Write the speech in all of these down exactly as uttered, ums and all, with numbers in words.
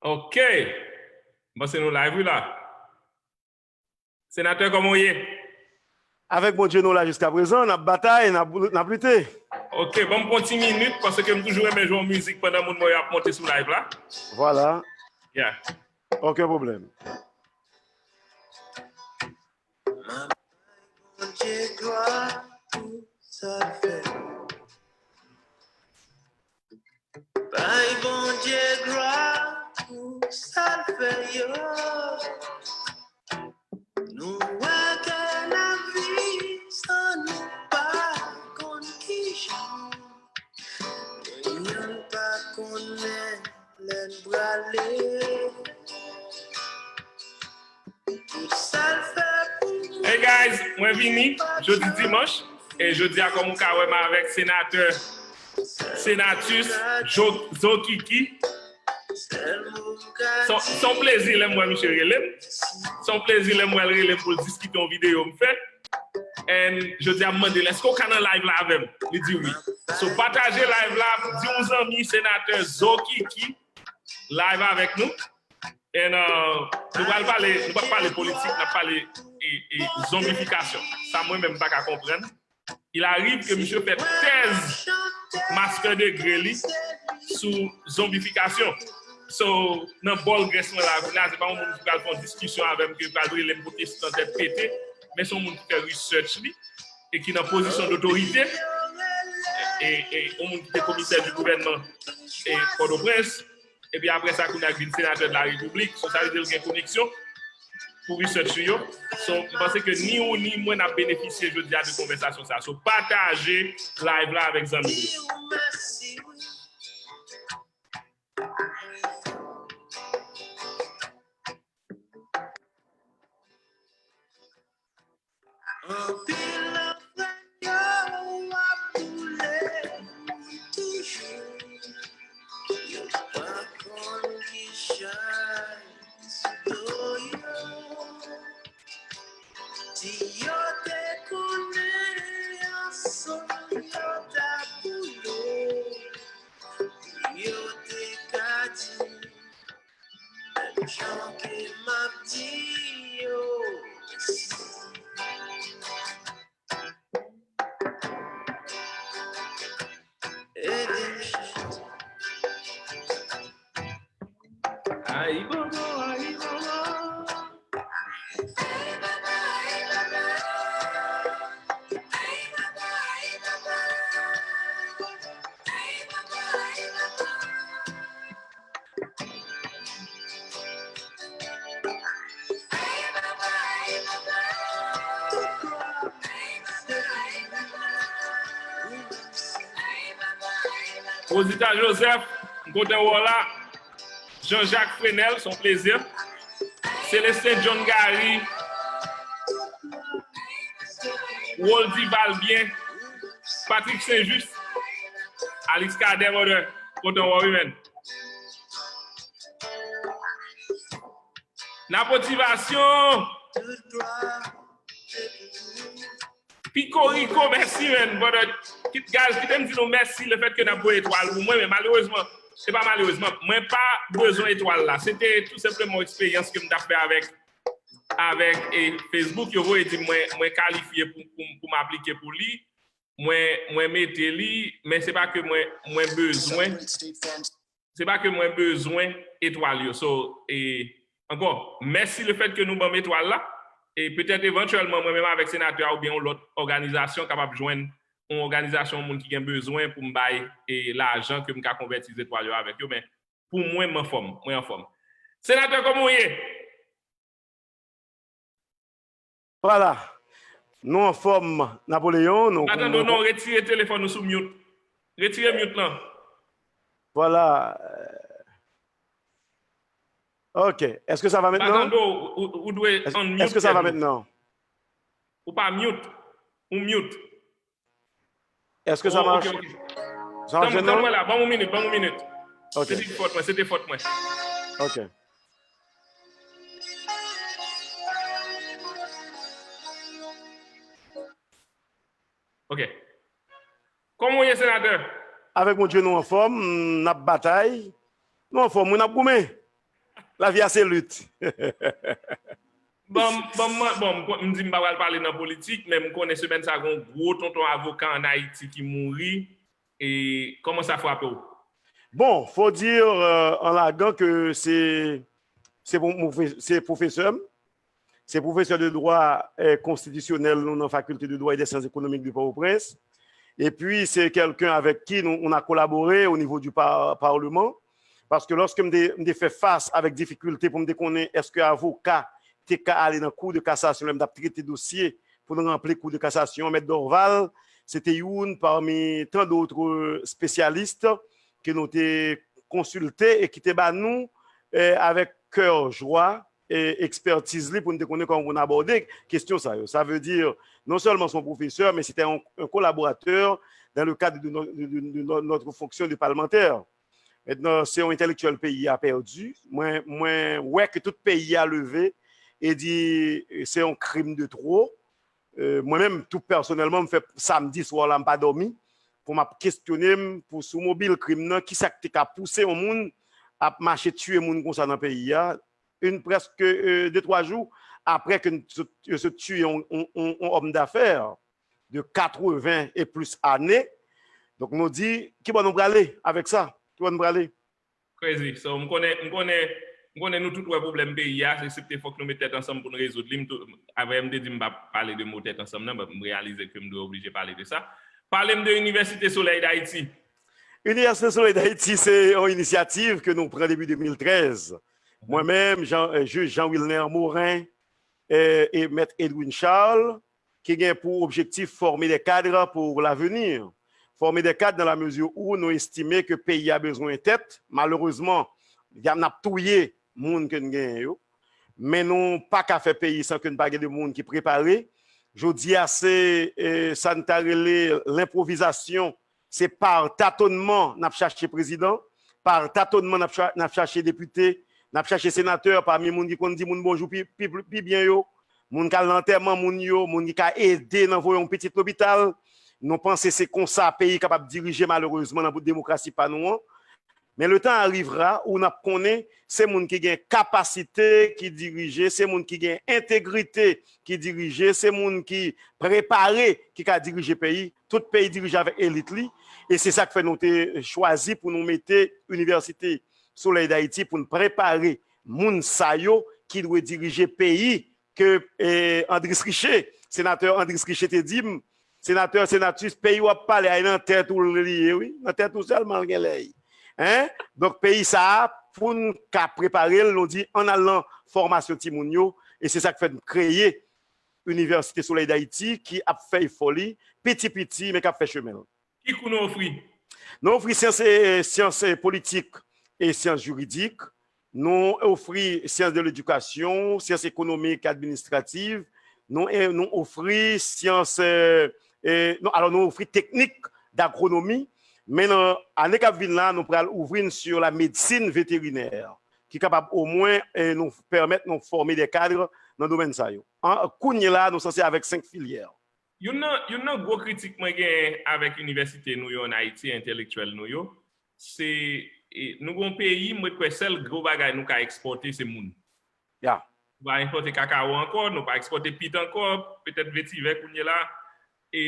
Ok. M panse nou live, wi, la. Senatè, kòman w ye? Avèk Bondye, nou la jiska prezan, n ap batay, n ap, n ap lite. Ok, ban m pran ti minit, paske m toujou renmen jwe yon mizik pandan moun mwen yo ap monte sou live la. Vwala. Yeah. Okenn pwoblèm. M ap bay Bondye glwa pou sa l fè. Bay Bondye glwa pou sa l fè yo. Nou wè ke lavi san nou pa konn kijan. Moun pa konnen lè n prale. Tout sa l fè pou mwen. Hey guys, mwen vini jodi dimanch. E jodi a, kòm ou ka wè m avèk senatè Senatus Jo- Zokiki. Se yon- se yon plezi lè m wè misye rele m. Se yon plezi lè m wè l rele m pou l diskite yon videyo m fè. And jodi a m mande l, èske w ka nan live la avè m? Li di wi. So pataje live la, di yon zanmi senatè Zokiki live avèk nou. And uh, nou pral pale, nou pral pale politik, n ap pale e, e zonbifikasyon. Sa mwen menm m pa ka konprann. Il arrive ke misye fè tèz master degré li sou zonbifikasyon. So, nan bòl grès mwen la, kounye a, se pa yon moun ki pral fè yon diskisyon avè m, ki pral rele m pwotestan tèt pete, men se yon moun ki fè research li e ki nan pozisyon dotorite e, e yon moun ki te komisè di gouvènman e Pòtoprens. Epi apre sa, kounye a, l vin senatè de la repiblik. So, sa vle di l gen koneksyon pou research li yo. So, m panse ke ni ou ni mwen n ap benefisye jodi a de konvèsasyon sa. So, pataje live la avèk zanmi nou. Anpil anfren yo ap boule moun toujou. Yo pa konn ki chay sou do yo. Si yo te konnen ansanm yo t ap boule, yo te ka di Menm jan ke m ap di yo mèsi. Ede m chante. Ayibobo, ayibobo. Rosita Joseph, m kontan wè w la. Jean Jacques Frenel, se yon plezi. Célestin John Garry, Roldy Valbien, Patrick Saint-Just, Alix Cadet, brother, kontan wè w wi, man. Napotivasyon. Pico Rico, mèsi, man. Brother, kit, guys, kite m di nou mèsi lefètke n ap voye etwal pou mwen, men malerezman, se pa malerezman, mwen pa bezwen etwal la. Se te tou senpleman yon eksperyans ke m t ap fè avèk, avèk e, Facebook. Yo voye di m mwen, mwen kalifye pou, pou, pou m aplike pou li. Mwen, mwen mete li, men se pa ke mwen, mwen bezwen. Se pa ke mwen bezwen etwal yo. So, e, ankò, mèsi lefètke nou ban m etwal la. E petèt evantyèlman, mwen menm avèk senatè a oubyen yon lòt òganizasyon kapab jwenn yon òganizasyon, yon moun ki gen bezwen pou m bay e lajan ke m ka konvèti zetwal yo avèk yo. Men pou mwen, m anfòm. Mwen anfòm. Senatè, kòman w ye? Vwala. Nou anfòm, Napoleon. Nou, Atande, non, retire telefòn ou sou mute. Retire mute lan. Vwala. Ok. Est-ce que ça va maintenant? Atande, ou, ou, ou dwe Est-ce unmute. Est-ce que ça va maintenant? Ou pa mute. Ou mute. Est-ce que ça Oh, marche? Ok, ok. Ça marche Tann mwen, tann maintenant? Mwen la, ban m yon minit, ban m yon minit. Ok. Se te fòt mwen, se te fòt mwen. Ok. Ok. Kòman w ye, senatè? Avèk Bondye, nou anfòm, n ap batay. Nou anfòm, wi, n ap goumen. Lavi a se lit. Bon, bon, mwen, bon, m di m pa pral pale nan politik, men m konnen semèn sa gen yon gwo tonton avoka ann Ayiti ki mouri. E kòman sa frape w? Bon, faut dire euh, en lagan que c'est c'est professeur, c'est professeur de droit euh, constitutionnel dans la faculté de droit et des sciences économiques de Port-au-Prince. Et puis, c'est quelqu'un avec qui nous, on a collaboré au niveau du par Parlement. Parce que lorsque je me fais face avec difficulté pour me déconner, est-ce que avocat te ka ale nan kou de kasasyon lè m t ap trete dosye pou n ranpli kou de kasasyon, Mèt Dorval se te youn pami tan dòt espesyalis ke nou te konsilte e ki te ba nou eh, avèk kè jwa eh, ekspertiz li pou n te konnen kòman pou n abòde kesyon sa yo. Sa vle di non sèlman se yon pwofesè, men se te yon kolaboratè dans le cadre de, no, de, de, de notre fonction de parlementaire. Mentnan, se yon entèlektyèl peyi a pèdi. Mwen, mwen wè ke tout peyi a leve e di se yon krim de tro. Mwen menm, tou pèsonèlman, m fè samdi swa la, m pa dòmi pou m ap kestyone m pou sou mobil krim nan, kisa k te ka pouse yon moun ap mache tiye moun konsa nan peyi a. Une prèske de twa jou apre ke yo sot tiye yon òm dafè de katreven e plis ane. Donk nou di, ki bò nou prale avèk sa? Ki bò nou prale? Crazy. So, m konnen, m konnen, m konnen nou tout wè pwoblèm peyi a, se sipte fòk nou met tèt ansanm pou n rezoud li. Avè m te di m p ap pale de mo tèt ansanm nan, but m reyalize ke m dwe oblije pale de sa. Pale m de Inivèsite Solèy Dayiti. Inivèsite Solèy Dayiti se yon inisyativ ke nou pran depi de mil trèz. Mwen menm, Jan, Jij Jean Wilner Morin e, e Mèt Edwin Charles, ki gen pou objektif former des cadres pour l'avenir. Former des cadres dans la mesure où nou estime ke peyi a bezwen tèt. Malerezman, y a, n ap touye moun ke n genyen yo. Men nou pa ka fè peyi san ke n pa gen de moun ki prepare. Jodi a se eh, sa n ta rele lenpwovizasyon. Se pa tatonman n ap chache prezidan, pa tatonman n ap chache depite, n ap chache senatè pami moun ki konn di moun bonjou pi, pi, pi byen yo, moun k al nan antèman moun yo, moun ki ka ede nan voye yon pitit lopital. Nou panse se konsa peyi kapab dirije malerezman nan bout demokrasi pa nou an. Men le temps arrivera où n ap konnen se moun ki gen kapasite ki dirije, se moun ki gen entegrite ki dirije, se moun ki prepare ki ka dirije peyi. Tout peyi dirije avèk elit li. E se sa k fè nou te chwazi pou nou mete Inivèsite Solèy Dayiti pou n prepare moun sa yo ki dwe dirije peyi ke eh, Andris Riché, senatè Andris Riché te di m, senatè, senatis, peyi w ap pale a, e nan tèt ou li ye, wi. Nan tèt ou sèlman l gen lè ye. Hein? Donk, peyi sa a, pou n ka prepare l, nou di, ann al nan fòmasyon timoun yo, e se sa k fè n kreye Inivèsite Solèy Dayiti, ki ap fè efò li, piti piti, men k ap fè chemen l. Ki kou nou ofri? Nou ofri syans, eh, syans eh, politik e syans jiridik. Nou ofri syans de ledikasyon, syans ekonomik e administrativ. Nou, eh, nou ofri syans, eh, eh, non, alò nou ofri teknik dagwonomi. Men nan ane k ap vin la, nou pral ouvri n sur la medsin veterinè, ki kapab omwen eh, nou pèmèt nou fòme de kad nan domèn sa yo. An, kounye la, nou sanse avèk senk filyè. Youn nan, youn nan gwo kritik mwen genyen avèk inivèsite nou yo ann Ayiti, entèlektyèl nou yo, se e, nou gen yon peyi, mwen kwè sèl gwo bagay nou ka ekspòte se moun. Ya. Nou pa ekspòte kakawo ankò, nou pa ekspòte pit ankò, petèt vetivè kounye la. E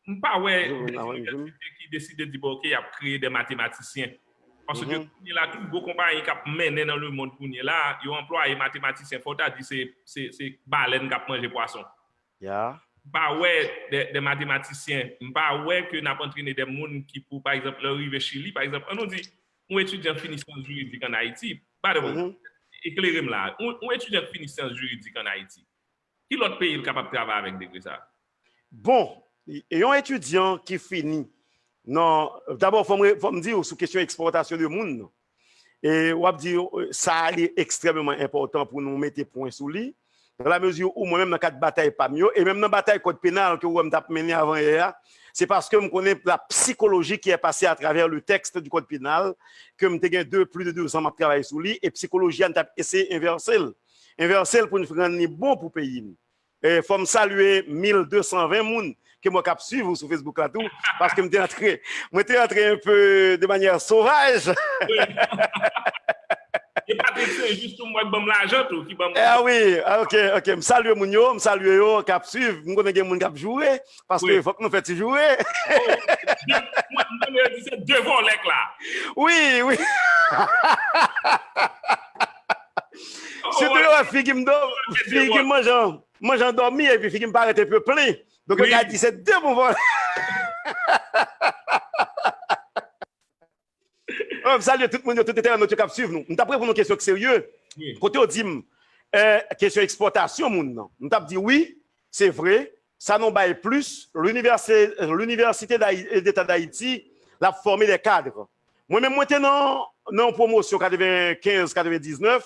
m pa wè de inivèsite ki deside di bon, oke, y ap kreye de matematisyen. Paske kounye la, tout gwo konpayi k ap mennen nan lemonn kounye la, yo anplwaye matematisyen. Fò w ta di se, se, se balèn k ap manje pwason. Ya. M pa wè de, de matematisyen, m pa wè ke n ap antrene de moun ki pou, pa egzanp, lè w rive Chili, pa egzap, ann nou di, yon etidyan k fini syans jiridik ann Ayiti, by the way, eklere m la, yon, yon etidyan k fini syans jiridik ann Ayiti, ki lòt peyi l kapab travay avèk degre sa a? Bon, yon etidyan ki fini nan, dabò, fò m, fò m di w sou kesyon ekspòtasyon de moun nan. E w ap di, sa li ekstrèmeman enpòtan pou nou mete pwen sou li, dans la mesure où mwen menm nan kad batay pa m yo, e menm nan batay kòd penal ke w wè m t ap mennen avan yè a, se paske m konnen la psychologie qui est passée à travers le texte du code pénal, ke m te gen de, plus de deux ans m ap travay sou li, e psikoloji a n t ap eseye envèse l. Envèse l pou n rann li bon pou peyi n. E fò m salye mil de san ven moun ke mwen k ap swiv ou sou Facebook la tou, paske m te antre, mwen te antre un peu de manière sauvage. E pa te se jis tou m wè k ban m lajan tou, ki ban m. Eh wi, ah, ok, ok. M salye moun yo, m salye yo k ap swiv. M konnen gen moun k ap joure, paske Wi. Fòk nou fè ti joure. Oh, m tande yo di se de vòlè k la. Wi, wi. Sitou yo wè figi m do, figi m manje, manje andòmi, epi figi m parèt epi plen. Donk yo Wi. Ka di se de bon vòlè. Oh, m salye tout moun yo, tout entènot yo k ap swiv nou. M t ap reponn yon kesyon ki serye. Wi. Kote yo di m, eh, kesyon ekspòtasyon moun nan. M t ap di wi, se vre, sa nou bay plis, Linivèsite Linivèsite Dayi- Deta Dayiti, l ap fòme de kad. Mwen menm, mwen te nan, nan yon pwomosyon katrevenkenz katrevendiznèf,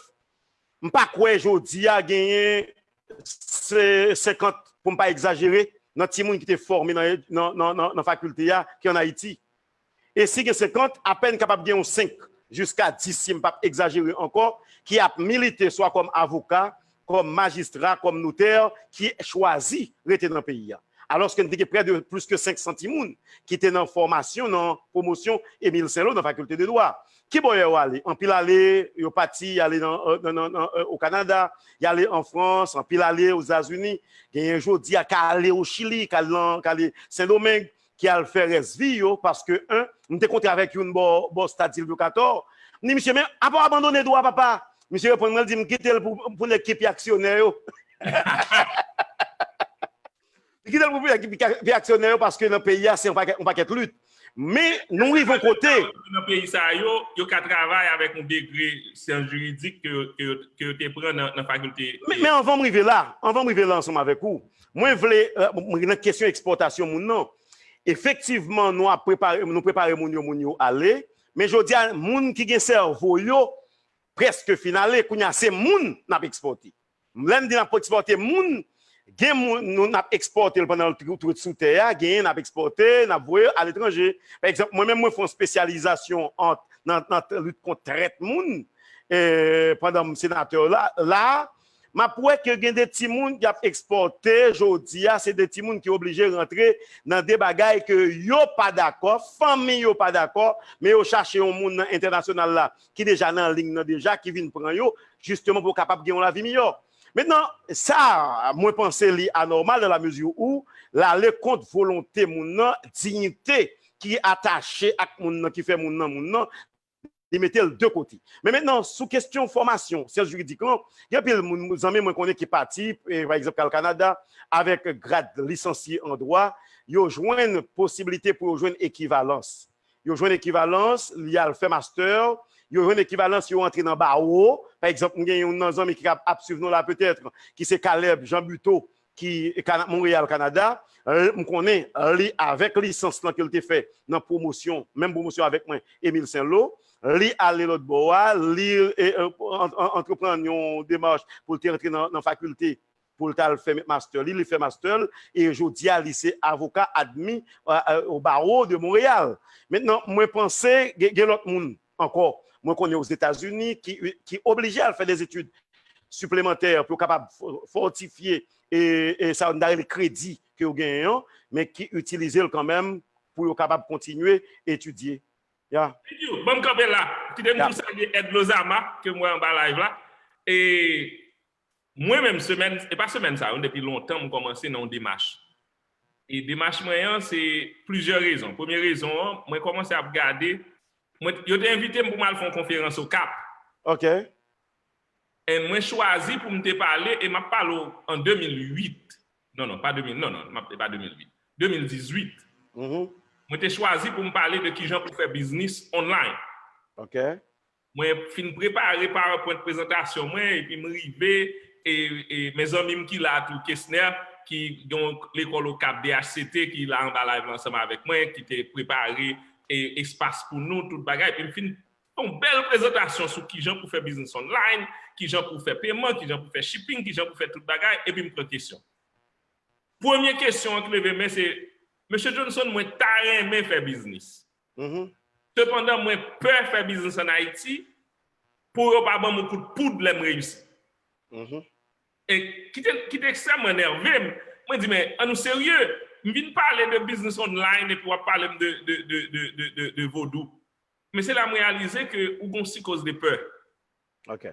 m pa kwè jodi a genyen se senkant, pou m pa egzajere, nan timoun ki te fòme nan, nan, nan, nan, nan fakilte a ki ann Ayiti. E si gen senkant, apèn kapab gen yon senk jiska dis, si m p ap egzajere ankò, ki ap milite swa kòm avoka, kòm majistra, kòm notè, ki chwazi rete nan peyi a. Alòske n te gen prè de plis ke senk san timoun ki te nan fòmasyon, nan pwomosyon Emile Saint-Lô nan fakilte de dwa. Ki bò yo ale? Anpil ale, yo pati, y ale nan, nan, nan, nan, o Kanada, y ale an Frans, anpil ale Ozetazini. Genyen jodi a ka ale o Chili, ka al nan, ka ale Sendomeng, ki al fè rès vi yo, paske, en, m te kontre avèk youn bò, bò Stad Zil Bokatò. M di, "Misye, men apa w abandone dwa, papa?" Misye reponn mwen, l di, "M kite l pou, pou nèg ki pi aksyonè yo." Li kite l pou pi, pi, pi aksyonè yo, paske nan peyi a, se yon pakèt, yon pakèt lit. Men, nou rive yon kote. Nan peyi sa yo, yo ka travay avèk yon degre syans jiridik ke, ke, ke yo te pran nan, nan fakilte. Men, men anvan m rive la, anvan m rive la ansanm avèk ou, mwen vle, eh, mwen nan kesyon ekspòtasyon moun nan. Efektivman, nou ap prepare, nou prepare moun yo, moun yo ale. Men jodi a, moun ki gen sèvo yo prèske fin ale, kounye a, se moun n ap ekspòte. Lè m di n ap ekspòte moun, gen moun nou n ap ekspòte l pandan l tou, tou sou tè a, genyen n ap ekspòte, n ap voye aletranje. Pa egzanp, mwen menm, mwen fè yon espesyalizasyon ant, nan, nan lit kont trèt moun, eh, pandan m senatè la, la, m ap wè ke gen de timoun ki ap ekspòte jodi a, se de timoun ki oblije rantre nan de bagay ke yo pa dakò, fanmi yo pa dakò, men yo chache yon moun nan entènasyonal la ki deja nan liy nan deja, ki vin pran yo, jisteman pou yo kapab gen yon lavi miyò. Mentnan, sa, mwen panse li anòmal dans la mesure où l ale kont volonte moun nan, diyite ki atache ak moun nan, ki fè moun nan, moun nan, li mete l de kote. Men mentnan, sou kesyon fòmasyon, syans jiridik lan, gen anpil moun, zanmi mwen konnen ki pati, eh, pa egzanp, k al Kanada, avèk grad lisansye an dwa, yo jwenn posiblite pou yo jwenn ekivalans. Yo jwenn ekivalans, li al fè mastè, yo jwenn ekivalans, yo antre nan bawo. Pa egzanp, m gen youn nan zanmi ki ap, ap swiv nou la petèt, ki se Caleb Jean Buteau, ki Kana-, Montréal, Kanada. Eh, m konnen li avèk lisans lan ke l te fè nan pwomosyon, menm pwomosyon avèk mwen, Emile Saint-Lô. Li ale lòt bò a, li, eh, eh, an-, an-, antreprann yon demach pou l te antre nan, nan fakilte pou l t al fè mastè li, li fè mastè l, e jodi a li se avoka admi, eh, eh, au barreau de Montréal. Mentnan, mwen panse gen, gen lòt moun ankò. Mwen konnen Ozetazini ki, ki oblije al fè de etid siplemantè pou yo kapab fò-, fòtifye e, e sa yo n ta rele kredi ke yo genyen an, men ki itilize l kanmenm pou yo kapab kontinye etidye. Ya. Thank you. Ban m kanpe la. Kite m tou salye Ed Lozama, ke m wè anba live la. E mwen menm, semèn, e pa semèn sa, wi, depi lontan m kòmanse nan yon demach. E demach mwen an, se plizyè rezon. Premye rezon an, mwen kòmanse ap gade, mwen, yo te envite m pou m al fè yon konferans Okap. Ok. E mwen chwazi pou m te pale, e m ap pale w an de mil uit. Non, non, pa de mil, non, non, m ap, e pa de mil uit. De mil dizuit. Mhm. Mwen te chwazi pou m pale de kijan pou fè biznis online. Ok. Mwen fin prepare PowerPoint prezantasyon mwen, epi m rive, e, e mezanmi m ki la tou, Kesner, ki gen yon lekòl Okap, D H C T, ki la anba live la ansanm avèk mwen, ki te prepare, e, espas pou nou, tout bagay. Epi m fin fè yon bèl prezantasyon sou kijan pou fè biznis online, kijan pou fè peman, kijan pou fè shipping, kijan pou fè tout bagay, epi m pran kesyon. Premye kesyon an ki leve men se, "Mesye Johnson, mwen ta renmen fè biznis. Mhm. Sepandan, mwen pè fè biznis ann Ayiti pou yo pa ban m yon kout poud lè m reyisi." Mhm. E ki te, ki te ekstrèmman nève m. Mwen di, "Men, an nou serye? M vin pale de biznis online epi w ap pale m de, de, de, de, de, de, de vodou." Men se la m reyalize ke ou gon sikoz de pè. Ok.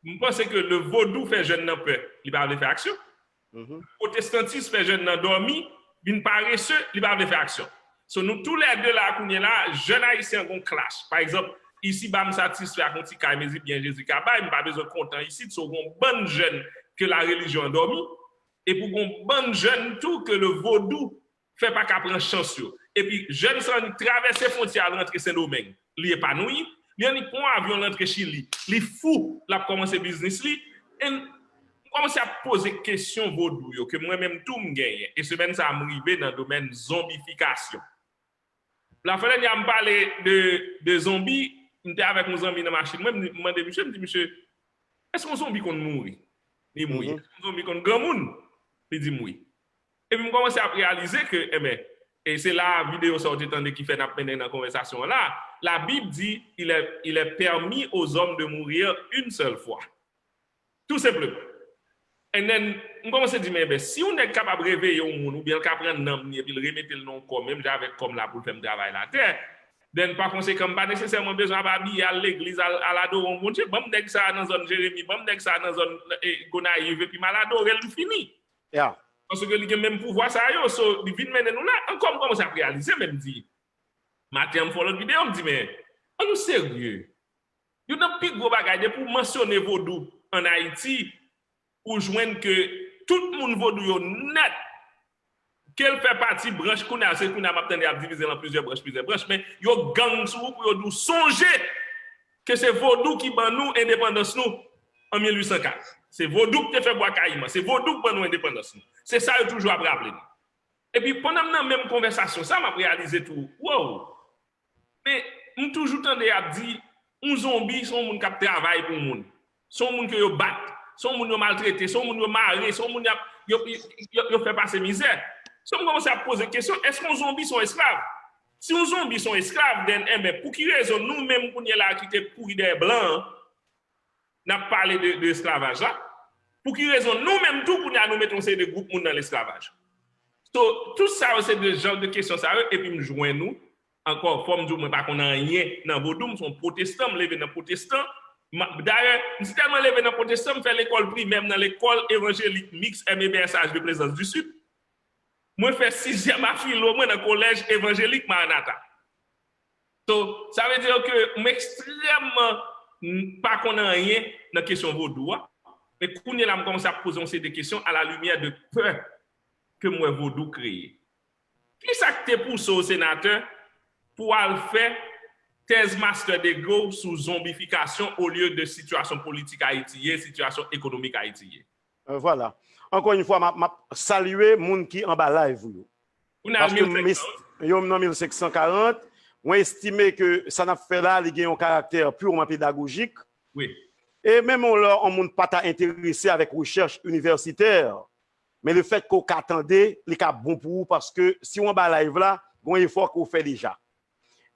M panse ke le vodou fè jèn nan pè, li pa vle fè aksyon. Pwotestantis fè jèn nan dòmi, vin parese, li pa vle fè aksyon. So nou toulède la kounye la, jèn ayisyen an gon clash. Pa egzanp, isi ba m satisfè ak yon ti kay mezi byen Jezi ka bay, m pa bezwen kontan isit, so gon bann jèn ke la relijyon an dòmi, epi gon bann jèn tou ke le vodou fè pa ka pran chans yo. Epi jèn sa annik travèse fwontyè al rantre Sendomeng. Li epanouyi, li annik pran yon avyon al rantre Chili. Li fou, l ap kòmanse biznis li. E m kòmanse ap poze kesyon vodou yo ke mwen menm tou m genyen. E semèn sa a m rive nan domèn zonbifikasyon. Lafwa dènyè a m pale de, de zonbi, m te avèk yon zanmi nan machin mwen, m mande misye, m di misye, èske yon zonbi konn mouri? Li mouri. Èske yon zonbi konn granmoun? Li di m wi. Epi m kòmanse ap reyalize ke, enben, e se la videyo sa w te tande ki fè n ap mennen nan konvèsasyon an la, Labib di, il est, il est permis aux hommes de mourir une seule fois. Tou senpleman. And then, m kòmanse di, men, enben, si yon nèg kapab reveye yon moun, oubyen l ka pran nanm li epi l remete l nan yon kò, menm jan avèk kò m la pou l fè m travay latè, then, pa konsekan, m pa nesesèman bezwen ap abiye al legliz, al, al adore yon Bondye. Ban m nèg sa a nan zòn Jeremi, ban m nèg sa a nan zòn, e, Gonayiv, epi m al adore l, m fini. Paske li gen menm pouvwa sa yo, so, li vin mennen nou la. Ankò, m kòmanse ap reyalize, men m di, maten an, m fè yon lòt videyo, m di, men, an nou serye. Youn nan pi gwo bagay, depi w mansyone vodou ann Ayiti, ou jwenn ke tout moun vodou yo nèt, ke l fè pati branch, kounye a, se kounye a m ap tande y ap divize l an plizyè branch, plizyè branch, men yo gang sou ou pou yo di w sonje ke se vodou ki ban nou endepandans nou an mil uit san kat. Se vodou ki te fè Bwa Kayiman, se vodou ki ban nou endepandans nou. Se sa yo toujou ap raple nou. Epi pandan m nan menm konvèsasyon sa, m ap reyalize tou, wow! Men, m toujou tande y ap di, yon zonbi, se yon moun k ap travay pou yon moun. Se yon moun ke yo bat. Se yon moun yo maltrete. Se yon moun yo mare. Se yon moun y ap, yo, yo, yo, yo fè pase mizè. So, m kòmanse ap poze kesyon, èske yon zonbi se yon esklav? Si yon zonbi se yon esklav, then, enben, pou ki rezon nou menm kounye la a ki te kouri dèyè blan an, n ap pale de, de esklavaj la? Pou ki rezon nou menm tou kounye a nou mete yon seri de gwoup moun nan lesklavaj? So, tout sa yo se de jan de kesyon sa yo, epi m jwenn ou, ankò, fò m di w, mwen pa konn anyen nan vodou, m se yon pwotestan, m leve nan pwotestan. M, dayè, m si tèlman leve nan pwotestan, m fè lekòl primè m nan lekòl evanjelik miks M E B S H de Plaisance du Sud. Mwen fè sizyèm a filo mwen nan kolèj evanjelik Maranatha. So, sa vle di ke m ekstrèmman n-, pa konn anyen nan kesyon vodou a. Men kounye la, m kòmanse ap poze yon seri de kesyon à la lumière de pè ke m wè vodou kreye. Kisa k te pouse w, senatè, pou w al fè tèz master degree w sou zonbifikasyon olye de sitiyasyon politik Ayiti ye, sitiyasyon ekonomik Ayiti ye? Euh, vwala. Ankò yon fwa, m ap, m ap salye moun ki anba live ou yo. Ou nan Paske mil senk san. Yo, m nan mil senk san karant. Mwen estime ke sa n ap fè la, li gen yon karaktè pireman pedagojik. Wi. E menm yon lè yon moun pa ta enterese avèk rechèch inivèsitè, men le fèt ke w ka tande, li ka bon pou ou, paske si w anba live la, gen yon efò ke w fè deja.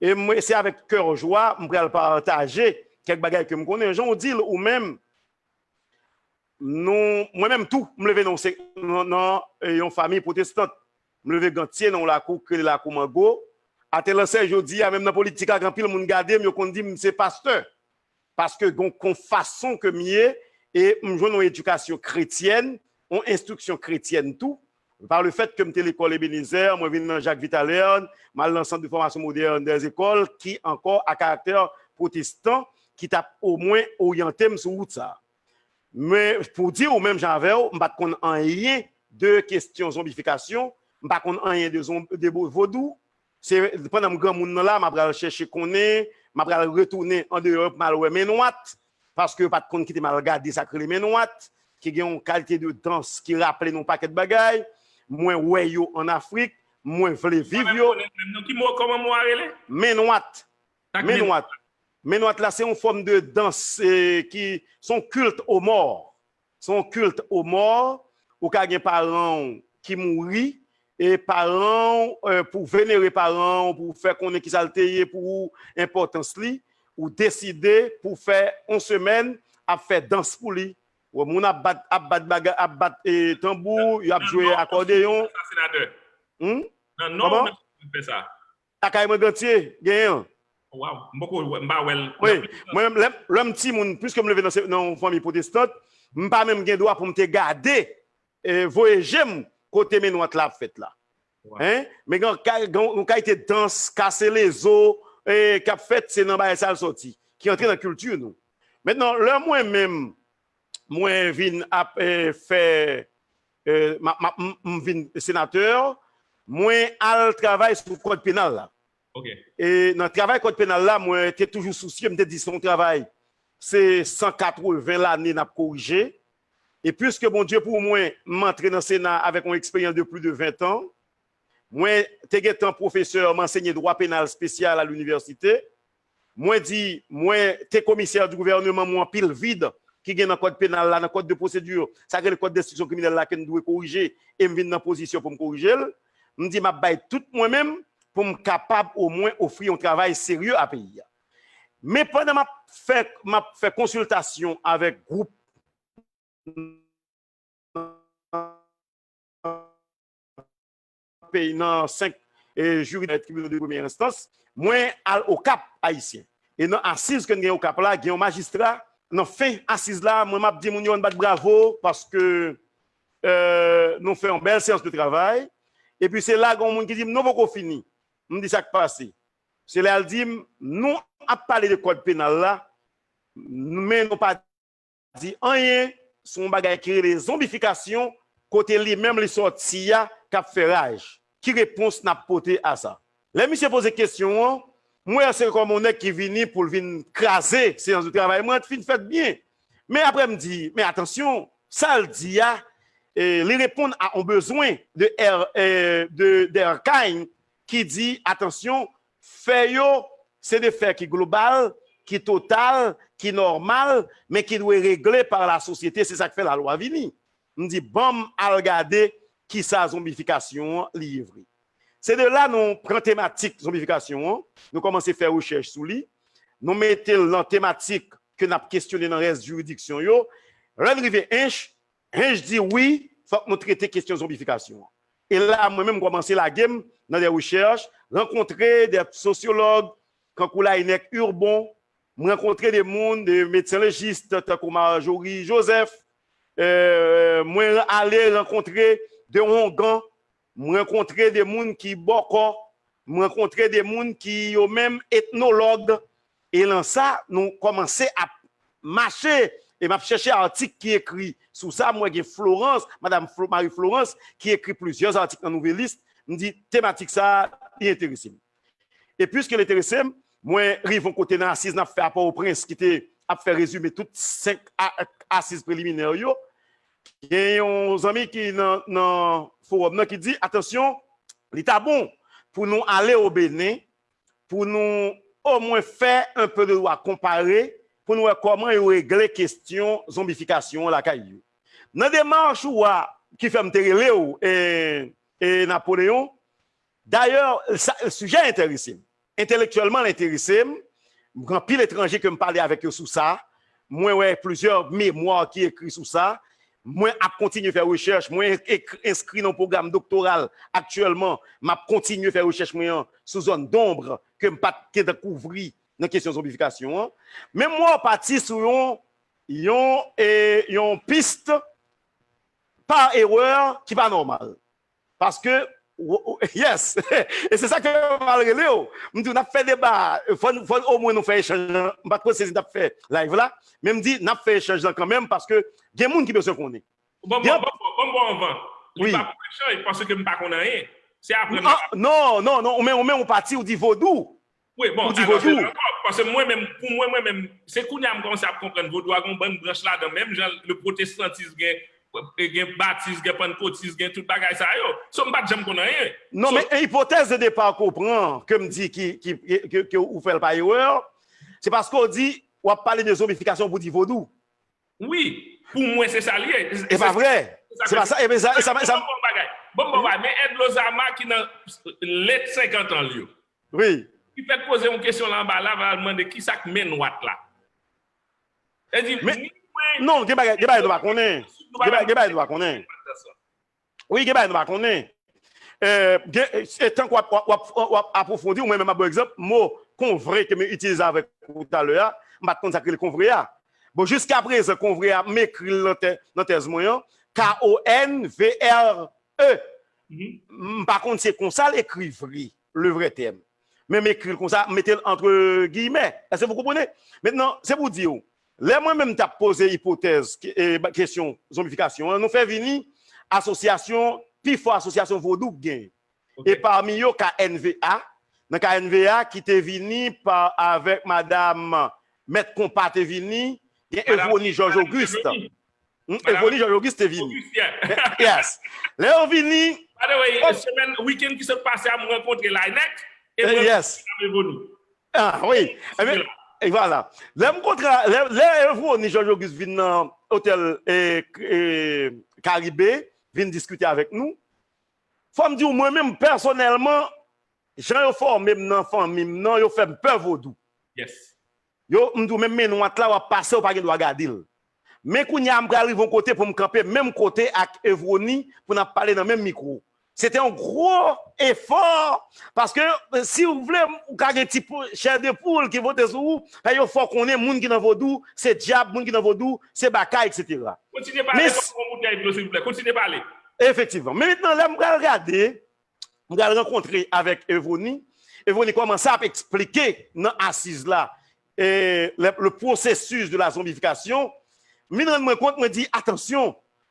E mwen, se avèk kè jwa, m pral pataje kèk bagay ke m konnen. Jan w di l ou menm, nou, mwen menm tou, m leve nan, nan, nan, eh, yon fanmi pwotestant. M leve Gantye nan yon lakou k rele Lakou Mango. Atè lansè jodi a, menm nan politik la, gen anpil moun gade m, yo konn di m se pastè. Paske gon, gon fason ke m ye, e m jwenn yon edikasyon kretyèn, yon enstriksyon kretyèn tou. Par le fèt ke m te lekòl Ebenezer, mwen vin nan Jacques Vitalerne, m al nan Sant de Fòmasyon Modèn dè Zekòl, ki ankò a karaktè pwotestan, ki t ap omwen oryante m sou wout sa a. Men, pou di w, menm jan avè w, m pa t konn anyen de kesyon zonbifikasyon, m pa konn anyen de zon-, de vo-, vodou. Se pandan m granmoun nan la, m ap pral chèche konnen, m ap pral retounen andeyò pou m al wè Menwat, paske yo pa t konn kite m al gade sa k rele Menwat, ki gen yon kalite de dans ki raple n yon pakèt bagay. Mwen wè yo ann Afrik, mwen vle viv yo. Menm non, ki mo, kòman mo a rele? Menwat. Menwat. Menwat la, se yon fòm de dans, eh, ki, se yon kilt o mò. Se yon kilt o mò. Ou ka gen paran w ki mouri, e paran w, eh, pou venere paran w, pou fè konnen kisa l te ye pou ou, enpòtans li, ou deside pou fè yon semèn ap fè dans pou li. Ou wè moun ap bat, ap bat baga-, ap bat, eh, tanbou, y ap jwe akòdeyon. Nan non, senatè. Hmm? Nan non, kòman? Fè sa. Lakay mwen Gantye, genyen. Waw, m poko wè, m pa wè l. Wi, mwen menm, lè, lè m timoun, piske m leve nan se- nan yon fanmi pwotestant, m pa menm gen dwa pou m te gade, e, voye je m kote menwant la ap fèt la. Hein? Men gen ka- gen yon kalite dans, kase lezo, e, k ap fèt, se nan bagay sa l sòti, ki antre nan kilti nou. Mentnan, lè mwen menm, mwen vin ap, e, fè, e, m, m, m, m vin senatè, mwen al travay sou kòd penal la. E nan travay kòd penal la, mwen te toujou sousye, m te di se yon travay, se san katreven lane n ap korije. E piske Bondye pou mwen, m antre nan Sena avèk yon eksperyans de plis de ven tan. Mwen te gentan pwofesè, m ansenye dwa penal espesyal a linivèsite. Mwen di, mwen te komisè di gouvèneman, mwen anpil vid ki gen nan kòd penal la, nan kòd de pwosedi, sa k rele kòd denstriksyon kriminèl la ke n dwe korije, e m vin nan pozisyon pou m korije l. M di, m ap bay tout mwen menm pou m kapab omwen ofri yon travay serye a peyi a. Men pandan m ap fè, m ap fè konsiltasyon avèk gwoup peyi nan senk, e, jiri tribinal de premyè enstans, mwen al Okap Ayisyen. E nan asiz ke n gen Okap la, gen yon majistra, nan fen asiz la, mwen m ap di moun yo ann bat bravo, paske, e, nou fè yon bèl seyans de travay. Epi se la gen yon moun ki di m, "Non, poko fini." M di, "Sa k pase?" Se lè l di m, "Nou ap pale de kòd penal la, men nou pa di anyen sou yon bagay ki rele zonbifikasyon, kote li menm li sòti a, k ap fè raj. Ki repons n ap pote a sa?" Lè misye poze kesyon an, m wè se kòm yon nèg ki vini pou l vin kraze seyans de travay mwen, t fin fèt byen. Men apre m di, men atansyon, sa l di a, e, li reponn a yon bezwen de, R, e, de Durkheim ki di, atansyon, fè yo, se de fè ki global, ki total, ki nòmal, men ki dwe regle pa lasosyete, se sa k fè lalwa vini. M di, "Ban m al gade kisa zonbifikasyon an li ye vre." Se de la nou pran tematik zonbifikasyon an, nou kòmanse fè rechèch sou li, nou mete l nan tematik ke n ap kesyone nan rès jiridiksyon yo. Lè n rive Ench, Ench di, "Wi, fòk nou trete kesyon zonbifikasyon an." E la, mwen menm, m kòmanse lage m nan de rechèch, rankontre de sosyològ, kankou Laënnec Hurbon, m rankontre de moun, de medsen lejis, tankou Marjorie Joseph, e, mwen ale rankontre de Ongan, m rankontre de moun ki bòkò, m rankontre de moun ki yo menm etnològ, e lan sa, nou kòmanse ap mache, e m ap chèche atik ki ekri sou sa, m wè gen Florence, madam Flo-, Marie Florence, ki ekri plizyè atik nan Nouvelliste, m di, tematik sa, li enterese m. E piske l enterese m, mwen rive yon kote nan asiz n ap fè a Pòtoprens, ki te ap fè rezime tout senk a-, asiz preliminè yo. Gen yon zanmi ki nan, nan fowòm nan ki di, "Atansyon, li ta bon pou nou ale o Benin, pou nou omwen fè un peu de lwa konpare, pou nou wè kòman yo regle kesyon zonbifikasyon an lakay yo." Nan demach ou a, ki fè m te rele w, e, e Napoleon, dayè, sa, sijè a enterese m. Entelektyèlman, l enterese m. M gen anpil etranje ke m pale avèk yo sou sa. Mwen wè plizyè memwa ki ekri sou sa. Mwen ap kontinye fè rechèch. Mwen ek-, enskri nan yon pwogram doktoral aktyèlman. M ap kontinye fè rechèch mwen an sou zòn donb ke m pa t gentan kouvri nan kesyon zonbifikasyon an. Men m wè w pati sou yon, yon, e, yon pis pa erè ki pa nòmal. Paske, w-, w-, yes, e se sa ke m al rele w. M di w, n ap fè deba, fò n, fò n omwen nou fè echanj lan. M pa t kwè se n t ap fè live la, men m di, n ap fè echanj lan kanmenm, paske gen moun ki bezwen konnen. Bon, bon, bon, bon, bon, bon, anvan. Li pa pou echanj, paske m pa konn anyen. Se apre m... Non, non, non, ou men, ou men, ou pati, ou di vodou. Wi, bon, alò, se ankò, paske mwen menm, pou mwen, mwen menm, se kounye a m kòmanse ap konprann vodou a gen yon bann branch ladan, menm jan le pwotestantis gen, gen batis, gen pannkotis, gen tout bagay sa yo. So, m pa t janm konn anyen. Non, men ipotèz de depa ke w pran, ke m di ki, ki, ke, ke ou fè l pa erè, se paske w di, w ap pale de zonbifikasyon pou di vodou. Wi, pou mwen, se sa l ye. E pa vre. Se pa sa, e ben sa, e sa, sa... Bon, bon, bagay. Bon, bon, bagay. Men Edlo Zama ki nan late senkant an l yo. Wi. Li fèk poze yon kesyon la anba la, va al mande kisa k men nwat la. E di, men, ni mwen... Non, gen bagay, gen bagay nou pa konnen. Gen bagay, gen bagay nou pa konnen. Wi, gen bagay nou pa konnen. E, gen, e, e tank w ap, w ap, w ap, w ap apwofondi, ou mwen menm ap ba w egzanp, mo konvre ke m itilize avèk ou talè a, m pa t konn sa k rele konvre a. Bon, jiska prezan, konvre a, m ekri l nan tè-, nan tèz mwen an, K O N V R E. M pa konn si se konsa l ekri vre, le vrai terme. Men m ekri l konsa, m mete l antre giyimè. Èske vous comprenez? Mentnan, se pou di w, lè mwen menm t ap poze ipotèz, ke-, e, ba-, kesyon zonbifikasyon an, nou fè vini asosyasyon, pi fò asosyasyon vodou k genyen. E pami yo, K N V A, nan K N V A ki te vini pa, avèk madam Mèt Konpa te vini, gen Evoni Jòj Ogis. Hmm, Evoni Jòj Ogis te vini. Yes. Lè yo vini, By the way, semèn, wikenn ki sot pase a, m rankontre Lainèk e mwen Evoni. Ah, wi. Ebyen, e vwala. Lè m kontre, lè, lè Evoni Jòj Ogis vin nan otèl e, e, Karibe, vin diskite avèk nou, fò m di w, mwen menm, pèsonèlman, jan yo fòme m nan fanmi m nan, yo fè m pè vodou. Yes. Yo, m di w, menm men nwat la, w ap pase, w pa gen dwa gade l. Men kounye a, m pral rive yon kote pou m kanpe menm kote ak Evoni, pou n ap pale nan menm mikwo. Se te yon gwo efò, paske, si w vle, ou ka gen ti chè de poul ki vote sou ou, paske yo fè w konnen moun ki nan vodou, se dyab, moun ki nan vodou, se bakay, etsetera. Kontinye pale, kòm yon boutèy dlo, silvouplè. Kontinye pale. Efektivman. Men mentnan, lè m pral gade, m pral rankontre avèk Evoni. Evoni kòmanse ap eksplike nan asiz la, e, le, le processus de la zombification. M vin rann mwen kont, mwen di, atansyon,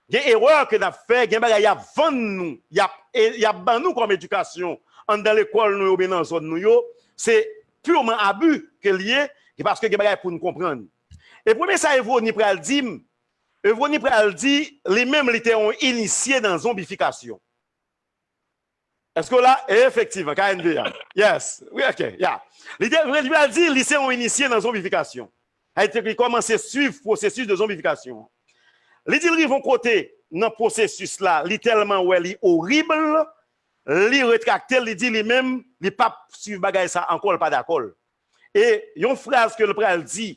gen erè ke n ap fè, gen bagay y ap vann nou, y ap, e, y ap ban nou kòm edikasyon anndan lekòl nou yo, oubyen nan zòn nou yo, se purman abi ke l ye, paske gen bagay pou n konprann. E premye sa Evoni pral di m, Evoni pral di, li menm, li te yon inisye nan zonbifikasyon. Èske w la? Efektivman, K N V A. Yes. Wi, ok, ya. Li te, li pral di, li se yon inisye nan zonbifikasyon. Sa vle di li kòmanse swiv pwosesis de zonbifikasyon. Li di l rive yon kote nan pwosesis la, li tèlman wè li orib, li retrakte l, li di li menm, li p ap swiv bagay sa ankò, li pa dakò l. E yon fraz ke l pral di,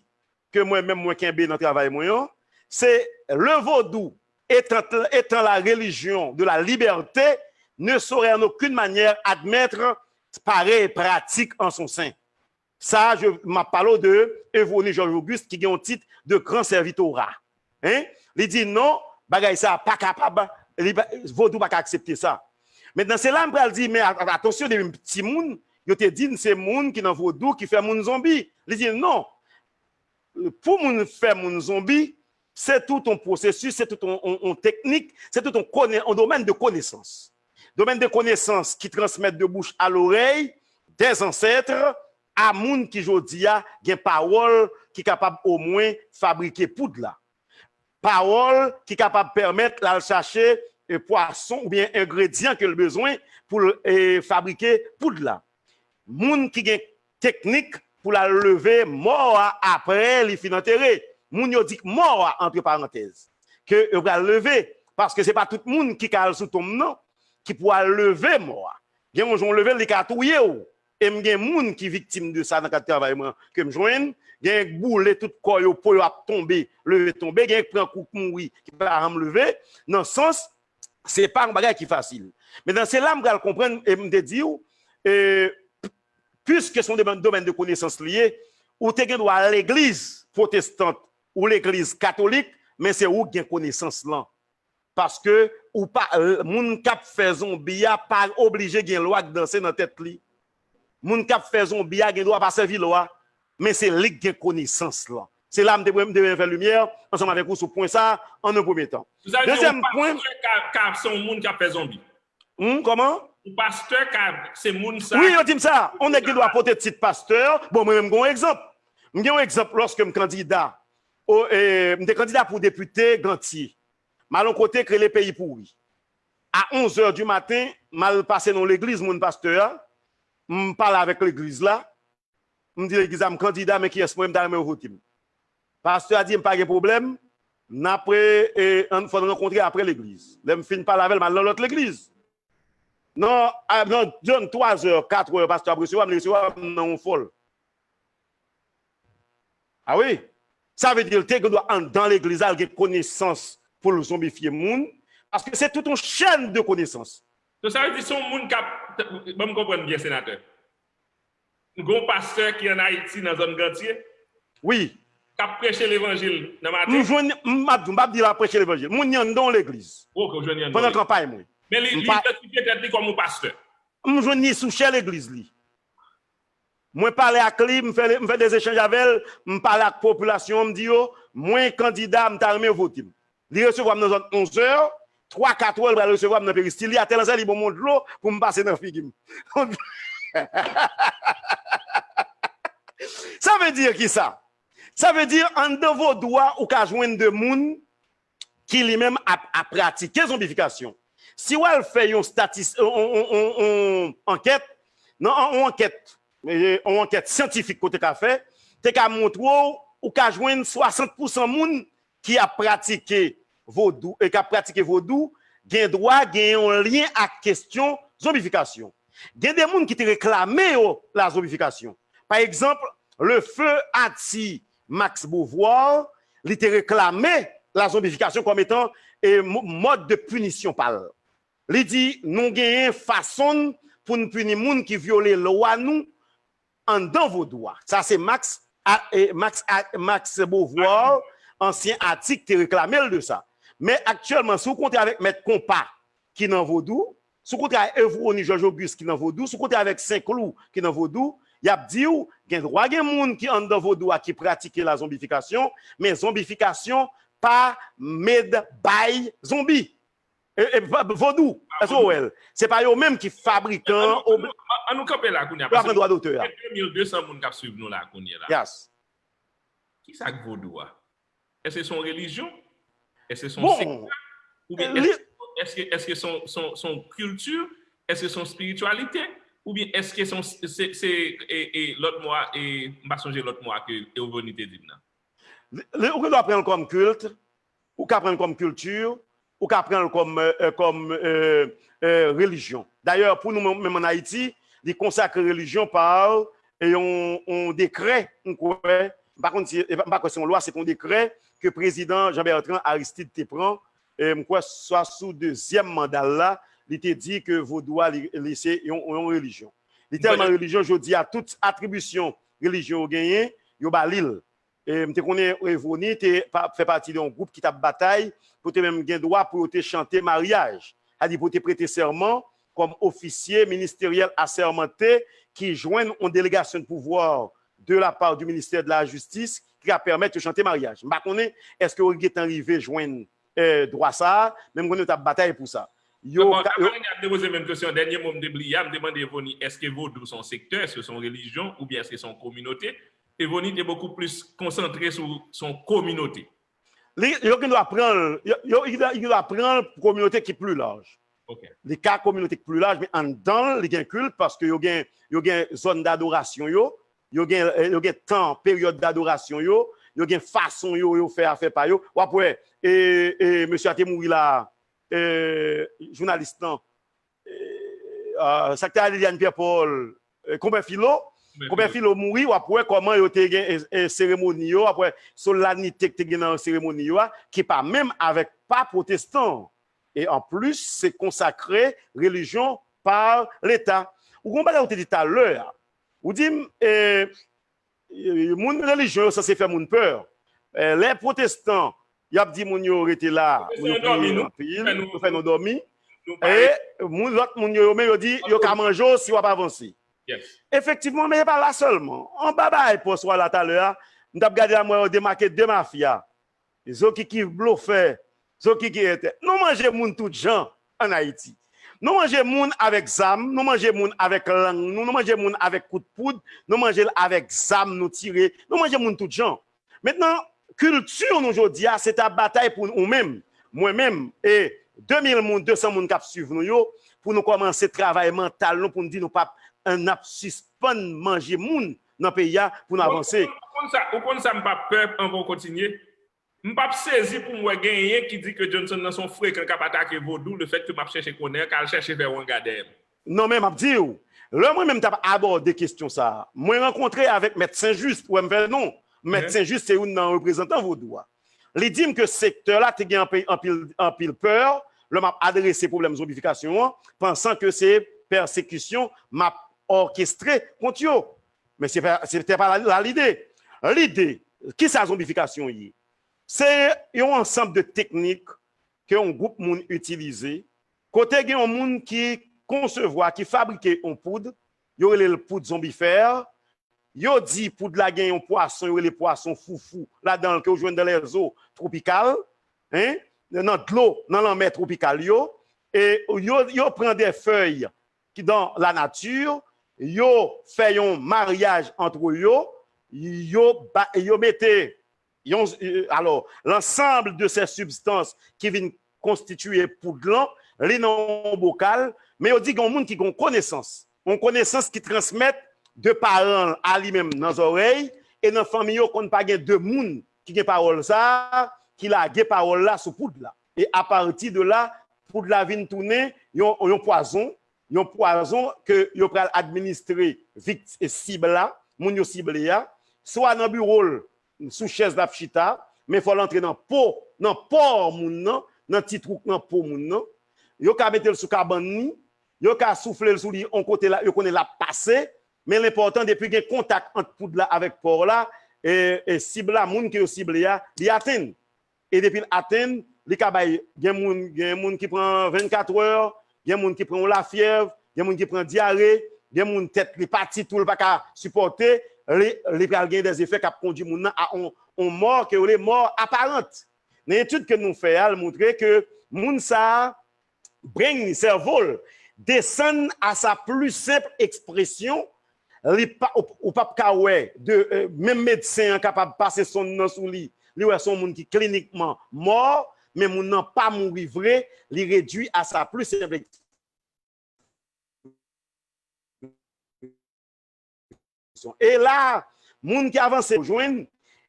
ke mwen menm mwen kenbe nan travay mwen an, se le vodou étant, étant la religion de la liberté, ne saurait en aucune manière admettre pareille pratique en son sein. Sa, je, m ap pale w de Evoni Jòj Ogis ki gen yon tit de gran sèvitora. Hein? Li di non, bagay sa pa kapab, li pa, vodou pa ka aksepte sa. Mentnan, se la m pral di, men a-, a-, atansyon, depi m timoun, yo te di n se moun ki nan vodou ki fè moun zonbi. Li di non. Pou moun fè moun zonbi, se tout yon pwosesis, se tout yon, yon, yon teknik, se tout yon kone-, yon domèn de konesans. Domèn de konesans ki transmèt de bouch a lorèy, des ancêtres, a moun ki jodi a gen pawòl ki kapab omwen fabrike poud la. Pawòl ki kapab pèmèt l al chache, e, pwason oubyen engredyan ke l bezwen pou l, e, fabrike poud la. Moun ki gen teknik pou l al leve mò a apre li fin antere. Moun yo di k mò a, antre parantèz, ke yo pral leve, paske se pa tout moun ki ka al sou tonm nan, ki pou al leve mò a. Gen yon jan w leve l, li ka touye w. E m gen moun ki viktim de sa nan kad travay mwen ke m jwenn. Gen k boule tout kò yo, po yo ap tonbe, leve tonbe. Gen k pran kou k mouri, ki pa janm leve. Nan sans, se pa yon bagay ki fasil. Mentnan, se la m pral konprann, e m te di w, e, piske se yon domèn, domèn de konesans li ye, ou te gen dwa al legliz pwotestant ou legliz katolik, men se ou k gen konesans lan. Paske ou pa, moun k ap fè zonbi a pa oblije gen lwa k danse nan tèt li. Moun k ap fè zonbi a gen dwa pa sèvi lwa, men se li k gen konesans lan. Se la m te, m te renmen fè limyè ansanm avèk ou sou pwen sa a, an yon premye tan. Dezyèm pwen. Pastè ka, ka, se yon moun k ap fè zonbi. Hmm, kòman? Yon pastè ka, se moun sa. Wi, yo di m sa. Yon nèg gen dwa pote tit pastè. Bon, mwen menm, m gen yon egzanp. M gen yon egzanp lòske m kandida. O, e, m te kandida pou depite Gantye. M al yon kote k rele Peyi Pouri. A onz è di maten, m al pase nan yon legliz, moun pastè a. M pale avèk legliz la. M di legliz la, m kandida, men kiyès mwen, m ta renmen yo vote m. Pastè a di m pa gen pwoblèm, n ap, e, ann, fò n rankontre apre legliz. Lè m fin pale avè l, m al nan lòt legliz. Nan, a, nan, nan twa zè, kat è, pastè a ap resevwa m, li resevwa m nan yon fòl. A wi. Sa vle di l te gen dwa anndan legliz la, l gen konesans pou l zonbifye moun, paske se tout yon chèn de konesans. Donk, sa vle di se yon moun k ap, ban m konprann byen, senatè. Gon pastè ki ann Ayiti, nan zòn Gantye, Wi. k ap preche levanjil nan maten. M jwenn, m ap di, m p ap di l ap preche levanjil. Moun li anndan yon legliz. Ok, ou jwenn li anndan yon legliz. Pandan kanpay mwen. Men li, li idantifye tèt li kòm yon pastè. M jwenn li sou chè legliz li. Mwen pale ak li, m fè, m fè de echanj avè l, m pale ak popilasyon an, m di yo, mwen kandida, m ta renmen yo vote m. Li resevwa m nan zòn onz è, twa, kat è, li pral resevwa m nan peristil li, atè lan sèl li ban m yon dlo pou m pase nan figi m. Sa vle di ki sa? Sa vle di, anndan vodou a, ou ka jwenn de moun ki li menm ap, ap pratike zonbifikasyon. Si w al fè yon statis, yon, yon, yon, yon ankèt, nan yon ankèt, yon ankèt syantifik ke w te ka fè, te ka montre w, ou ka jwenn swasant pousan moun ki ap pratike vodou, e k ap pratike vodou, gen dwa gen yon lyen ak kesyon zonbifikasyon. Gen de moun ki te reklame yo la zonbifikasyon. Pa egzanp, le feu Ati Max Beauvoir, li te reklame la zonbifikasyon kòm etan e mòd de pinisyon pa l. Li di, nou genyen fason pou n pini moun ki vyole lwa nou anndan vodou a. Sa se Max, Max, Max Beauvoir, ansyen Ati, te reklame l de sa. Men aktyèlman, si w kontre avèk mèt konpa ki nan vodou, si w kontre avèk Evroni Jòj Ogis ki nan vodou, si w kontre avèk Senklou ki nan vodou, y ap di w, gen dwa gen moun ki anndan vodou a ki pratike la zonbifikasyon, men zonbifikasyon pa made by zonbi. E, e, vodou, èske w wè l? Se pa yo menm ki fabrikan. An nou kanpe la kounye a. Yo ap pran dwa dotè a. Gen de mil de san moun k ap swiv nou la kounye a la. Yes. Ki sa k vodou a? Èske se yon relijyon? Èske se yon sektè? Oubyen èske èske èske se yon se yon se yon kilti? Èske se yon espirityalite? Oubyen èske se yon se se e e lòt mo a e m pa sonje lòt mo a ke Evroni te di m nan. Li ou gen dwa pran l kòm kilt, ou ka pran l kòm kilti, ou ka pran l kòm kòm relijyon. Dayè pou nou menm ann Ayiti, li konsakre relijyon pa yon yon dekrè, m kwè, m pa konn si, m pa kwè se yon lwa, se te yon dekrè ke prezidan Jean Bertrand Aristide te pran, m kwè swa sou dezyèm manda l la, li te di ke vodou a li li se yon yon relijyon. Li tèlman relijyon, jodi a tout atribisyon relijyon yo genyen, yo ba li l. E m te konnen Evroni te pa, fè pati de yon gwoup ki t ap batay pou te menm gen dwa pou yo te chante maryaj, sètadi pou yo te prete sèman kòm ofisye ministeryèl asèmante ki jwenn yon delegasyon de pouvwa de la part du ministère de la justice ki ka pèmèt yo chante maryaj. M pa konnen èske yo gentan rive jwenn dwa sa a, men m konnen yo t ap batay pou sa. Yo, yo... Depoze menm kesyon, dènye mo m te bliye a, m te mande Evroni, èske vodou se yon sektè, èske se yon relijyon, oubyen èske se yon kominote? Evroni te bokou plis konsantre sou se yon kominote. Li, yo gen dwa pran l, yo, yo, yo gen dwa pran l pou kominote ki pli laj. Li ka kominote ki pli laj, men anndan l, li gen kilt, paske yo gen, yo gen zòn dadorasyon yo, yo gen, yo gen tan, peryòd dadorasyon yo, yo gen fason yo, yo fè afè pa yo. W ap wè, e, e, mesye a te mouri la, e, jounalis lan, e, a, sa k te a Liliane Pierre Paul, e, Konpè Filo, Konpè Filo mouri, w ap wè kòman yo te gen e, e, seremoni yo, w ap wè solanite k te gen nan seremoni yo a, ki pa menm avèk pa pwotestan. E anplis, se konsakre relijyon pa Leta. Ou gen yon bagay ou te di talè a. Ou di m, e, e, moun relijyon yo sanse fè moun pè. E, lè pwotestan, y ap di moun yo rete la, moun yo priye anpil, yo fè nou dòmi. E moun, lòt moun yo, yo menm, yo di yo ka manje w si w ap avanse. Efektivman, men e pa la sèlman. Anba bagay pòs ou a la talè a, m t ap gade la, m wè yo demake de mafya. Zokiki blofè, Zokiki entè. Nou manje moun tout jan ann Ayiti. Nou manje moun avèk zam, nou manje moun avèk lang nou, nou manje moun avèk kout poud, nou manje l avèk zam, nou tire, nou manje moun tout jan. Mentnan, kilti nou jodi a, se ta batay pou ou menm, mwen menm, e de mil moun, de san moun k ap swiv nou yo, pou nou kòmanse travay mantal nou, pou n di nou p ap, n ap sispann manje moun nan peyi a pou n avanse. Ou konn sa, ou konn sa m p ap pè anvan w kontinye? M p ap sezi pou m wè genyen ki di ke Johnson nan se yon frekan k ap atake vodou, lefètke m ap chèche konnen an, k al chèche fè wanga dèyè m. Non, men m ap di w, lè mwen menm t ap abòde kesyon sa a, mwen rankontre avèk Mèt Senjis, pou wè m fè non. Mèt Senjis se youn nan reprezantan vodou a. Li di m ke sektè la te gen anpil, anpil, anpil pè lè m ap adrese pwoblèm zonbifikasyon an, pansan ke se pèsekisyon m ap òkestre kont yo. Men se pa, se te pa la, la lide. Lide, kisa zonbifikasyon ye? Se yon ansanm de teknik ke yon gwoup moun itilize, kote gen yon moun ki konsevwa, ki fabrike yon poud, yo rele l poud zonbifè. Yo di poud la gen yon pwason, yo rele pwason foufou, ladan l ke yo jwenn dans les eaux tropicales, hein, nan dlo, nan lanmè twopikal yo, e yo, yo pran de fèy ki dans la nature, yo fè yon maryaj ant yo, yo, ba, yo mete yon, euh, alors, l'ensemble de ces substances ki vin konstitiye poud lan, li nan yon bokal, men yo di gen yon moun ki gen yon konesans, yon konesans ki transmèt de paran a li menm nan zòrèy, e nan fanmi yo konn pa gen de moun ki gen pawòl sa a, ki lage pawòl la sou poud la. E apati de la, poud la vin tounen yon, yon pwazon, yon pwazon ke yo pral administre vik-, sib la, moun yo sible a, swa nan biwo l, sou chèz l ap chita, men fò l antre nan po, nan pò moun nan, nan ti twou k nan po moun nan. Yo ka mete l sou kabann li, yo ka soufle l sou li yon kote la, yo konnen l ap pase, men l enpòtan depi gen kontak ant poud la avèk pò la, e, e sib la, moun ke yo sible a, li atenn. E depi l atenn, li ka bay, gen moun, gen moun ki pran vennkat è, gen moun ki pran yon lafyèv, gen moun ki pran dyare, gen moun tèt li pati tou, li pa ka sipòte, li, li pral gen dèzefè k ap kondui moun nan a on, on mò ke yo rele mò aparant. Nan etid ke nou fè a, l montre ke moun sa a, brenn li, sèvo l, desann a sa pli senp ekspresyon, li pa, ou, ou p ap ka wè de, euh, menm medsen an kapab pase sonn nan sou li, li wè se yon moun ki klinikman mò, men moun nan pa mouri vre, li redui a sa pli senp ekspresyon. E la, moun ki avanse yo jwenn,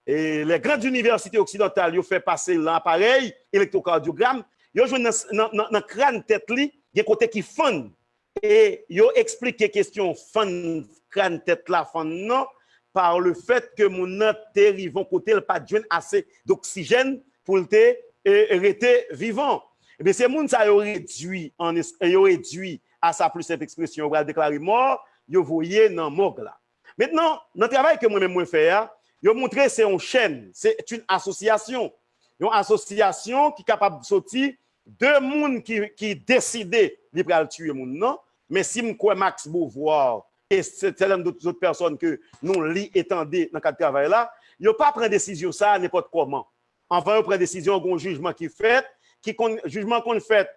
e les grandes universités occidentales, yo fè pase l nan aparèy elektwokadyogram, yo jwenn nan, nan, nan, nan kràn tèt li, gen kote ki fann. E yo eksplike kesyon fann kràn tèt la fann nan, par le fait que moun nan te rive yon kote l pa t jwenn ase doksijèn pou l te, e, rete vivan. Ebyen, se moun sa yo redui an es-, yo redui a sa pli senp ekspresyon, yo pral deklare mò, yo voye nan mòg la. Mentnan, nan travay ke mwen menm mwen fè a, yo montre se yon chèn, se une association. Yon asosyasyon ki kapab soti de moun ki, ki deside li pral tiye moun nan, men si m kwè Max Beauvoir e sèten dòt, dòt pèsòn ke nou li e tande nan kad travay la, yo pa pran desizyon sa a nenpòt kòman. Anvan yo pran desizyon, gen yon jijman ki fèt, ki konn, jijman konn fèt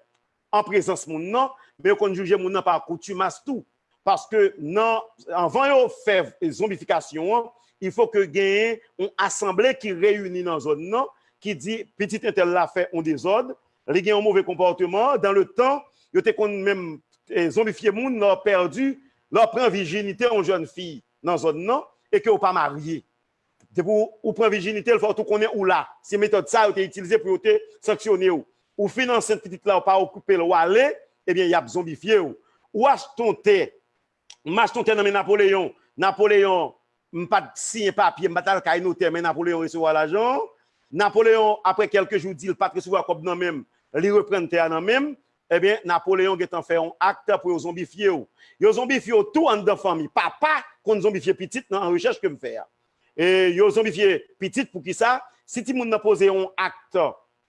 an prezans moun nan, men yo konn jije moun nan pa kontimas tou. Paske nan, anvan yo fè zonbifikasyon an, il faut que genyen yon asanble ki reyini nan zòn nan, ki di pitit entèl la fè yon dezòd, li gen yon move konpòteman, dans le temps, yo te konn menm, eh, zonbifye moun, lè w pèdi, lè w pran vijinite yon jèn fi nan zòn nan, e ke w pa marye. Depi w, ou pran vijinite l, fò w tou konnen ou la. Se metòd sa yo te itilize pou yo te sanksyone w. Ou fin ansent pitit la, ou pa okipe l, ou ale, ebyen, y ap zonbifye w. Ou achte yon tè. M achte yon tè nan men Napoleyon. Napoleyon, m pa t siyen papye, m pa t al kay notè, men Napoleyon resevwa lajan an. Napoleyon, apre kèlke jou, di l pa t resevwa kòb nan men m, li reprann tè a nan men m. Ebyen, Napoleyon gentan fè yon ak pou yo zonbifye w. Yo zonbifye w tou anndan fanmi. Papa konn zonbifye pitit nan rechèch ke m fè a. E yo zonbifye pitit poukisa? Si timoun nan poze yon ak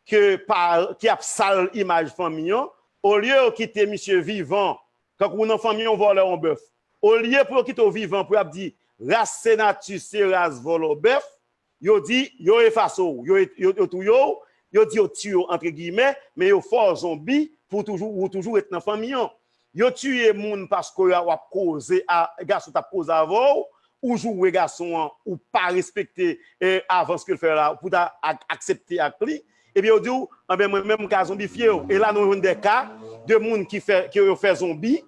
ke pa, ki ap sal imaj fanmi an, olye yo kite misye vivan, kankou nan fanmi yon vòlè yon bèf, olye pou yo kite w vivan, pou y ap di, ras Senatris se ras vòlò bèf, yo di, yo efase w, yo, yo, yo touye w, yo di yo tiye w, antre giyimè, men yo fè w zonbi pou w toujou, ou toujou ret nan fanmi an. Yo tiye moun paske w ap koze a, gason t ap koze avè w, ou joure gason an, ou pa respekte, eh, avans ke l fè la, pou ta ak-, aksepte ak li, ebyen, yo di w, anben, mwen menm, m ka zonbifye w. E la, nou jwenn de ka de moun ki fè, ke yo fè zonbi,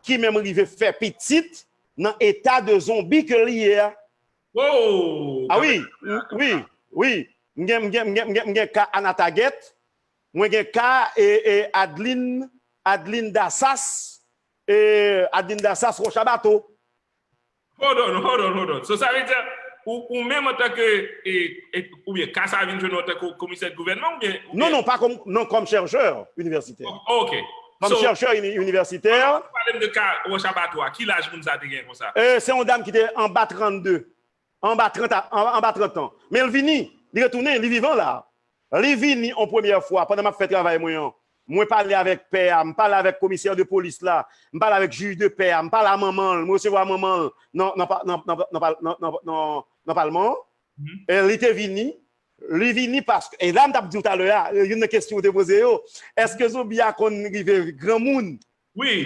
ki menm rive fè pitit nan eta de zonbi ke li ye a. Oh! Ah wi, wi, wi. M gen, m gen, m gen, m gen, m gen ka Anatagèt, mwen gen ka, e, e, Adeline, Adeline Dassas, e, Adeline Dassas, Wòch a Bato. Hold on, hold on, hold on. So, sa vle di, ou, ou menm antanke, e, e, oubyen ka sa vin jwenn ou antanke komisè gouvènman, oubyen, oubyen... Non, non, pa kòm, non, kòm chèchè inivèsitè. O-, ok. Kòm chèchè inivèsitè. Pale m de ka Wòch Abatwa. Ki laj moun sa te gen konsa? Se yon dam ki te anba trannde. Anba trant, anba trant an. Men l vini, li retounen, li vivan la. Li vini yon premyè fwa pandan m ap fè travay mwen an. Mwen pale avèk pè a, m pale avèk komisè de polis la, m pale avèk jij de pè a, m pale a manman l, mwen resevwa manman l nan, nan, nan, nan palman an. E li te vini, li vini paske, e la m t ap di w talè a, youn nan kesyon w te poze yo, èske zonbi a konn rive granmoun? Wi.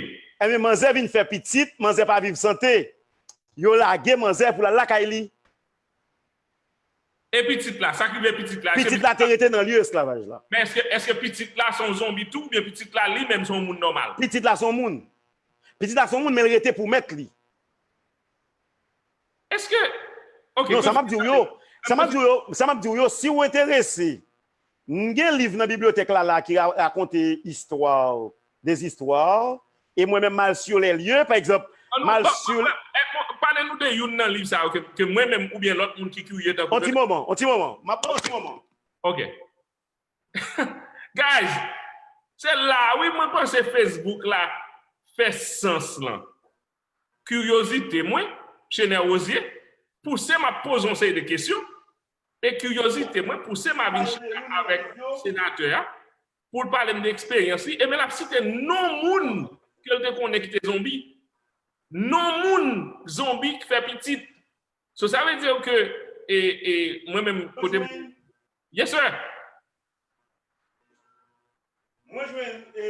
Ebyen, manzè vin fè pitit, manzè pa viv sante. Yo lage manzè pou l al lakay li. E pitit la, sa k rive pitit la? Pitit la te rete nan lye esklavaj la. Men èske, èske pitit la se yon zonbi tou, oubyen pitit la li menm se yon moun nòmal? Pitit la se yon moun. Pitit la se yon moun, men l rete pou mèt li. Èske, ok, non, sa m ap di w yo, sa m ap di w yo, sa m ap di w yo, si w enterese, m gen liv nan bibliyotèk la la ki ra- rakonte istwa, dezistwa, e mwen menm m al sur les lieux, pa egzanp, m al sur. Pale nou de youn nan liv sa yo ke, ke mwen menm oubyen lòt moun ki kirye tankou. On ti moman, on ti moman, m ap pran on ti moman. Ok. Guys, se la wi mwen panse Facebook la fè sans lan. Kiryozite mwen, Chenè Wozier, pouse m ap poze yon seri de kesyon, e kiryozite mwen pouse m a vin chita avèk senatè a pou l pale m de eksperyans li, ebyen l ap site non moun ke l te konnen ki te zonbi. Non moun zonbi ki fè pitit. So, sa vle di ke, e, e, mwen menm, kote m. Yes, sir. Mwen jwenn, e,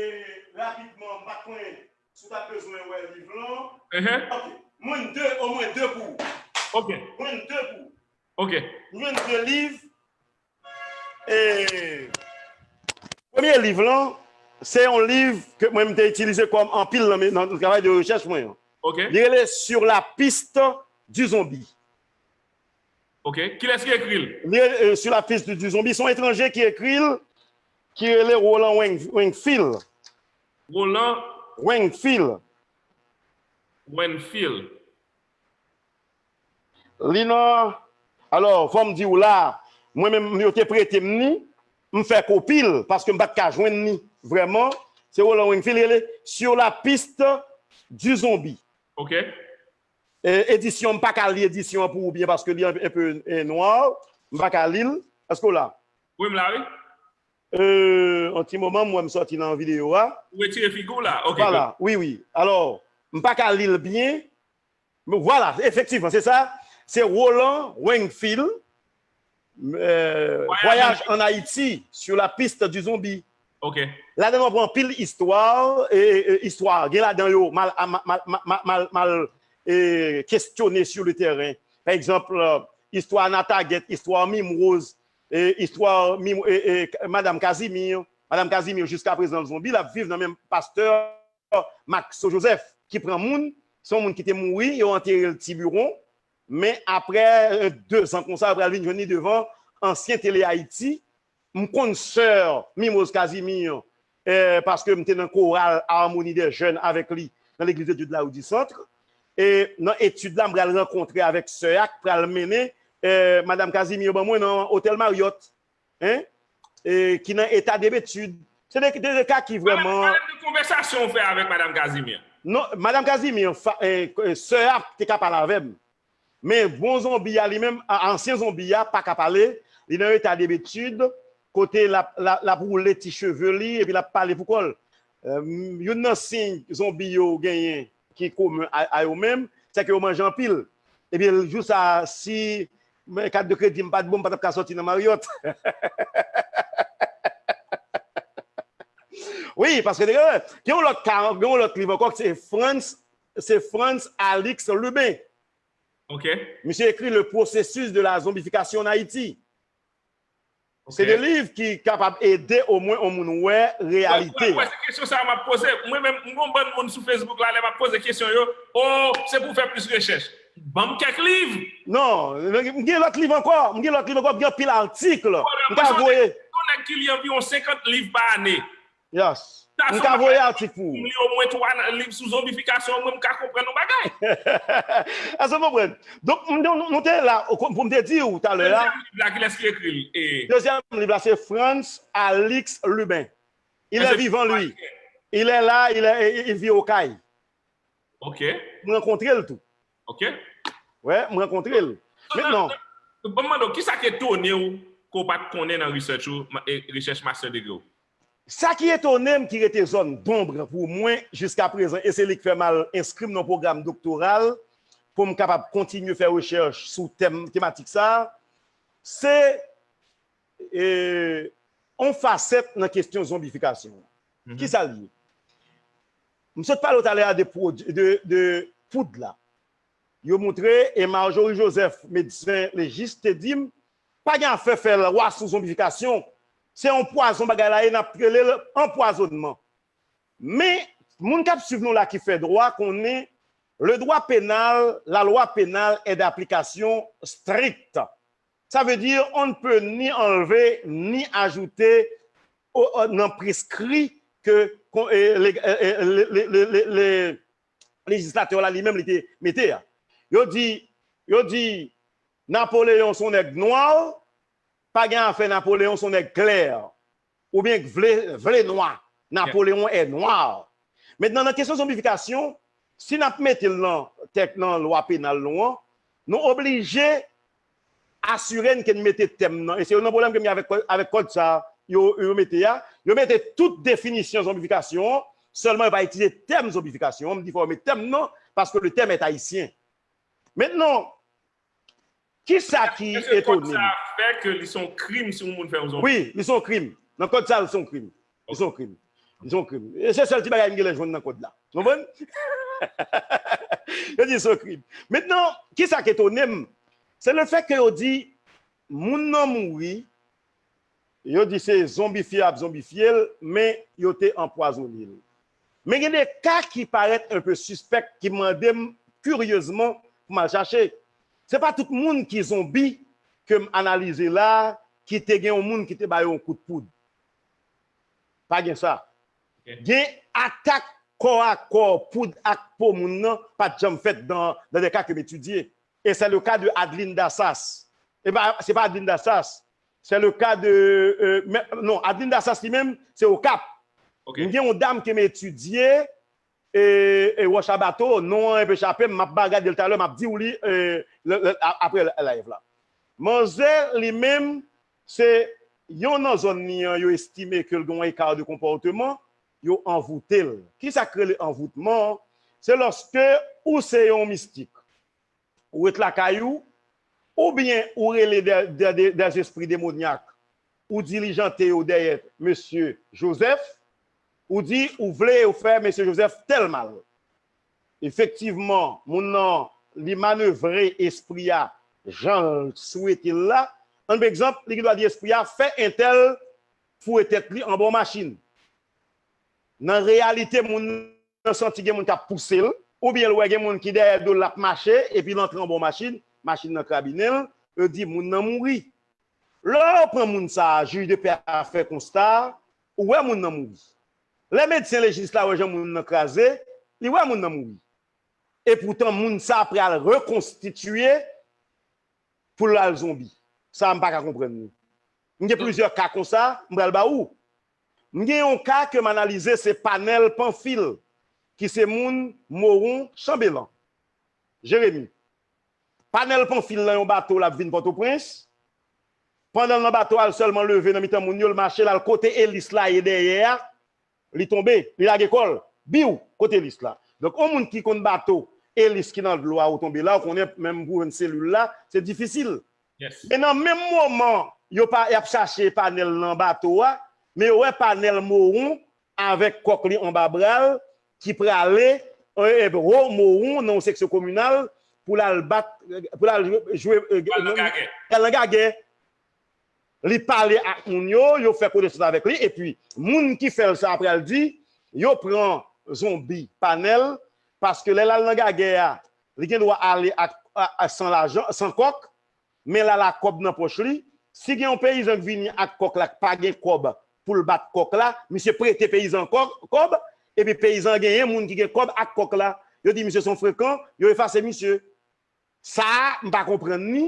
rapidman, m pa t konnen si w t ap bezwen wè liv lan. Ok. Mwen de, omwen de pou ou. Ok. Mwen de pou ou. Ok. M jwenn de liv. E, premye liv lan, se yon liv ke mwen m te itilize kòm anpil nan, nan travay de rechèch mwen an. Ok. Li rele Sur la piste du zombie. Ok. Kilès ki ekri l? Li, e, Sur la piste du zombie, se yon etranje ki ekri l, ki rele Roland Weng- Wingfield. Roland Wingfield. Wingfield. Li nan, alò, fò m di w la, mwen menm, yo te prete m ni, m fè kopi l, paske m pa t ka jwenn ni, vrèman. Se Roland Wingfield, li rele Sur la piste du zombie. Ok. E, edisyon, m pa ka li edisyon an pou ou byen, paske li enpe, e, nwa, m pa ka li l. Èske w la? Wi, m la, wi. E, yon ti moman, m wè m sòti nan videyo a. Ou retire figi w la? Ok, good. Wi, wi. Alò, m pa ka li l byen, Vwala, efektivman, se sa. Se Roland Wingfield, euh, Voyage en Haïti, sur la piste du zombie. Ok. Ladan l w ap wè anpil istwa, e, e, istwa, gen ladan yo, mal, mal, mal, mal, mal, mal, e, kestyone sur le terrain. Pa egzanp, euh, istwa Nataget, istwa Mimwoz, e, istwa Mim, e, e, Madanm Casimir. Madanm Casimir, jiskaprezan, l zonbi, l ap viv nan men pastè Maxo Joseph, ki pran moun, se yon moun ki te mouri, yo antere l Tibiwon, men aprè, euh, dezan konsa, yo pral vin jwenn li devan ansyen Tele Ayiti. M konn sè Mimoz Casimir, euh, paske m te nan koral Harmonie des Jeunes avèk li nan Legliz de Dieu de la Rue du Centre. E nan etid la, m pral rankontre avèk sè a k pral mennen, euh, Madanm Casimir ban mwen nan Otèl Marriott. Hein? E ki nan eta debetid. Se de, de, de ka ki vrèman. Pale m de konvèsasyon w fè avèk Madanm Casimir. Non, Madanm Casimir, fa- e, e, sè a te ka pale avè m. Men bon zonbi a li menm, a- ansyen zonbi a pa ka pale. Li nan eta debetid, kote l ap, l ap, l ap woule ti cheve li, epi l ap pale pou kò l. Euh, youn nan siy zonbi yo genyen ki komen a, a yo menm, se ke yo manje anpil. Ebyen, jou sa a, si men kat de kredi m pa t bon, m pa t ap ka sòti nan Marriott. Wi, paske gen, gen yon lòt ka, gen yon lòt liv ankò, se Frantz, se Frantz Alix Lubin. Ok. Misye ekri Le processus de la zombification en Haïti. Se de liv ki kapab ede omwen yon moun wè reyalite. Wè, wè, wè, se kesyon sa a m ap poze. Mwen menm, m gon bann moun sou Facebook la, lè m ap poze kesyon yo, o, se pou fè plis rechèch. Ban m kèk liv. Non, m gen lòt liv ankò, m gen lòt liv ankò, m gen anpil atik. M ka voye. Yon nèg ki li anviwon senkant liv pa ane. Yes. M ka voye atik pou ou. M li omwen twa liv sou zonbifikasyon, mwen m ka konprann yon bagay. Èske w konprann? Donk, m, nou, nou te la, pou m te di w talè a. Dezyèm liv la, kilès ki ekri l? E dezyèm liv la, se Frantz Alix Lubin. Il est vivant, lui. Il est là, il, est, il vit Okay. Ok. M rankontre l tou. Ok. Wè, m rankontre l. Mentnan, Bon, mwen, donk, kisa ki etone w ke w pa t konnen nan research ou, ma- e, rechèch master degree w? Sa ki etone m, ki rete zòn donb pou mwen jiska prezan, e se li k fè m al enskri m nan pwogram doktoral pou m kapab kontinye fè rechèch sou tèm, tematik sa a, se e, yon fasèt nan kesyon zonbifikasyon. Kisa l ye? M sot pale w talè a de, pwod- de, de poud la. Yo montre, e Marjorie Joseph, medsen lejis, te di m, pa gen afè fè lwa sou zonbifikasyon. Se yon pwazon bagay la ye, n ap rele l anpwazonnman. Men, moun k ap swiv nou la ki fè dwa konnen, le droit pénal, la loi pénale est d'application stricte. Ça veut dire, on ne peut ni enlever, ni ajouter au- au- nan preskri ke kon- e, le- e, e, le- le- le- le- le- lejislatè la li menm li te mete a. Yo di, yo di, Napoleyon se yon nèg nwa, pa gen afè Napoleyon se yon nèg klè, oubyen k vle, vle nwa. Napoleyon est noir. Mentnan, nan kesyon zonbifikasyon, si n ap mete l nan tèks, nan lwa penal nou an, nou oblije asire n ke n mete tèm nan. E se youn nan pwoblèm ke m gen avèk, avèk kòd sa a yo, yo mete a. Yo mete tout definisyon zonbifikasyon an, sèlman yo pa itilize tèm zonbifikasyon an. M di fò yo met tèm nan, paske le thème est haïtien. Mentnan, kisa ki Èske kòd etone sa m? a fè ke li se yon krim si yon moun fè yon zonbi? Wi, li se yon krim. Nan kòd sa a, li se yon krim. Li se yon krim. Li se yon krim. E se sèl ti bagay m gen lè jwenn nan kòd la. Konprann? Yo di se yon krim. Mentnan, kisa ki etone m? Se le fèt ke yo di moun nan mouri, yo di se zonbifye y ap zonbifye l, men yo te anpwazone l. Men gen de ka ki parèt un peu suspect, ki mande m kiryezman pou m al chache. Se pa tout moun ki zonbi ke m analize la, ki te gen yon moun ki te ba yo yon kout poud. Pa gen sa. Gen atak kò a kò, poud ak po moun nan, pa t janm fèt dans, dans des cas ke m etidye. E se le ka de Adeline Dassas. E pa, se pa Adeline Dassas. Se le ka de, euh, men- non, Adeline Dassas li menm, se Okap. Ok. M gen yon dam ke m etidye, e, e Wòch a Bato, non an enpe chape m, m ap ba gade l talè, m ap di w li, e, le- le- a- apre live la. Manzè li menm, se yon nan zòn li an, yo estime ke l gen yon eka de konpòteman, yo anvoute l. Kisa k rele anvoutman an? Se lòske ou se yon mistik, ou ret lakay ou, oubyen ou rele de, de, de, des esprits démoniaques, ou dilijante yo dèyè mesye Joseph, ou di ou vle yo fè mesye Joseph tèl mal. Efektivman, moun nan, li manevre espri a jan l swete l la. Ann pran egzanp, li gen dwa di espri a fè entèl foure tèt li anba yon machin. Nan reyalite, moun nan santi gen moun k ap pouse l, oubyen l wè gen moun ki dèyè do l ap mache, epi l antre anba yon machin, machin nan krabinen l, yo di moun nan mouri. Lè yo pran moun sa a, jij de pè a fè konsta a, ou wè moun nan mouri. Lè medsen lejis la wè jan moun nan kraze, li wè moun nan mouri. Epoutan, moun sa a pral rekonstitye pou l al zonbi. Sa a, m pa ka konprann li. M gen plizyè ka konsa, m pral ba ou. M gen yon ka ke m analize, se Panèl Panfil, ki se moun Mowon Chanbelan. Jeremi. Panèl Panfil nan yon bato, l ap vin Pòtoprens. Pandan l nan bato a, l sèlman leve nan mitan moun yo, l mache, l al kote elis la ye dèyè a, li tonbe, li lage kò l, biw, kote elis la. Donk, yon moun ki konn bato, elis ki nan dlo a, ou tonbe la, ou konnen menm pou jwenn selil la, se difisil. Yes. E nan menm moman, yo pa, y ap chache Panèl nan bato a, men yo wè Panèl Mowon avèk kòk li anba bra l, ki prale, e, e, wo Mowon nan yon seksyon kominal pou l al bat, pou l al jwe, jwe, e, Al nan gagè. Al nan gagè. Li pale ak moun yo, yo fè konesans avèk li, epi moun ki fè l sa pral di, yo pran zonbi Panèl, paske lè l al nan gagè a, li gen dwa ale ak, a, a, san lajan, san kòk, men l al ak kòb nan pòch li. Si gen yon peyizan k vini ak kòk la, k pa gen kòb pou l bat kòk la, misye prete peyizan kòk, kòb, epi peyizan genyen moun ki gen kòb ak kòk la. Yo di misye se yon frekan, yo efase misye. Sa a, m pa konprann li,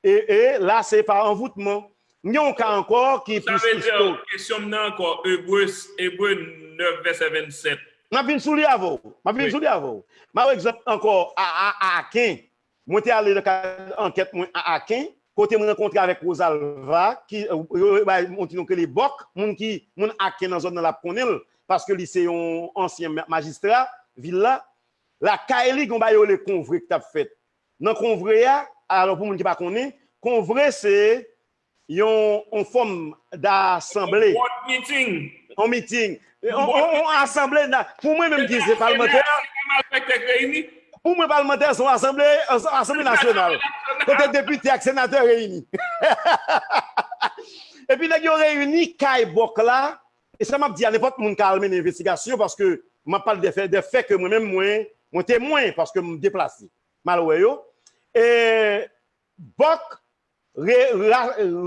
e, e la, se pa anvoutman. M gen yon ka ankò ki Sa vle di, kesyon m nan ankò, Ebre, Ebre nèf vèsè vennsèt. M ap vin sou li avè w. M ap vin sou li avè w. M ap egzanp ankò a, a, a Aken. Mwen te ale nan kad ankèt mwen a Aken, kote mwen rankontre avèk Rosalva, ki, euh, yo bay yon ti non ke li Bòk, moun ki, moun Aken nan zòn nan l ap konnen l, paske li se yon ansyen ma- majistra vil la. Lakay li, gen yon bagay yo rele konvre ki t ap fèt. Nan konvre a, alò pou moun ki pa konnen, konvre se yon, yon fòm dasanble. Board meeting. Yon miting. Yon, yon, yon asanble. Pou mwen menm ki se palmantè, pou mwen palmantè se yon asanble, yon asanble nasyonal. Kote depite ak senatè reyini. Epi nèg yo reyini kay Bòk la. E sa m ap di a, nenpòt moun ka al mennen envestigasyon, paske m ap pale de fè, de fè ke mwen menm mwen, mwen temwen, paske m deplase. M al wè yo. E Bòk re, ra,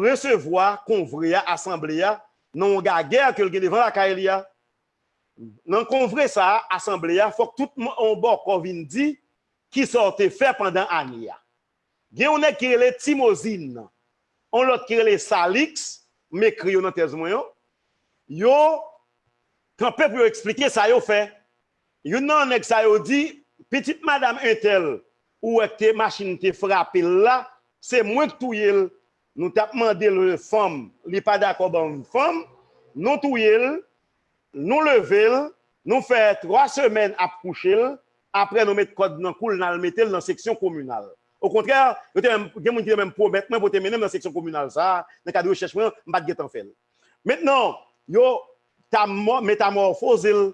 resevwa konvre a, asanble a, nan yon gagè ke l gen devan lakay li a. Nan konvre sa a, asanble a, fòk tout yon Bòkò vin di kisa w te fè pandan ane a. Gen yon nèg ki rele Timozin, yon lòt ki rele Salix, m ekri yo nan tèz mwen yo. Yo kanpe pou yo eksplike sa yo fè. Youn nan nèg sa yo di, pitit madanm entèl, ou wè ke te machin te frape l la, se mwen k touye l. Nou t ap mande l fanm, li pa dakò ban m fanm, nou touye l, nou leve l, nou fè twa semèn ap kouche l, apre nou met kòd nan kou l, n al mete l nan seksyon kominal. Okontrè, yo te menm, gen moun ki te menm pwomèt mwen pou te mennen m nan seksyon kominal sa a, nan kad rechèch mwen, m pa t gentan fè l. Mentnan, yo ta mò, metamòfoze l,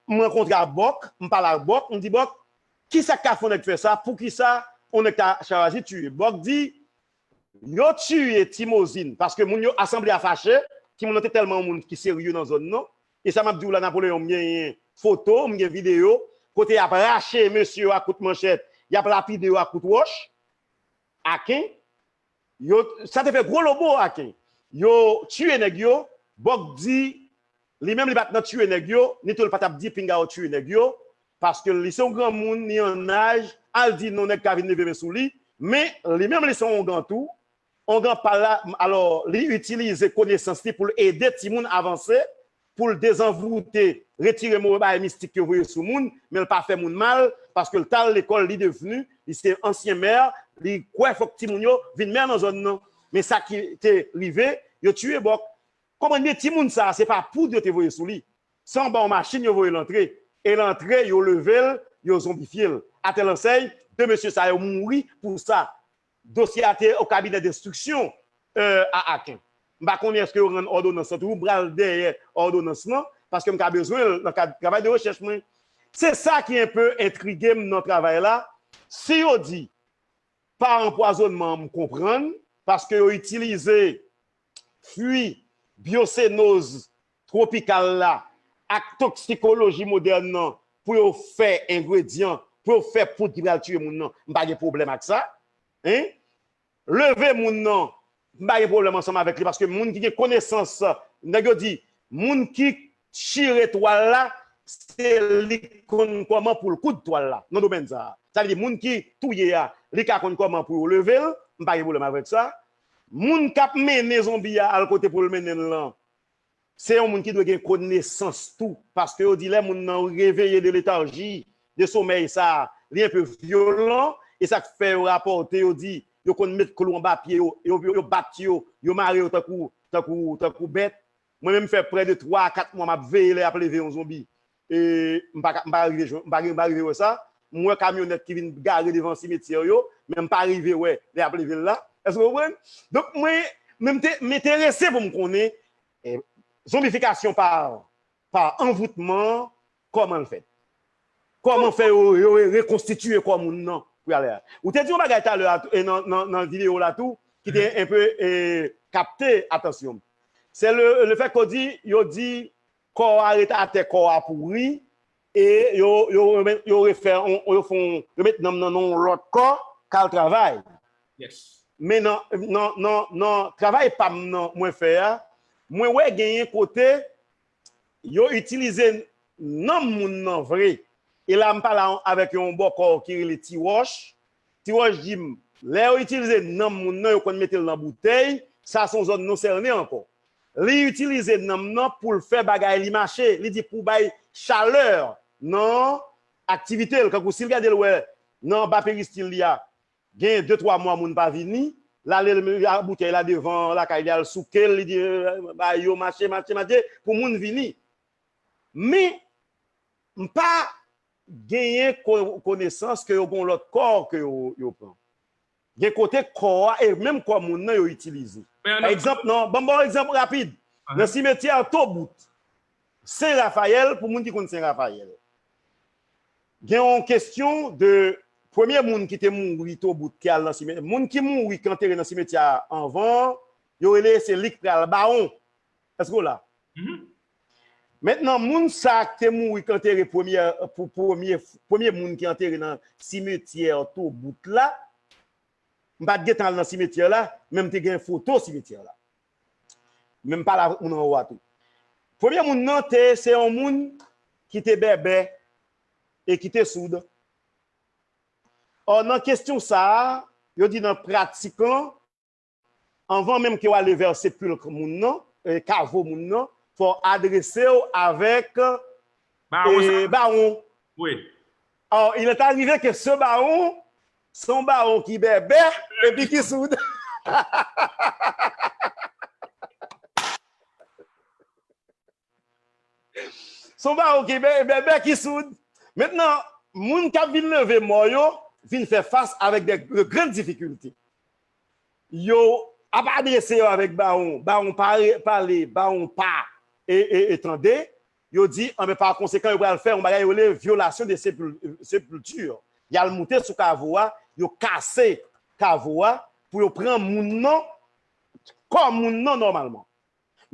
m rankontre ak Bòk, m pale ak Bòk, m di Bòk, kisa k ka fè yon nèg fè sa? Poukisa yon nèg ta chwazi tiye? Bòk di, yo tiye Timozin, paske moun yo, asanble a fache, timoun nan te tèlman yon moun ki serye nan zòn nan, e sa m ap di w la, Napoleon, m genyen foto, m gen videyo, kote y ap rache mesye yo ak kout manchèt, y ap lapide yo ak kout wòch, Aken, yo, sa te fè gwo lobo Aken. Yo tiye nèg yo, Bòk di, li menm li pa t nan tiye nèg yo, ni tou li pa t ap di pinga yo tiye nèg yo, paske li se yon granmoun, li an aj, al di non nèg ka vin leve men sou li, men li menm li se yon ongan tou, ongan pa l la, alò, li itilize konesans li pou l ede timoun avanse, pou l dezanvoute, retire move bagay mistik yo voye sou moun, men l pa fè moun mal, paske l t al lekòl, li devni, li se ansyen mè, li kwè fòk timoun yo vin mè nan zòn nan. Men sa ki te rive, yo tiye Bòk. Konprann byen, timoun sa a, se pa poud yo te voye sou li. Se anba yon machin yo voye l antre. E l antre, yo leve l, yo zonbifye l. Atè Lansèy, de mesye sa yo mouri pou sa. Dosye a te o kabinè denstriksyon, euh, a Aken. M pa konnen èske yo rann òdonans lan toujou, m pral dèyè òdonans lan, paske m ka bezwen l nan kad travay de rechèch mwen. Se sa ki enpe entrige m nan travay la. Si yo di pa anpwazonnman, m konprann, paske yo itilize fwi byosenoz twopikal la ak toksikoloji modèn nan pou yo fè engredyan, pou yo fè poud ki pral tiye moun nan, m pa gen pwoblèm ak sa. Hein? Leve moun nan, m pa gen pwoblèm ansanm avèk li, paske moun ki gen konesans, nèg yo di, moun ki chire twal la, se li k konn kòman pou l koud twal la, nan domèn sa a. Sa vle di, moun ki touye a, li ka konn kòman pou yo leve l, m pa gen pwoblèm avèk sa. Moun k ap mennen zonbi a al kote pou l mennen l lan, se yon moun ki dwe gen konesans tou, paske yo di lè moun nan reveye de letarji, de somèy sa a, li enpe vyolan, e sa k fè yo rapòte, yo di, yo konn met klou anba pye yo, yo, yo, yo bat yo, yo mare yo tankou, tankou, tankou bèt. Mwen menm fè prè de twa a kat mwa m ap veye lè y ap leve yon zonbi. E m pa ka, m pa rive jwenn, m pa, m pa rive wè sa. M wè kamyonèt ki vin gare devan simetyè yo, men m pa rive wè lè y ap leve l la. Èske w konprann? Donk, mwen, mwen m te, m enterese pou m konnen, eh, zonbifikasyon pa, pa anvoutman, kòman l fèt? Kòman fè yo, yo rekonstitiye kò moun nan pou y ale a? Ou te di yon bagay talè a, e nan, nan, nan videyo la tou, ki te enpe, e, kapte atansyon m. Se le, le fèt ke w di, yo di, kò a ret atè, kò a pouri, e yo, yo, yo, yo refè, on, yo fè, on, yo met nanm nan nan yon lòt kò, k al travay. Yes. Men nan, nan, nan, nan travay pa m nan mwen fè a, mwen wè genyen kote yo itilize nanm moun nan vre. E la, m pale avèk yon bòkò ki rele Ti Wòch. Ti Wòch di m, lè yo itilize nanm moun nan, yo konn mete l nan boutèy, sa se yon zòn non sène ankò. Li itilize nanm nan pou l fè bagay li mache. Li di pou bay chalè nan aktivite l. Kankou si l gade l wè nan anba peristil li a, gen de twa mwa moun pa vini, l ale l met boutèy la devan lakay li, al souke l, li di, eh, bay yo mache, mache, mache, pou moun vini. Men, m pa genyen ko- konesans ke yo gen yon lòt kò ke yo, yo pran. Gen kote kò a, e menm kò moun nan yo itilize. Pa egzanp, non, ban m ba w egzanp rapid. Nan simetyè Tobout, Sen Rafayèl, pou moun ki konn Sen Rafayèl, gen yon kesyon de premye moun ki te mouri Tobout ki al nan simetyè. Moun ki mouri ki antere nan simetyè a anvan, yo rele se li k pral bawon. Èske w la? Mentnan, moun sa a ki te mouri ki antere premye, pou premye, premye moun ki antere nan simetyè Tobout la, m pa t gentan al nan simetyè la, men m te gen foto simetyè la. Men m pale avèk moun anwo a tou. Premye moun nan te se yon moun ki te bèbè e ki te soud. Ò, nan kesyon sa a, yo di nan pratik lan, anvan menm ke w ale vè sepilk moun nan, e, kavo moun nan, fò w adrese w avèk, e, bawon. Wi. Or, il est arrivé que ce bawon, se yon bawon ki bèbè epi ki soud. Se yon bawon ki bè- bèbè ki soud. Mentnan, moun k ap vin leve mò yo vin fè fas avèk de, de grann difikilte. Yo ap adrese yo avèk bawon, bawon pa re- pale, bawon pa e, e, e tande. Yo di, anben, pa konsekan, yo pral fè yon bagay yo rele vyolasyon de sepil- sepilti. Y al moute sou kavo a, yo kase kavo a pou yo pran moun nan, kò moun nan nòmalman.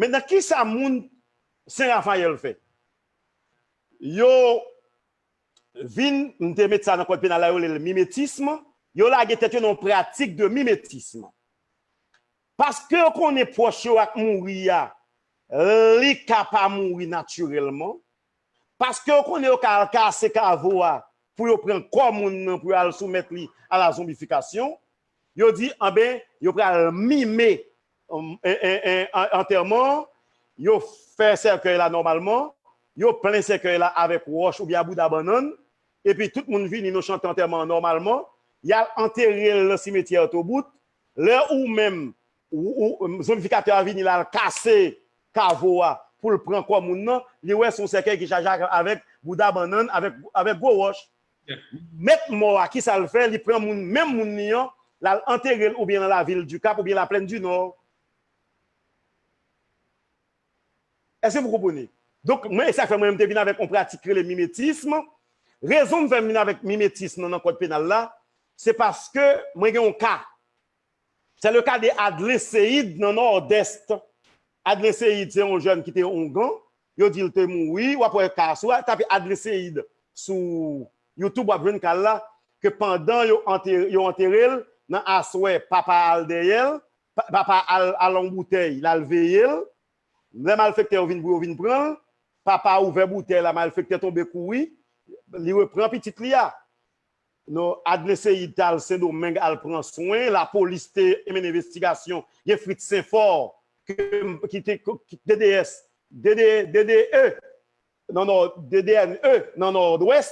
Mentnan, kisa moun Sen Rafayèl fè? Yo vin, m te met sa nan kòd penal la, yo rele l mimetism. Yo lage tèt yo nan yon pratik de mimetism. Paske yo konnen pwòch yo ak mouri a, li ka pa mouri natirèlman. Paske yo konnen yo ka al kase kavo a pou yo pran kò moun nan pou yo al soumèt li a la zonbifikasyon. Yo di, anben, yo pral mime, um, en- en- en- an- antèman an, yo fè sèkèy la nòmalman, yo plen sèkèy la avèk wòch oubyen a bouda bannann, epi tout moun vini, nou chante antèman an nòmalman, y al antere l nan simetyè Tobout. Lè ou menm, ou, ou, zonbifikatè a vini, l al kase kavo a pou l pran kò moun nan, li wè se yon sèkèy ki chaje ak- avèk bouda bannann, avèk, avèk gwo wòch. Mèt mò a, kisa l fè? Li pran moun, menm moun li an, l al antere l oubyen nan lavil Dikap oubyen Laplèn di Nò. Èske vous comprenez? Donk, mwen, e sa k fè mwen, m te vin avèk yon pratik ki rele mimetism. Rezon m fè m vin avèk mimetism nan, nan kòd penal la, se paske mwen gen yon ka. C'est le cas de Adlin Seid nan Nòdès. Adlin Seid, se yon jèn ki te ongan. Yo di l te mouri. W ap wè ka a sou, tape Adlin Seid sou YouTube, w ap jwenn ka l la. Ke pandan yo antere, yo antere l, nan aswè, papa al dèyè l, pa- papa al, al yon boutèy, l al veye l. Lè malfektè yo vin pou yo vin pran l, papa ouvè boutèy la, malfektè tonbe kouri, li repran pitit li a. Non, Adlin Seid t al Sendomeng al pran swen, lapolis te mennen envestigasyon, gen Fritz Senfò, ke, ki te, ki, D D S, D D, D D E, nan Nò-, D D N E, nan Nòdwès,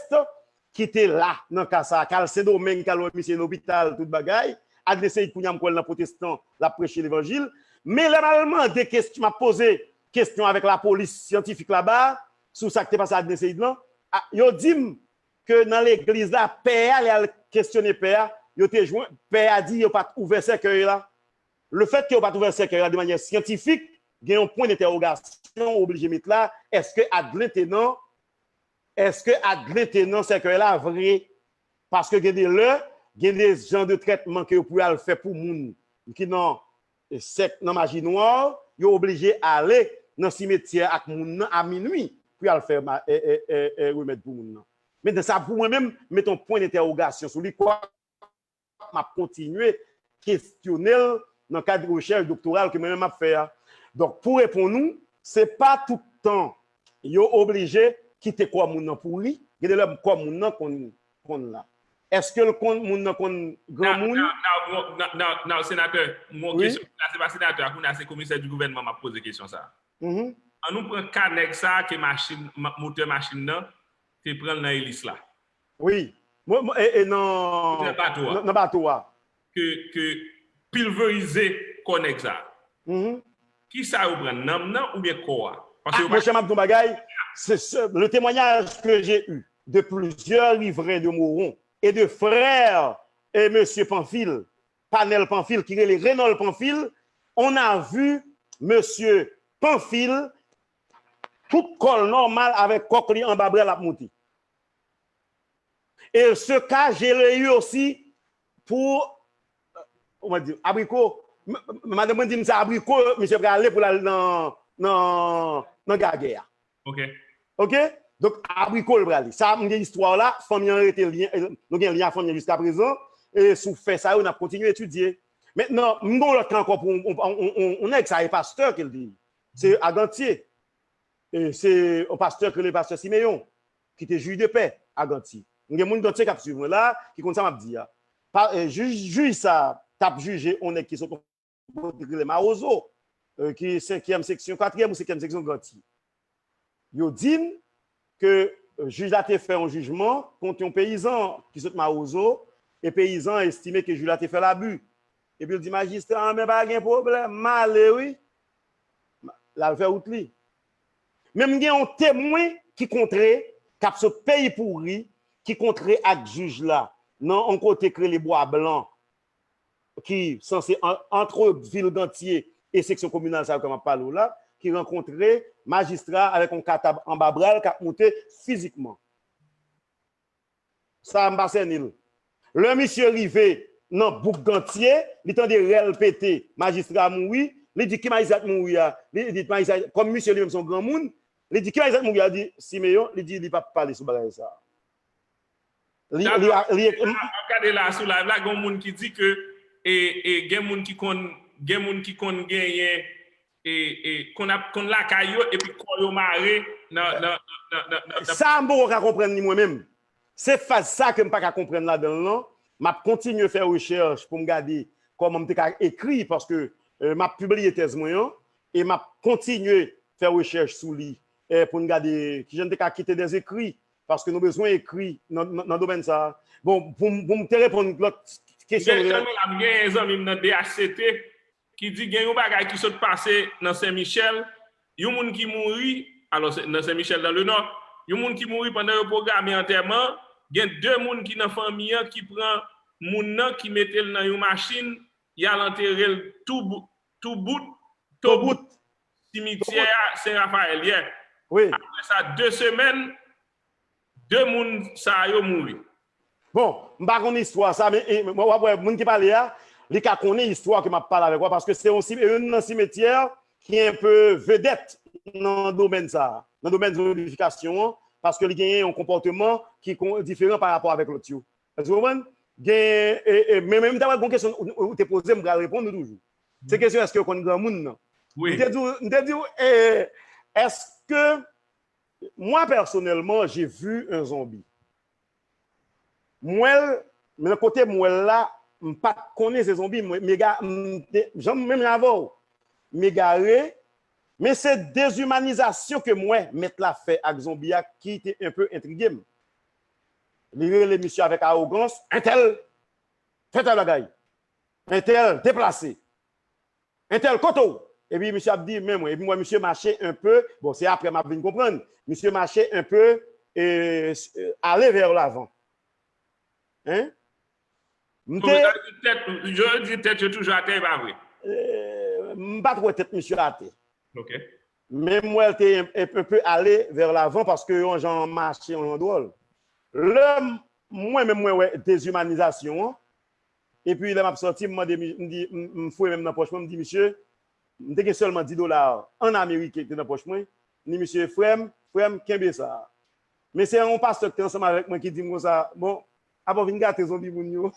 ki te la nan ka sa a, k al Sendomeng, k al wè misye lopital, tout bagay. Adlin Seid, kounye a, m kwè l nan Pwotestan, l ap preche levanjil. Men lè m al mande kesyon, m ap poze kesyon avèk lapolis syantifik laba a, sou sa k te pase Adlin Seid lan, a, yo di m ke nan legliz la, pè a, lè y al kesyone pè a, yo te jwenn, pè a di yo pa t ouvè sèkèy la. Lefètke yo pa t ouvè sèkèy la de manyè syantifik, gen yon pwen dentèwogasyon ou oblije met la, èske Adlin te nan, èske Adlin te nan sèkèy la vre? Paske gen de lè, gen de jan de trètman ke yo pou al fè pou moun ki nan, e, sèk nan maji nwa, yo oblije ale nan simetyè ak moun nan a minui pou y al fè ma- e, e, e, e, remèd pou moun nan. Men sa, pou mwen menm, m met yon pwen dentèwogasyon sou li. Kwa m ap kontinye kesyone l nan kad rechèch doktoral ke mwen menm m ap fè a. Donk, pou reponn ou, se pa tout tan yo oblije kite kò moun nan pouri. Gen de lè, kò moun nan konn, konn la. Èske l konn, moun nan konn granmoun? Nan, nan, nan, nan, nan, senatè, mwen Wi. Kesyon la, se pa senatè a, kounye a se komisè di gouvènman m ap poze kesyon sa. Mhm. An nou pran ka nèg sa ke machin, ma- motè machin nan te pran l nan elis la. Wi. Mwen, mwen, e, e nan, Motè bato a. nan, nan bato a. Ke, ke pilverize kò nèg sa. Mhm. Kisa yo pran, nanm nan oubyen kò a? Paske Ah, yo mon cher, m'a dit un bagay, c'est ce- le témoignage que j'ai eu de plusieurs riverains de Moron et de frères et monsieur Pamphile, Panel Pamphile, qui relève Renol Pamphile, on a vu monsieur Pamphile, tout kòl normal avec kòk li anba bra l ap monté. Et ce cas, je l'ai eu aussi pour, euh, comment dire, abricot. M- m- Madanm mwen di m se abrikò, misye prale pou l al nan, nan, nan gagè a. Ok. Ok? Donk, abrikò l prale. Sa, m gen istwa la, fanmi an rete lyen, nou gen lyen ak fanmi an jiska prezan, e sou fè sa yo, n ap kontinye etidye. Mentnan, m gen yon lòt ka ankò pou yon nèg sa, e pastè ke l te ye. Se a Gantye. E se yon pastè ke le pastè Simeyon, ki te jij de pè a Gantye. M gen moun Gantye k ap swiv mwen la, ki konn sa m ap di a. Pa, e, jij, jij sa t ap jije yon nèg ki sot kote ki rele Mawozo, e, ki senkyèm seksyon, katriyèm ou senkyèm seksyon Gantye. Yo di n ke, e, jij la te fè yon jijman kont yon peyizan ki sot Mawozo, e peyizan an estime ke jij la te fè labi. Epi l di majistra an, men pa gen pwoblèm, m ale wi. L al fè wout li. Men m gen yon temwen ki kontre, k ap sot peyi pouri, ki kontre ak jij la, nan yon kote k rele Bwa Blan, ki sanse an, antre vil Gantye e seksyon kominal sa yo ke m ap pale w la, ki rankontre majistra avèk yon katab anba bra l k ap moute fizikman. Sa a m pa sène l. Lè misye rive nan bouk Gantye, li tande rèl pete, majistra mouri, li di ki majistra t mouri a? Li di majistra, kòm misye li menm se yon granmoun, li di ki majistra t mouri a? Li di Simeyon, li di li p ap pale sou bagay sa a. Li, li, li, Ap gade la sou live la, gen moun ki di ke e, e, gen moun ki konn, gen moun ki konn genyen e, e, konn ap, konn lakay yo epi kò yo mare nan, nan, nan, nan, nan, nan Sa m poko ka konprann li mwen menm. Se faz sa ke m pa ka konprann ladan l lan. M ap kontinye fè rechèch pou m gade kòman m te ka ekri, paske, e, m ap pibliye tèz mwen an, e m ap kontinye fè rechèch sou li, e, pou n gade kijan n te ka kite dèzekri, paske nou bezwen ekri nan, nan, nan domèn sa a. Bon, pou m, pou m te reponn lòt kesyon. Gen, gen, la, m gen zanmi m nan D H C T ki di gen yon bagay ki sot pase nan Sen Michèl, yon moun ki mouri, alò, se, nan Sen Michèl, dans le Nord, yon moun ki mouri pandan yo pwograme antèman, gen de moun ki nan fanmi an ki pran moun nan, ki mete l nan yon machin, y al antere l tou bou-, tou bout, tou bout, simityè a Sen Rafayèl yè. Wi. Apre sa, de semèn, de moun sa yo mouri. Bon, m pa konn istwa sa, men, e, w ap wè, moun ki pale a, li ka konnen istwa ke m ap pale avèk ou a, paske se yon si-, youn nan simetyè ki enpe vedèt nan domèn sa a, nan domèn zonbifikasyon an, paske li genyen yon konpòteman ki kon-, diferan pa rapò avèk lòt yo. Èske w konprann? Gen, e, e, men, men m ta wè gon kesyon ou, ou te poze, m pral reponn ou toujou. Se kesyon èske yo konn granmoun nan. Wi. M te di w, m te di w, e, èske Moi, personnellement, j'ai vu un zombie. M wè l, men nan kote m wè l la, m pa t konnen se zonbi. Mwen, m ega-, m te, jan menm jan avè w, m egare, men se dezimanizasyon ke m wè mèt la fè ak zonbi a ki te enpe entrige m. Li rele misye avèk awogans, entèl, fè tèl bagay, entèl, deplase. Entèl, kote w? Epi misye ap di, men mwen. Epi m wè misye mache enpe. Bon, se apre m ap vin konprann. Misye mache enpe, e, e, ale vè lavan. Hein? M te, Yo di tèt, yo di tèt yo toujou atè, e pa vre? e, m pa t wè tèt misye atè. Ok. Men m wè l te en, en, enpe ale vè lavan paske yon jan mache, yon jan dwòl. Lè m, mwen menm mwen wè dezimanizasyon an, epi lè m ap sòti, m mande, mi- m di, m, m fouye men m nan pòch mwen, m di, misye, m te gen sèlman dis dola an ameriken ki te nan pòch mwen. M di, misye, frè m, frè m, kenbe sa. Men se yon pastè ki te ansanm avèk mwen ki di m konsa, bon, apa w vin gate zonbi moun yo?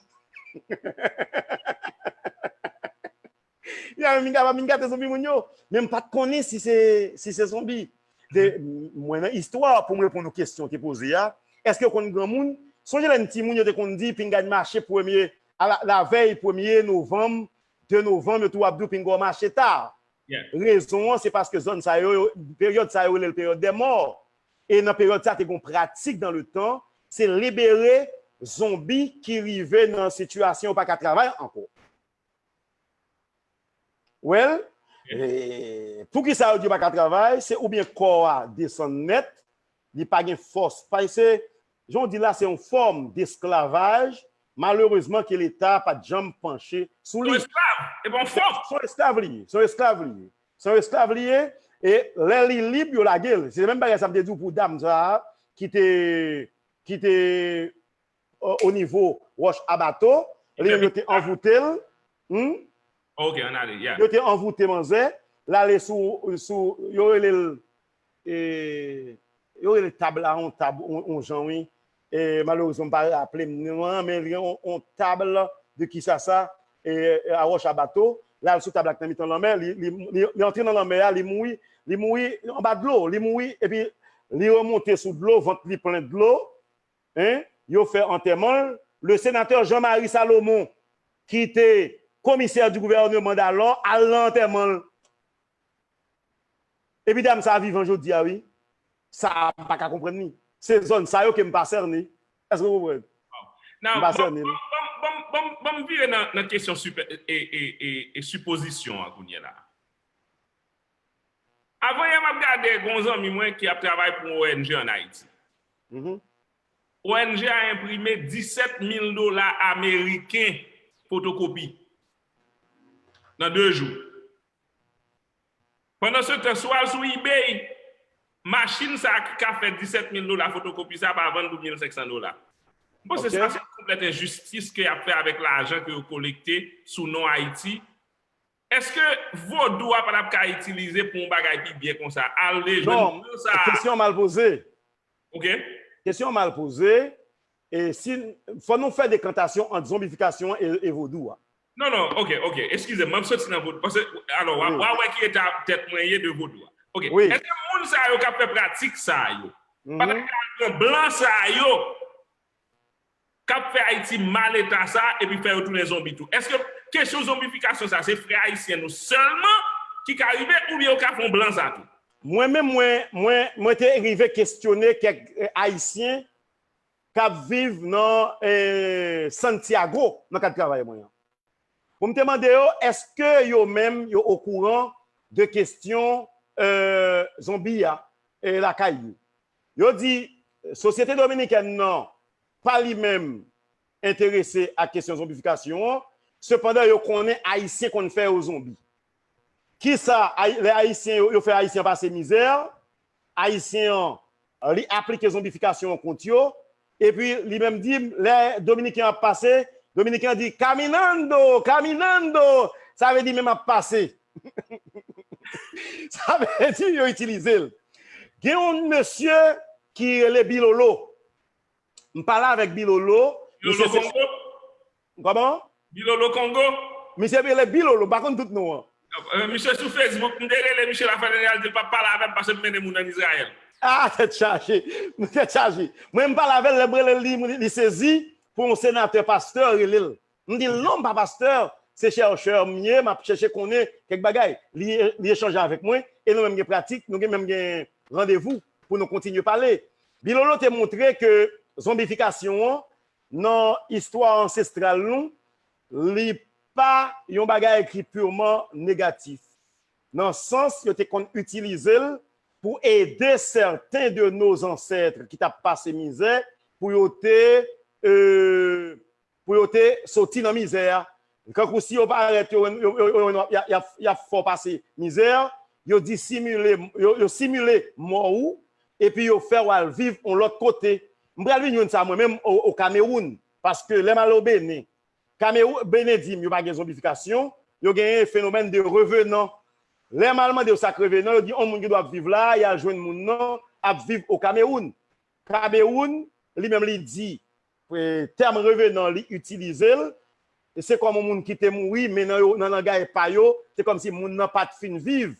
Ya, vin gate, vin gate zonbi moun yo. Men m pa t konnen si se, si se zonbi. De, mwen nan istwa, pou m reponn ou kesyon te poze a, èske yo konn granmoun? Sonje lè n timoun yo te konn di pinga n mache premye, a la, lavèy premye novanm, de novanm, yo tou ap di w pinga w mache ta. Rezon an, se paske zòn sa yo, yo, peryòd sa yo rele l peryòd dè mò. E nan peryòd sa, te gen yon pratik dans le temps, se libere zonbi ki rive nan sitiyasyon yo pa ka travay ankò. Well, e, poukisa yo di yo pa ka travay? Se oubyen kò a desann nèt, li pa gen fòs. Paske, jan w di la, se yon fòm desklavaj, malerezman ke Leta pa t janm panche sou li. Se yon esklav, e pa yon fòm. Se yon esklav li ye, se yon esklav li ye. Se yon esklav li ye, e lè li lib, yo lage l. Se menm bagay sa m te di w pou dam sa a, ki te, ki te o, o nivo Wòch Abato, li menm yo te anvoute l. Hmm? Ok, ann ale, yeah. Yo te anvoute manzè, l ale sou, sou, yo rele l, e, yo rele tab la, yon tab, yon, yon jan, wi. E, malerezman, m pa raple m non an, men li yon, yon tab de kisasa, e, a Wòch Abato, l al sou tab la k nan mitan lanmè, li, li, li, li antre nan lanmè a, li mouri, li mouri anba dlo, li mouri, epi li remonte sou dlo, vant li plen dlo, en, yo fè antèman l. Le sénateur Jean-Marie Salomon, ki te komisè di gouvènman dalò, al nan antèman l. Epi dam sa a vivan jodi a, wi. Sa a, m pa ka konprann li. Se zòn sa yo ke m pa sène. Èske w konprann? M pa sène l. Ban m vire nan, nan kesyon sipè-, e, e, e, e sipozisyon an kounye a la. Avanyè m ap gade, gen yon zanmi mwen ki ap travay pou yon O N G ann Ayiti. O N G a enprime disèt mil dola ameriken fotokopi nan de jou. Pandansetan, si w al sou eBay, machin sa a ki ka fè disèt mil dola fotokopi sa a pa vann pou mil senk san dola. M panse sa se yon konplèt enjistis ke y ap fè avèk lajan ke yo kolekte sou non Ayiti. Èske vodou a pa t ap ka itilize pou yon bagay pi byen konsa? Ale jwenn moun sa a. Non, kesyon mal poze. Ok. Kesyon mal poze. E si, fò nou fè dekantasyon ant zonbifikasyon an e, e vodou a. Non, non, ok, ok. Eskize m, m ap soti nan vodou. Paske, alò, w a, w a wè ki eta tèt mwen ye de vodou a. Ok. Èske moun sa yo k ap fè pratik sa yo pa t ap ka al pran blan sa yo k ap fè Ayiti mal eta sa epi fè yo tounen zonbi tou? Èske kesyon zonbifikasyon sa, se frè ayisyen nou sèlman ki ka rive oubyen yo ka fè yon blan sa tou? Mwen menm, mwen, mwen, mwen te rive kesyone kèk, eh, Ayisyen k ap viv nan, eh, Santiago nan kad travay mwen an. Pou m te mande yo, èske yo menm yo okouran de kesyon, eh, zonbi a, eh, lakay yo? Yo di, sosyete dominikèn nan, pa li menm, enterese ak kesyon zonbifikasyon an, sepandan yo konnen Ayisyen konn fè yo zonbi. Kisa, Ay-, lè Ayisyen yo, yo fè Ayisyen an pase mizè, Ayisyen an, li aplike zonbifikasyon an kont yo, epi li menm di, lè Dominiken an ap pase, Dominiken an di, "Caminando, caminando," sa vle di menm ap pase. Sa vle di yo itilize l. Gen yon mesye ki rele Bilolo. M pale avèk Bilolo. Bilolo Kongo? Kòman? Bilolo Kongo? Misye rele Bilolo, m pa konn tout non an. Eh, misye sou Facebook, m te rele misye la fè l di l p ap pale avè m paske m mennen moun ann Izrayèl. Ah, tèt chaje. Tèt chaje. Mwen, m pale avè l, lè m rele l, li, li, li sezi pou yon senatè pastè rele l. M di l, "Non, m pa pastè, se chèchè m ye, m ap chèche konnen kèk bagay." Li, li echanje avèk mwen, e nou menm gen pratik, nou gen menm gen randevou pou nou kontinye pale. Bilolo te montre ke zonbifikasyon an, nan istwa ansestral nou, li pa yon bagay ki piman negatif. Nan sans, yo te konn itilize l pou ede sèten de nos ancêtres ki t ap pase mizè, pou yo te, euh, pou yo te soti nan mizè a. Kankou si yo parèt, yo, yo, yo, yo, y a, y a, y a fè w pase mizè, yo disimile, yo, yo simile mò ou, epi yo fè w al viv yon lòt kote. M pral vin jwenn sa mwen menm o, o Kamewoun, paske lè m al o Benen, Kamewoun, Benen di m yo pa gen zonbifikasyon, yo genyen fenomèn de revenan. Lè m al mande yo sa k revenan, yo di yon moun ki dwe ap viv la, y al jwenn moun nan ap viv o Kamewoun. Kamewoun, li menm li di, e, tèm revenan, li itilize l, e se kòm yon moun ki te mouri, men nan yo, nan langay pa yo, se kòmsi moun nan pa t fin viv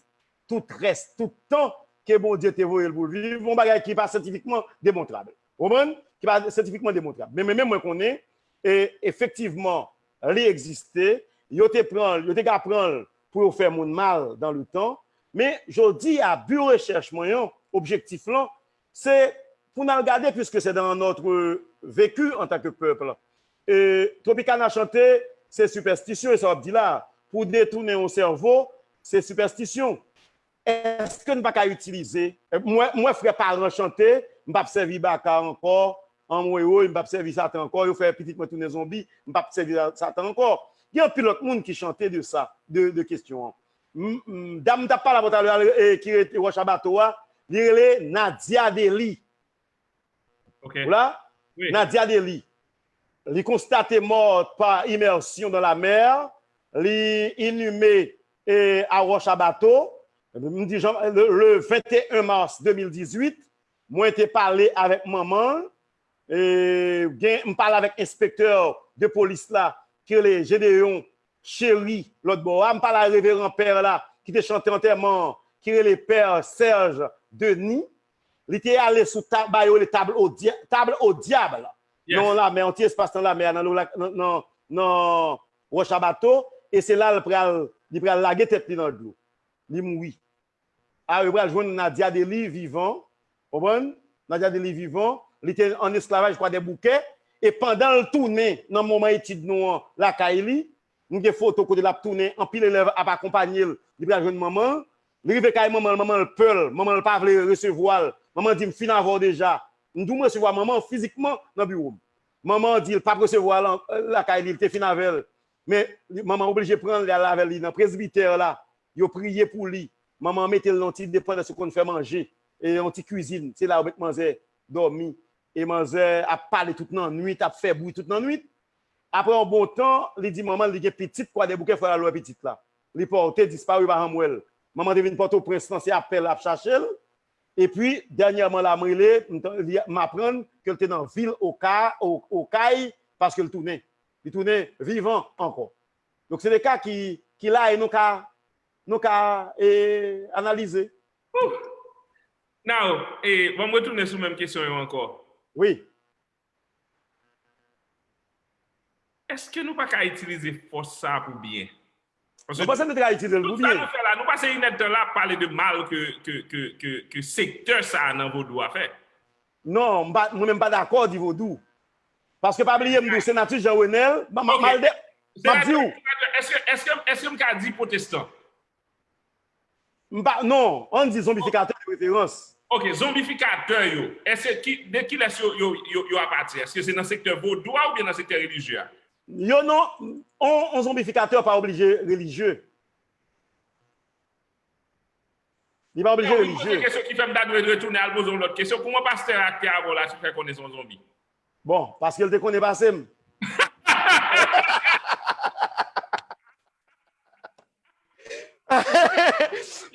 tout rès, tout tan ke Bondye te voye l pou l viv, yon bagay ki pa syantifikman demontrab. Ou konprann? ki pa syantifikman demontrab. Men, men, men mwen konnen, e, efektivman, li egziste, yo te pran l, yo te ka pran l pou yo fè moun mal dans le temps, men jodi a, bi rechèch mwen an, objektif lan, se pou n al gade, puisque c'est dans notre vécu en tant que peuple. E, Tropicana chante, se sipèstisyon, e sa w ap di la, pou detounen yon sèvo, se sipèstisyon. Èske n pa ka itilize, mwen, mwen frè paran chante, m p ap sèvi baka ankò, anmwewoy, m p ap sèvi Satan ankò, yo fè pitit mwen tounen zonbi, m p ap sèvi Satan ankò. Gen anpil lòt moun ki chante de sa, de, de kesyon an. M, m, dam m t ap pale avè w talè a, e, ki rete Wòch a Bato a, li rele Nadia Dely. Ok. Ou la? Wi. Nadia Dely. Li konstate mort par immersion dans la mer. Li inime, e, a Wòch a Bato. M di jan, le, le vingt et un mars deux mille dix-huit, mwen te pale avèk manman l. E, gen, m pale avèk enspektè de polis la, ki rele Gédéon Chéry, lòt bò a. M pale ak reveran pè la, ki te chante antèman an, ki rele pè Serge Denis. Li te ale sou tab, ba yo rele tab o dia-, tab o dyab. Yes. Nan lanmè, yon ti espas nan lanmè a, nan, lo-, nan, nan, nan Wòch a Bato, e se la l pral, li pral lage tèt li nan dlo. Li mouri. A, yo pral jwenn Nadia Dely vivan, konprann? Nadia Dely vivan, li te an esklavaj Kwadèboukè, e pandan l tounen nan moman etid nou an lakay li, nou gen foto kote l ap tounen, anpil elèv ap akonpanye l, li pral jwenn manman l, li rive kay manman l, manman l pè l, manman l pa vle resevwa l, manman di, "M fin avè w deja." M di, "M resevwa manman fizikman nan biwo m." Manman di l p ap resevwa l an-, lakay li, li te fin avè l. Men li, manman oblije pran l, li al avè li nan presbitè la. Yo priye pou li. Manman mete l nan yon ti depandans yo konn fè manje. E yon ti kwizin. Se la yo met manzè dòmi. E manzè ap pale tout nan nwit, ap fè bri tout nan nwit. Apre yon bon tan, li di manman l li gen pitit Kwadèboukè, fò l al wè pitit la. Li pòte, disparè, yo pa janm wè l. Manman te vin Pòtoprens lan, se apèl ap chache l. Epi, dènyèman la, m rele, m t-, li, m aprann ke l te nan vil Oka-, O-, Okay, paske l tounen. Li tounen vivan ankò. Donk, se de ka ki, ki la e nou ka, nou ka, e, analize. Now, e, ban m retounen sou menm kesyon yo ankò. Wi. Èske nou pa ka itilize fòs sa pou byen? Mwen panse nou te ka itilize l pou Tout sa byen. Nou fè la, nou pase inèdtan la ap pale de mal ke, ke, ke, ke, ke sektè sa a nan vodou a fè. Non, m pa, mwen menm pa dakò di vodou. Paske pa bliye m di w, Senatus Jean Renel, m, m, Ok. m al de, m ap di w, Èske, èske, èske m ka di pwotestan? m pa, non, ann di zonbifikatè de referans. Ok, zonbifikatè yo, èske ki, de kilès yo, yo, yo, yo apati? Èske se nan sektè vodou a oubyen nan sektè relijye a? Yo non, on, on zonbifikatè pa oblije relijye. Li pa oblije Wi, m poze relijye. Kesyon ki fè m ta dwe retounen al poze yon lòt kesyon. Kouman pastè a ki te avè w la te fè konnen se yon zonbi? Bon, paske l te konnen pase m.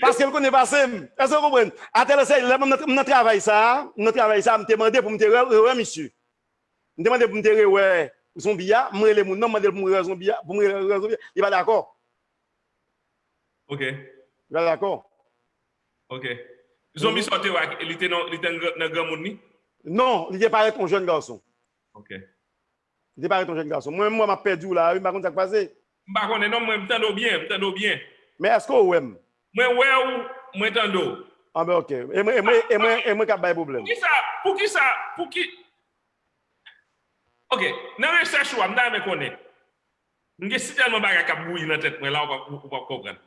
Paske l konnen pase m. Èske w konprann? Atè lè se, lè m nan, m nan travay sa a, m nan travay sa a, m te mande pou m te rewè, rewè misye. M te mande pou m te rewè zonbi a, m rele moun nan, m mande l pou m rewè zonbi a, pou m rewè zonbi a. Li pa dakò. Ok, Li pa dakò. ok. Zonbi sa w te wè, li te nan, li te nan, nan granmoun li? Non, li te parèt yon jèn gason. Ok. Li te parèt yon jèn gason. Mwen menm, m ap pèdi w la, wi, m pa konn sa k pase. M pa konnen non, mwen, m tande w byen, m tande w byen. Men èske w wè m? Mwen wè w, mwen tande w. Ah ben, ok. E mwen, e mwen, e mwen, e mwen k ap bay pwoblèm. Poukisa, poukisa, pouki... Ok, nan rechèch ou a, m ta renmen konnen. M gen si tèlman bagay k ap bouyi nan tèt mwen la, ou p ap, ou p ap konprann.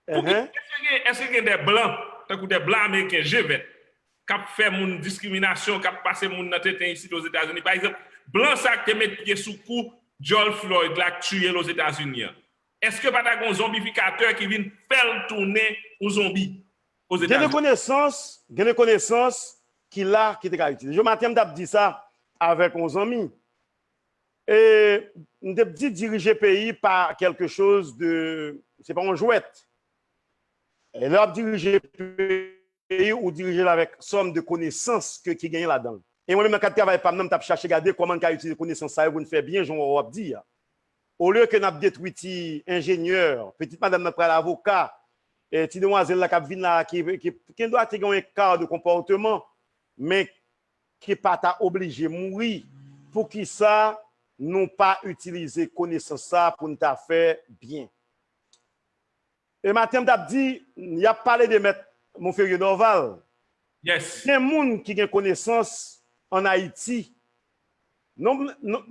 Pouki, Ehe. Èske gen, èske gen de blan, tankou de blan ameriken, je vèt, k ap fè moun diskriminasyon, k ap pase moun nan tenten isit Ozetazini? Pa egzanp, blan sa k te met pye sou kou George Floyd la, k tiye l Ozetazini an, èske pa ta gen yon zonbifikatè ki vin fè l tounen yon zonbi Gen de Ozetazini? konesans, gen de konesans ki la, ki te ka itilize. Jodi maten, m t ap di sa avèk yon zanmi. E m te di dirije peyi pa quelque chose de, se pa yon jwèt. E lè w ap dirije peyi, ou dirije l avèk sòm de konesans ke, ki genyen ladan l. E mwen menm nan kad travay pa m nan, m t ap chache gade kòman n ka itilize konesans sa yo pou n fè byen jan w ap di a. Olye ke n ap detwi ti enjenyè, pitit madanm nan pral avoka, e ti demwazèl la k ap vin la, ki, ki, ki gendwa te gen yon eka de konpòteman, men ki pa ta oblije mouri, poukisa nou pa itilize konesans sa pou n ta fè byen? E maten, m t ap di, y ap pale de mèt Monferrier Dorval. Gen moun ki gen konesans ann Ayiti. Non, non,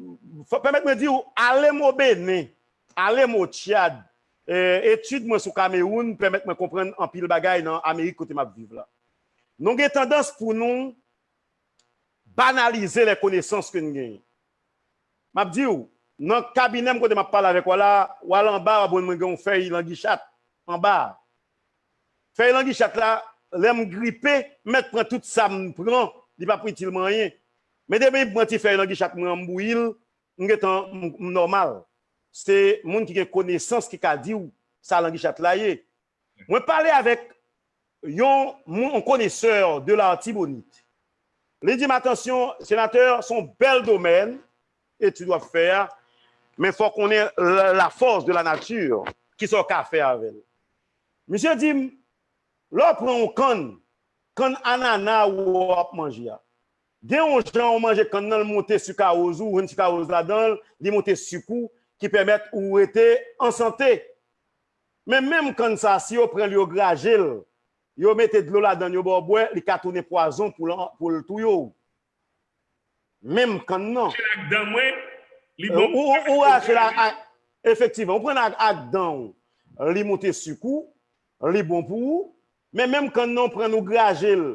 fò, pèmèt mwen di w, ale m o Benen, ale m o Tchad, eh, etid mwen sou Kamewoun pèmèt mwen konprann anpil bagay nan Amerik kote m ap viv la. Nou gen tandans pou nou banalize les connaissances ke n genyen. M ap di w, nan kabinè m kote m ap pale avèk w la, w al anba, w ap wè mwen gen yon fèy langichat anba a. Fèy langichat la, lè m gripe, m mèt pran tout sa m pran, li p ap itil mwen anyen. Men depi m pran ti fèy langichat mwen an, m bouyi l, m gentan, m, m nòmal. Se moun ki gen konesans ki ka di w sa langichat la ye. Mwen pale avèk yon moun, yon konesè de Latibonit. Li di m, "Atansyon, senatè, se yon bèl domèn, etid w ap fè a, men fò w konnen la, la force de la nature, kisa w ka fè avè l." Misye di m, lè w pran yon kann, kann anana w ap manje a, gen yon jan w manje kann nan, l monte sikawoz ou, jwenn sikawoz ladan l, li monte sik ou, ki pèmèt ou rete an sante. Men menm kann sa, si yo pran l, yo graje l, yo mete dlo ladan l, yo ba w bwè, li ka tounen pwazon pou l, pou l touye w. Menm kann nan. Rache l ak dan mwen, li bon. Ou, ou, ou rache l ak, efektivman, ou pran l ak, ak dan w, li monte sik ou, li bon pou ou. Men menm kann nan, ou pran l, ou graje l,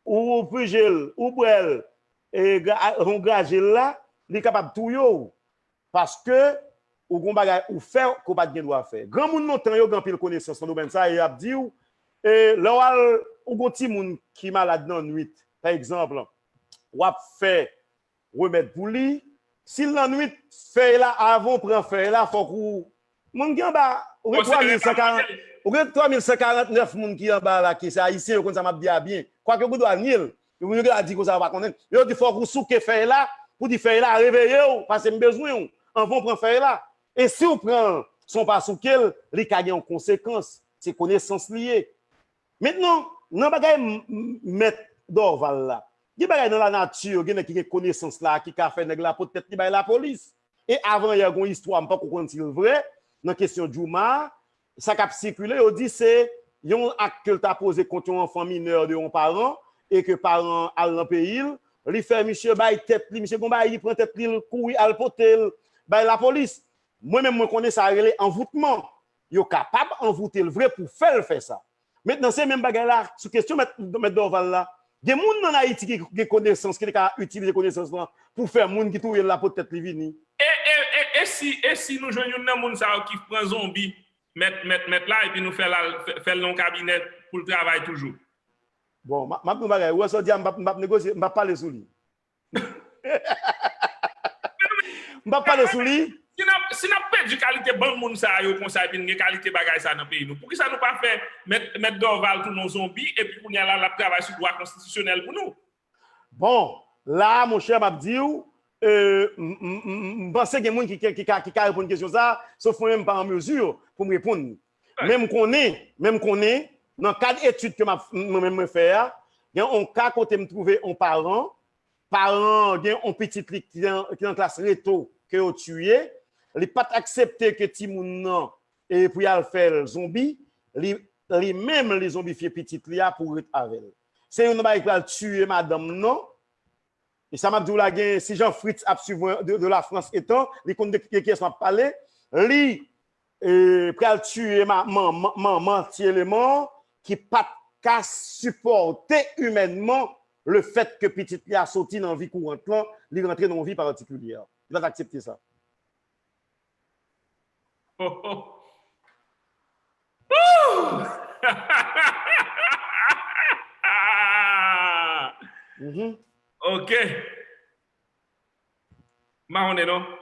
ou, ou pije l, ou bwè l, e gra-, a, ou graje l la, li kapab touye w. Paske ou gon bagay ou fè ke w pa t gen dwa fè. Granmoun lontan yo gen anpil konesans nan domèn sa, e y ap di w, e lè w al, ou gon timoun ki malad nan nwit, pa egzanp, w ap fè remèd pou li, si l nan nwit, fèy la, avan w pran fèy la, fòk ou, moun ki anba, ou gen twa mil san karant, ou gen twa mil san karant nèf moun ki anba la, ki se Ayisyen, yo konn sa m ap di a byen. Kwake yo gen dwa nye l, yo gen dwa di konsa yo pa konnen. Yo di fòk ou souke fèy la, pou di fèy la, "Reveye w, paske m bezwen w," anvan w pran fèy la. E si w pran l san w pa souke l, li ka gen yon konsekans. Se konesans li ye. Mentnan, nan bagay m, m, mèt Dorval la, gen bagay nan lanati, gen nèg ki gen konesans la, ki ka fè nèg la pot tèt li bay lapolis. E avan yè, gon istwa, m poko konn si l vre, nan kesyon Djouma, sa k ap sikile, yo di se yon ak ke l ta poze kont yon anfan minè de yon paran, e ke paran an al nan peyi l, li fè misye bay tèt li, misye gon bagay, li pran tèt li, l kouri al pote l bay lapolis. Mwen menm, mwen konnen sa rele anvoutman. Yo kapab anvoute l vre pou fè l fè sa. Mentnan, se menm bagay la, sou kesyon mèt, mèt Dorval la. Gen moun nan Ayiti ki gen konesans, ki te ka itilize konesans lan pou fè moun ki touye l la pot tèt li vini. E, e, e, e si, e si nou jwenn youn nan moun sa yo ki pran zonbi, mèt, mèt, mèt la, epi nou fè l al, fè, fè l nan yon kabinè pou l travay toujou? Bon, m a, m ap di yon bagay. Ou wè sa w di a, m p ap, m p ap negosye, m p ap pale sou li. M p ap pale sou li. Si n ap, si n ap pèdi kalite bann moun sa yo konsa, epi n gen kalite bagay sa nan peyi nou, poukisa nou pa fè mèt, mèt Dorval tounen yon zonbi, epi kounye a la, l ap travay sou dwa konstitisyonèl pou nou? Bon, la, monchè, m ap di w, e, m, m, m, m panse gen moun ki, ki, ki ka, ki ka reponn kesyon sa, sof mwen menm pa an mezi pou m reponn li. Men m konnen, men m konnen, nan kad etid ke m ap, mwen menm mwen fè a, gen yon ka kote m twouve yon paran, paran an gen yon pitit li ki nan, ki nan klas reto ke yo tiye, li pa t aksepte ke timoun nan, e pou y al fè l zonbi, li, li menm li zonbifye pitit li a pou ret avè l. Se youn nan bagay ki pral tiye madanm nan, e sa m ap di w la, gen, si Jean Fritz ap swiv mwen de, de la France etan, li konn de, de kiyès m ap pale, li, e, pral tiye ma, manman, manman ti eleman an ki pa t ka sipòte imènman le fèt ke pitit li a soti nan vi kourant lan, li rantre nan yon vi patikilye. Li pa t aksepte sa. Ok. M pa konnen non.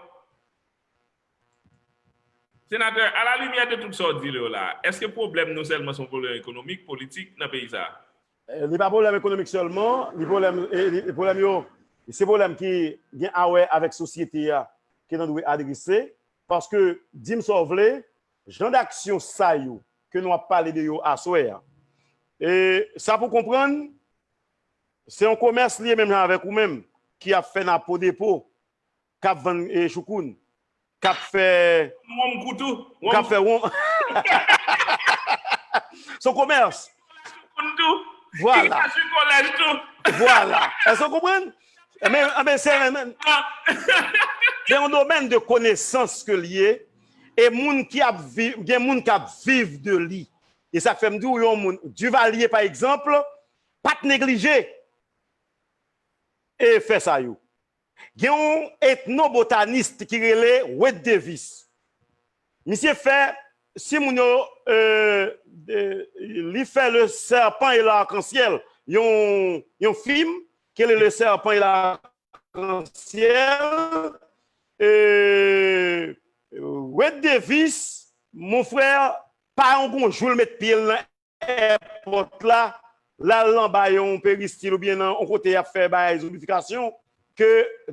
Senatè, a la limyè de tout sa w di yo la, èske pwoblèm nou sèlman se yon pwoblèm ekonomik, politik nan peyi sa a? Eh, li pa pwoblèm ekonomik sèlman, li pwoblèm, eh, li, li pwoblèm yo, se pwoblèm ki gen a wè avèk sosyete a ke nou dwe adrese, paske, di m sa w vle, jan d'aksyon sa yo ke nou ap pale de yo aswè a, e sa pou konprann, Se yon komès li ye menm jan avèk ou menm, ki ap fè napo depo, k ap vann eh, choukoun, k ap fè Wonm kou tou. k ap fè won. Se yon komès. Choukoun tou. Vwala. Ki kolèj tou. Vwala. Èske w konprann? Enben, enben, se, se yon domèn de konesans ke l ye. E moun ki ap viv, gen moun k ap viv de li. E sa k fè m di w, yon moun, Duvalier, pa egzanp, pa t neglije e fè sa yo. Gen yon etnobotanis ki rele Wade Davis. Misye fè, si moun yo, euh, euh, li fè Le Serpent et l'Arc-en-Ciel, yon, yon fim, ki rele Le Serpent et l'Arc-en-Ciel. Euh, Wade Davis, mon frè, pa yon gon jou l met pye l nan èpòt la, l al anba yon peristil oubyen nan yon kote y ap fè bagay zonbifikasyon, ke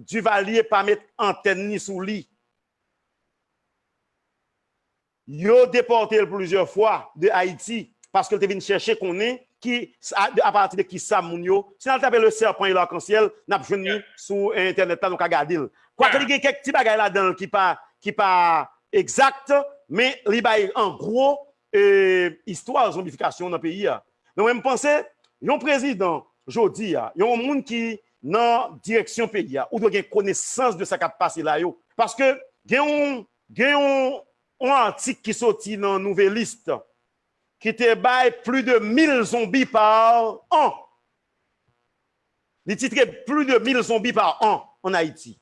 Duvalier pa met antèn ni sou li. Yo depòte l plizyè fwa de Ayiti paske l te vin chèche konnen ki, a, apati de ki sa moun yo. Si n al tape Le Serpent et l'Arc-en-Ciel, n ap jwenn li sou entènèt la, nou ka gade l. Kwake li gen kèk ti bagay ladan l ki pa, ki pa egzak, men li bay an gwo eh, istwa zonbifikasyon nan peyi a. Donk, mwen, m panse, yon prezidan, jodi a, yon moun ki nan direksyon peyi a, ou dwe gen konesans de sa k ap pase la yo. Paske gen yon, gen yon, yon atik ki soti nan Nouvelliste ki te bay plus de mil zonbi par an. Li titre plus de mil zonbi par an an Ayiti.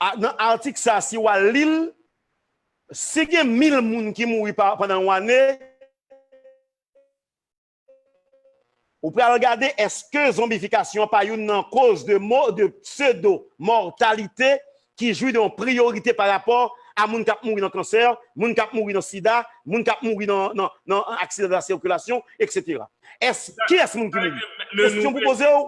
A, nan atik sa, si w al li l, si gen mil moun ki mouri pa, pandan yon ane, ou pral gade èske zonbifikasyon pa youn nan koz de, mo, de pseudo-mortalité ki jwi de yon priyorite pa rapò a moun k ap mouri nan kansè, moun k ap mouri nan sida, moun k ap mouri nan, nan, nan aksidan de la sikilasyon, etsetera. Èske, kiyès moun ki mouri? Kesyon pou poze w,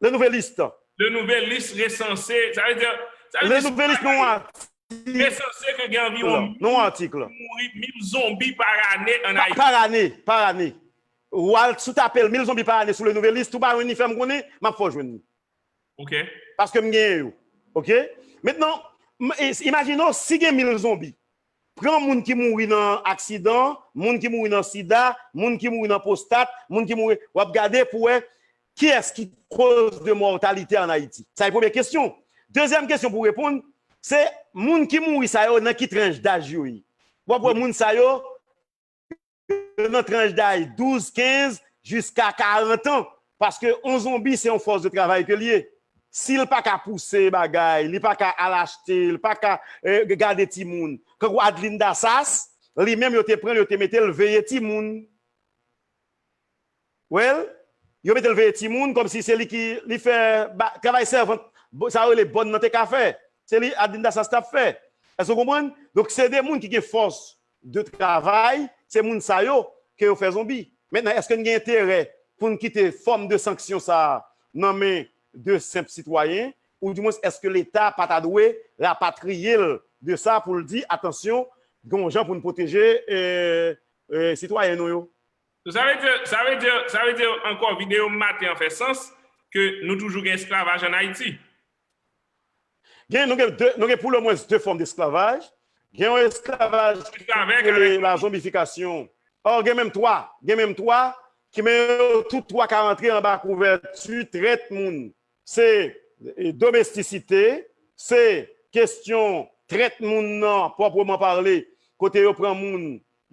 Le Nouvelliste. Le Nouvelliste resanse, sa vle di, sa vle Le di, Nouvelliste nan yon atik. Resanse ke gen anviwon Non, atik la. Mil zonbi pa ane an Ayiti. Par ane, par ane. Ou al sou tape l, mil zonbi pa ane sou Le Nouvelliste, ou pa jwenn li, fè m konnen, m ap fè w jwenn li. Ok. Paske m genyen yo. Ok? Mentnan, imajine w, si gen mil zonbi, pran moun ki mouri nan aksidan, moun ki mouri nan sida, moun ki mouri nan pwostat, moun ki mouri, w ap gade pou wè kiyès ki koz de mòtalite an Ayiti. Sa e premye kesyon. Dezyèm kesyon pou reponn, se moun ki mouri sa yo nan ki tranch daj yo ye. W ap wè moun sa yo, yo nan tranch daj douz, kenz, jiska karant an. Paske yon zonbi se yon fòs de travay ke l ye. Si l pa ka pouse bagay, li pa ka al achte, li pa ka eh, gade timoun. Kankou Adeline Dassas, li menm yo te pran l, yo te mete l veye timoun. Well, yo mete l veye timoun kòmsi se li ki li fè travay sèvant, sa yo rele bòn nan te ka fè. Se li Adeline Dassas t ap fè. Èske w konprann? Donk, se de moun ki gen fòs de travay, se moun sa yo ke yo fè zonbi. Mentnan, èske n gen enterè pou n kite fòm de sanksyon sa a nan men de senp sitwayen? Oudimwens, èske Leta pa ta dwe rapatriye l de sa pou l di, atansyon, gen yon jan pou n pwoteje eh, eh, sitwayen nou yo? Sa vle di, sa vle di, sa vle di ankò videyo maten an fè sans ke nou toujou gen esklavaj an Ayiti. Gen, nou gen, de, nou gen pou le mwens de fòm d'esklavaj. Gen yon esklavaj ki rele la zonbifikasyon. Or, gen menm twa, gen menm twa, ki men yo tout twa ka rantre anba kouvèti trèt moun. Se eh, domestisite, se kesyon trèt moun nan, pwòpman pale, kote yo pran moun,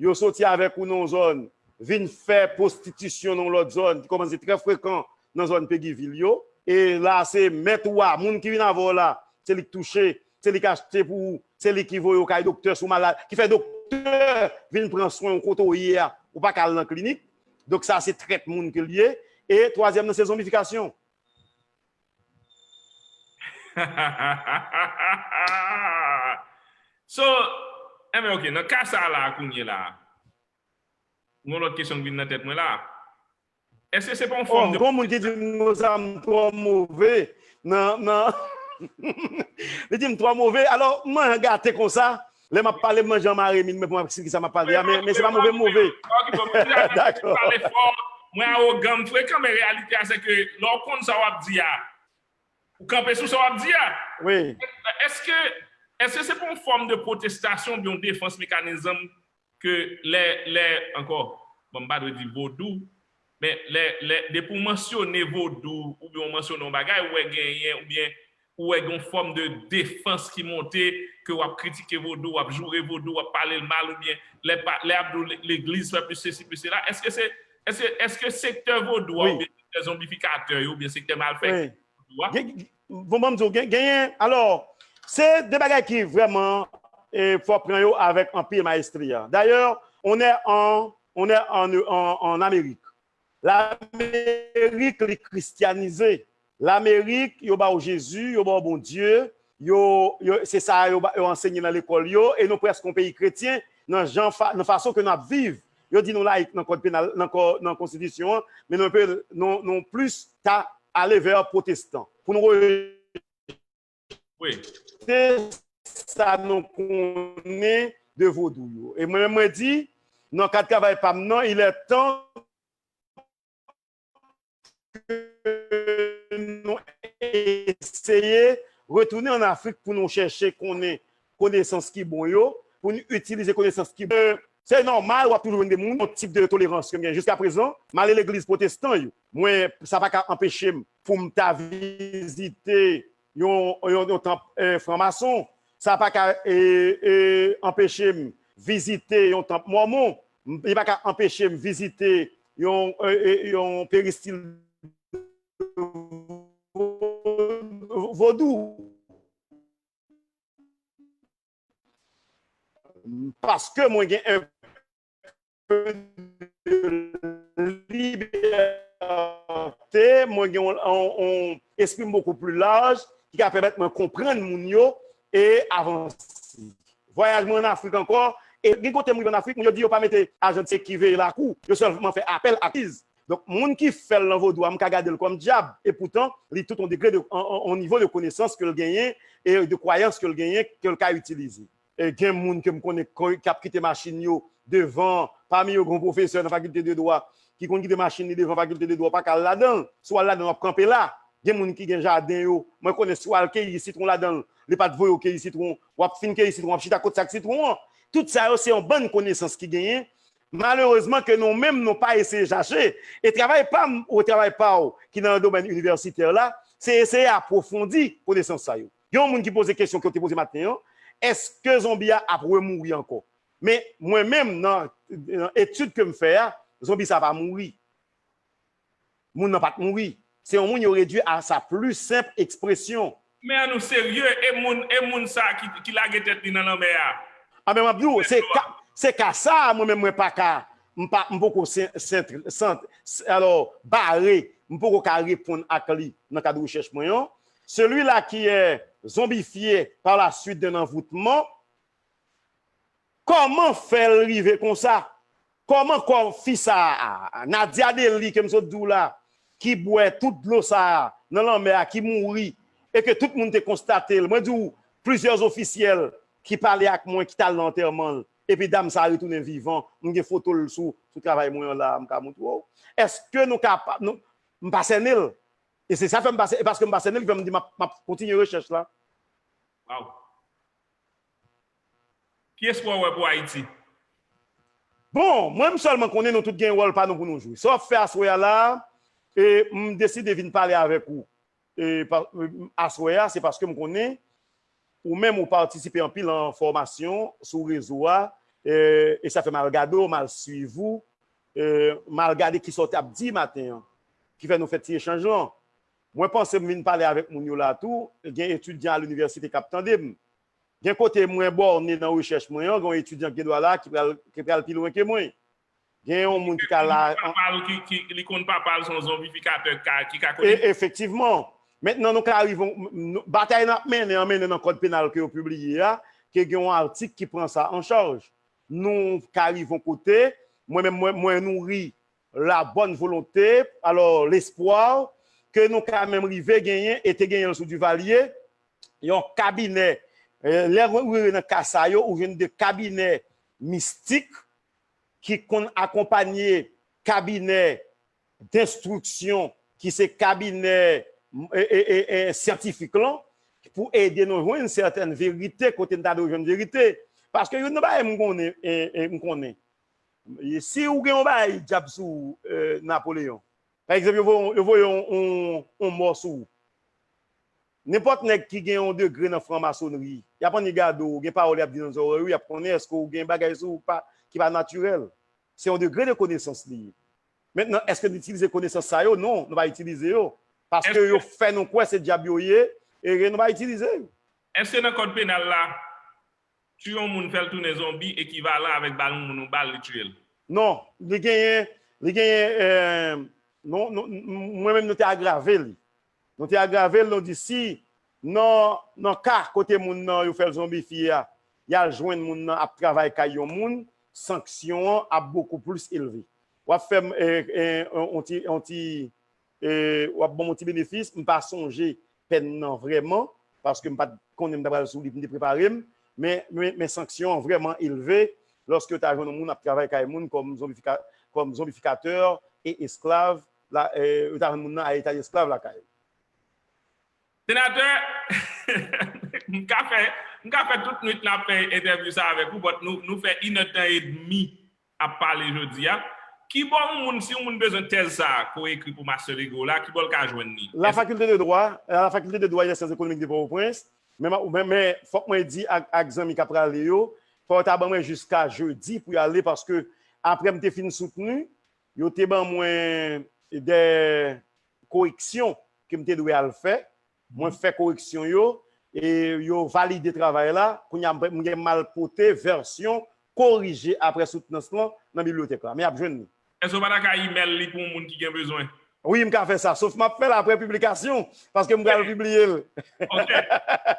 yo soti avèk ou nan yon zòn, vin fè pwostitisyon nan yon lòt zòn, ki kòmanse trè frekan nan zòn Pegivil yo. E la, se mèt ou a, moun ki vin avè w la, se li k touche, se li k achte pou ou, se li ki voye w kay doktè si w malad, ki fè doktè vin pran swen w kote w ye a, ou pa ka al nan klinik. Donk, sa, se trèt moun ke l ye. E twazyèm nan, se zonbifikasyon. So, enben, ok, nan ka sa la kounye la, yon lòt kesyon ki vin nan tèt mwen la. Èske se pa yon fòm de... Gon moun ki di m konsa m twò move nan, nan... Li di m twò move, alò m manyen gate konsa. Lè m ap pale, m manje an mare min mwen pou m ap eksplike sa m ap pale a, men, men se pa move m move. Dakò. mwen awogan, m frekan, men reyalite a se ke lè w konn sa w ap di a, ou kanpe sou sa w ap di a. Wi. Èske, èske se pa yon fòm de pwotestasyon oubyen yon defans mekanizm ke lè, lè, ankò, bon, m pa dwe di vodou, men lè, lè, depi w mansyone vodou oubyen w mansyone yon bagay, ou wè genyen, oubyen ou wè gen yon fòm de defans ki monte, ke w ap kritike vodou, w ap joure vodou, w ap pale l mal, oubyen lè, lè y ap di w legliz fè plis sesi, plis sela. Èske se, èske, èske sektè vodou a, oubyen sektè zonbifikatè yo, oubyen sektè malfektè vodou a? Bon, ban m di w, genyen, alò, se de bagay ki vrèman, fò pran yo avèk anpil mayestri a. Dayè, on est en, on est en, en, en Amérique. Lamerik, li kristyanize. Lamerik, yo ba w Jezi, yo ba w Bondye, yo, yo, se sa yo, yo ansenye nan lekòl yo, e nou prèske yon peyi kretyen nan jan, nan fason ke n ap viv. Yo di nou layik nan kòd penal, nan, nan konstitisyon an, men nou, nou, nou plis ta ale vè pwotestan. Pou nou rejte sa nou konnen de vodou yo. E mwen menm mwen di, nan kad travay pa m nan, il est temps ke nou eseye retounen ann Afrik pou nou chèche konnen konesans ki bon yo, pou nou itilize konesans ki bon. Se nòmal, w ap toujou jwenn de moun, yon tip de tolerans ke m gen jiska prezan. M ale legliz pwotestan yo. Mwen, sa pa ka anpeche m pou m ta vizite yon, yon, yon tanp franmason. Sa pa ka anpeche m vizite yon tanp mòmon. Li pa ka anpeche m vizite yon, yon peristil vodou. Paske mwen gen un peu de liberté, mwen gen yon, yon, yon espri m bokou pli laj ki ka pèmèt mwen konprann moun yo e avanse. Vwayaj mwen ann Afrik ankò, e gen kote m rive ann Afrik, moun yo di yo pa mete ajan de sekirite ki veye lakou, yo sèlman fè apèl ak legliz. Donk, moun ki fè l nan vodou a, m ka gade l kòm dyab. Epoutan, li tout yon degre de, yon, yon nivo de konesans ke l genyen e de kwayans ke l genyen, ke l ka itilize. E gen moun ke m konnen k ap kite machin yo devan, pami yo gen yon pwofesè nan fakilte de dwa ki konn kite machin li devan fakilte de dwa, w pa ka al ladan l. Si w al ladan l, w ap kanpe la. Gen moun ki gen jaden yo, mwen konnen si w al keyi sitwon ladan l, li pa t voye w keyi sitwon, w ap fin keyi sitwon, w ap chita kot sak sitwon an. Tout sa yo se yon bann konesans ki genyen. Malerezman ke nou menm nou pa eseye chache. E travay pa m ou travay pa w ki nan domèn inivèsitè la, se eseye apwofondi konesans sa yo. Gen yon moun ki poze kesyon ke w te poze maten an, èske zonbi a ap remouri ankò? Men mwen menm, nan, nan etid ke m fè a, zonbi sa pa mouri. Moun nan pa t mouri. Se yon moun yo redui a sa pli senp ekspresyon. Men an nou serye, e moun, e moun sa ki, ki lage tèt li nan lanmè a? Anben, m ap di w, se ka, se ka sa a, mwen menm, mwen pa ka, m pa, m poko sen, sen, sen, alò, bare, m poko ka reponn ak li nan kad rechèch mwen an. Celui-là qui est zombifié par la suite d'un envoûtement, kòman fè l rive konsa? Kòman kò fi sa a, Nadia Dely, ke m sot di w la, ki bwè tout dlo sa a nan lanmè a, ki mouri, e ke tout moun te konstate l? Mwen di w, plizyè ofisyèl ki pale ak mwen, ki t al nan antèman l, epi dam sa a retounen vivan, m gen foto l sou, sou travay mwen an la a, m ka montre w. Èske nou ka, nou, m pa sène l. E se sa fè m pa sè, e paske m pa sène l ki fè m di m ap, m ap kontinye rechèch la. Wow. Ki espwa w wè pou Ayiti? Bon, mwen m sèlman konnen nou tout gen wòl pa nou pou nou jwe. Sa w ap fè aswè a la, e m deside vin pale avèk ou. E pa, aswè a, se paske m konnen ou menm ou patisipe anpil an fòmasyon sou rezo a, e, e sa fè m al gade w, m al swiv ou, e, m al gade kisa w t ap di maten an, ki fè nou fè ti echanj lan. Mwen panse m vin pale avèk moun yo la tou, gen etidyan a linivèsite k ap tande m. Gen kote mwen bòne nan rechèch mwen an, gen yon etidyan ki gen dwa la ki pral, ki pral pi lwen ke mwen. Gen yon moun ki ka la. Ki, ki, li konn papa l se yon zonbifikatè ki ka konnen. Efektivman. Mentnan, nou ka rive, batay n ap mennen an mennen nan kòd penal ke yo pibliye a, ke gen yon atik ki pran sa an chaj. Nou ka rive yon kote, mwen menm, mwen, mwen nouri la bonne volonté, alò, lespwa, ke nou ka menm rive genyen, e te genyen l sou Duvalier, yon kabinè, e, lè ou rive nan ka sa yo, ou jwenn de kabinè mistik ki konn akonpanye kabinè denstriksyon ki se kabinè e, e, e, e, syantifik lan pou ede nou jwenn sètèn verite kote n ta dwe jwenn verite. Paske youn nan bagay m konnen, e, e, m konnen. E si ou gen yon bagay dyab sou ou, e, Napoleyon, pa egzanp, yo voye, yo voye yon, yon, yon mò sou ou. Nenpòt nèg ki gen yon degre nan franmasonri, y ap annik gade w, gen pawòl y ap di nan zòrèy ou, y ap konnen èske w gen bagay sou ou pa, ki pa natirèl. Se yon degre de konesans li ye. Mentnan, èske n itilize konesans sa yo? Non, nou pa itilize yo. Paske yo fè nou kwè se dyab yo ye, e nou pa itilize yo. Èske nan kòd penal la, tye yon moun, fè l tounen zonbi ekivalan avèk ba yon moun yon bal, li tye l? Non, li genyen, li genyen, eh, non, non, mwen menm nou te agrave li. Nou te agrave l, nou di si nan, nan ka kote moun nan yo fè l zonbifye a, y al jwenn moun nan ap travay kay yon moun, sanksyon an ap bokou plis elve. W ap fè, eh, eh, on, on ti, on ti, eh, w ap ban m on ti benefis, m pa sonje pèn nan vrèman, paske m pa t konnen m ta pral sou li pou m te prepare m, men, men, men sanksyon an vrèman elve lòske yo ta jwenn yon moun ap travay kay moun kòm zonbifika-, kòm zonbifikatè e esklav, la, eh, yo ta jwenn moun nan a eta esklav lakay. Senatè, m ka fè, m ka fè tout nwit n ap fè entèvyou sa avèk ou, but nou, nou fè inèdtan edmi ap pale jodi a. Ki bò yon moun, si yon moun bezwen tèz sa a ke w ekri pou master degree w la, ki bò l ka jwenn li? La faculté de droit, la faculté de droit et des sciences économiques de Port-au-Prince, men, men, men fòk mwen di ak, ak zanmi k ap prale yo, fò yo ta ban mwen jiska jedi pou y ale, paske apre m te fin soutni, yo te ban mwen de koreksyon ke m te dwe al fè. Mwen fè koreksyon yo, e yo valide travay la. Kounye a, m gen m al pote vèsyon korije apre soutnans lan nan bibliyotèk la. Men y ap jwenn li. Èske w pa ta ka imèl li pou yon moun ki gen bezwen? Wi, m ka fè sa. Sof m ap fè l apre piblikasyon, paske m pral pibliye l. Ok.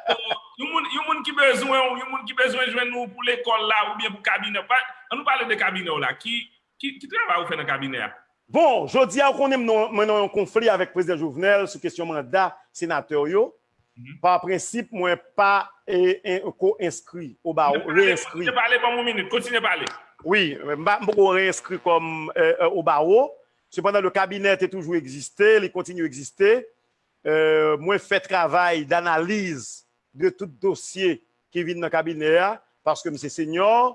So, yon moun, yon moun ki bezwen w, yon moun ki bezwen jwenn ou pou lekòl la, oubyen pou kabinè. Pa, ann nou pale de kabinè w la. Ki, ki, ki travay ou fè nan kabinè a? Bon, jodi a, ou konnen m nan, mwen nan yon konfli avèk Prezidan Jovenel sou kesyon manda senatè yo. Mhm. Pa prensip, mwen pa, e, en, ko enskri o bawo, reenskri. Kontinye pale, ban m yon minit, kontinye pale. Wi, m pa, m poko reenskri kòm, e, e, o bawo. Sepandan, le kabinè te toujou egziste, li kontinye egziste. E, mwen fè travay danaliz de tout dosye ki vin nan kabinè a, paske m se senyò.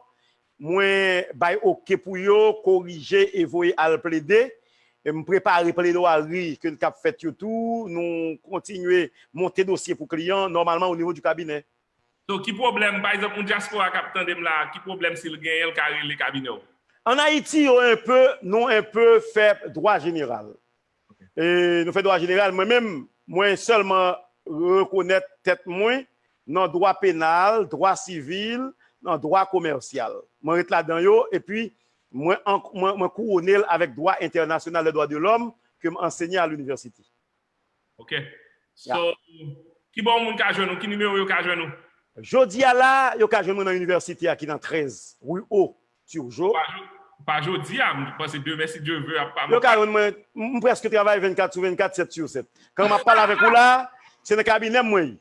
Mwen bay oke pou yo korije e voye al plede. E m prepare pledwari ke n k ap fèt yo tou. Nou kontinye monte dosye pou kliyan, nòmalman, o nivo di kabinè. So, ki pwoblèm, pa egzanp, yon dyaspora k ap tande m la, ki pwoblèm si l genyen, l ka rele kabinè w? An Ayiti, yo enpe, nou enpe fè dwa jeneral. E nou fè dwa jeneral, mwen menm, mwen sèlman rekonèt tèt mwen nan dwa penal, dwa sivil, nan dwa komèsyal. Mwen ret ladan yo, epi mwen, mwen, mwen kouwone l avèk dwa entènasyonal de dwa de lòm ke m ansenye a linivèsite. Ok. So, ki bò yon moun ka jwenn ou? Ki nimewo yo ka jwenn ou? Jodi a la, yo ka jwenn mwen nan inivèsite a ki nan trèz, ri O Turgeau. Pa jo-, pa jodi a, m panse demen, si Dye vle, ap pa. Yo ka jwenn mwen, m, m prèske travay vennkat sou vennkat, sèt sou sèt. Kan m ap pale avèk ou la, se nan kabinè m mwen ye.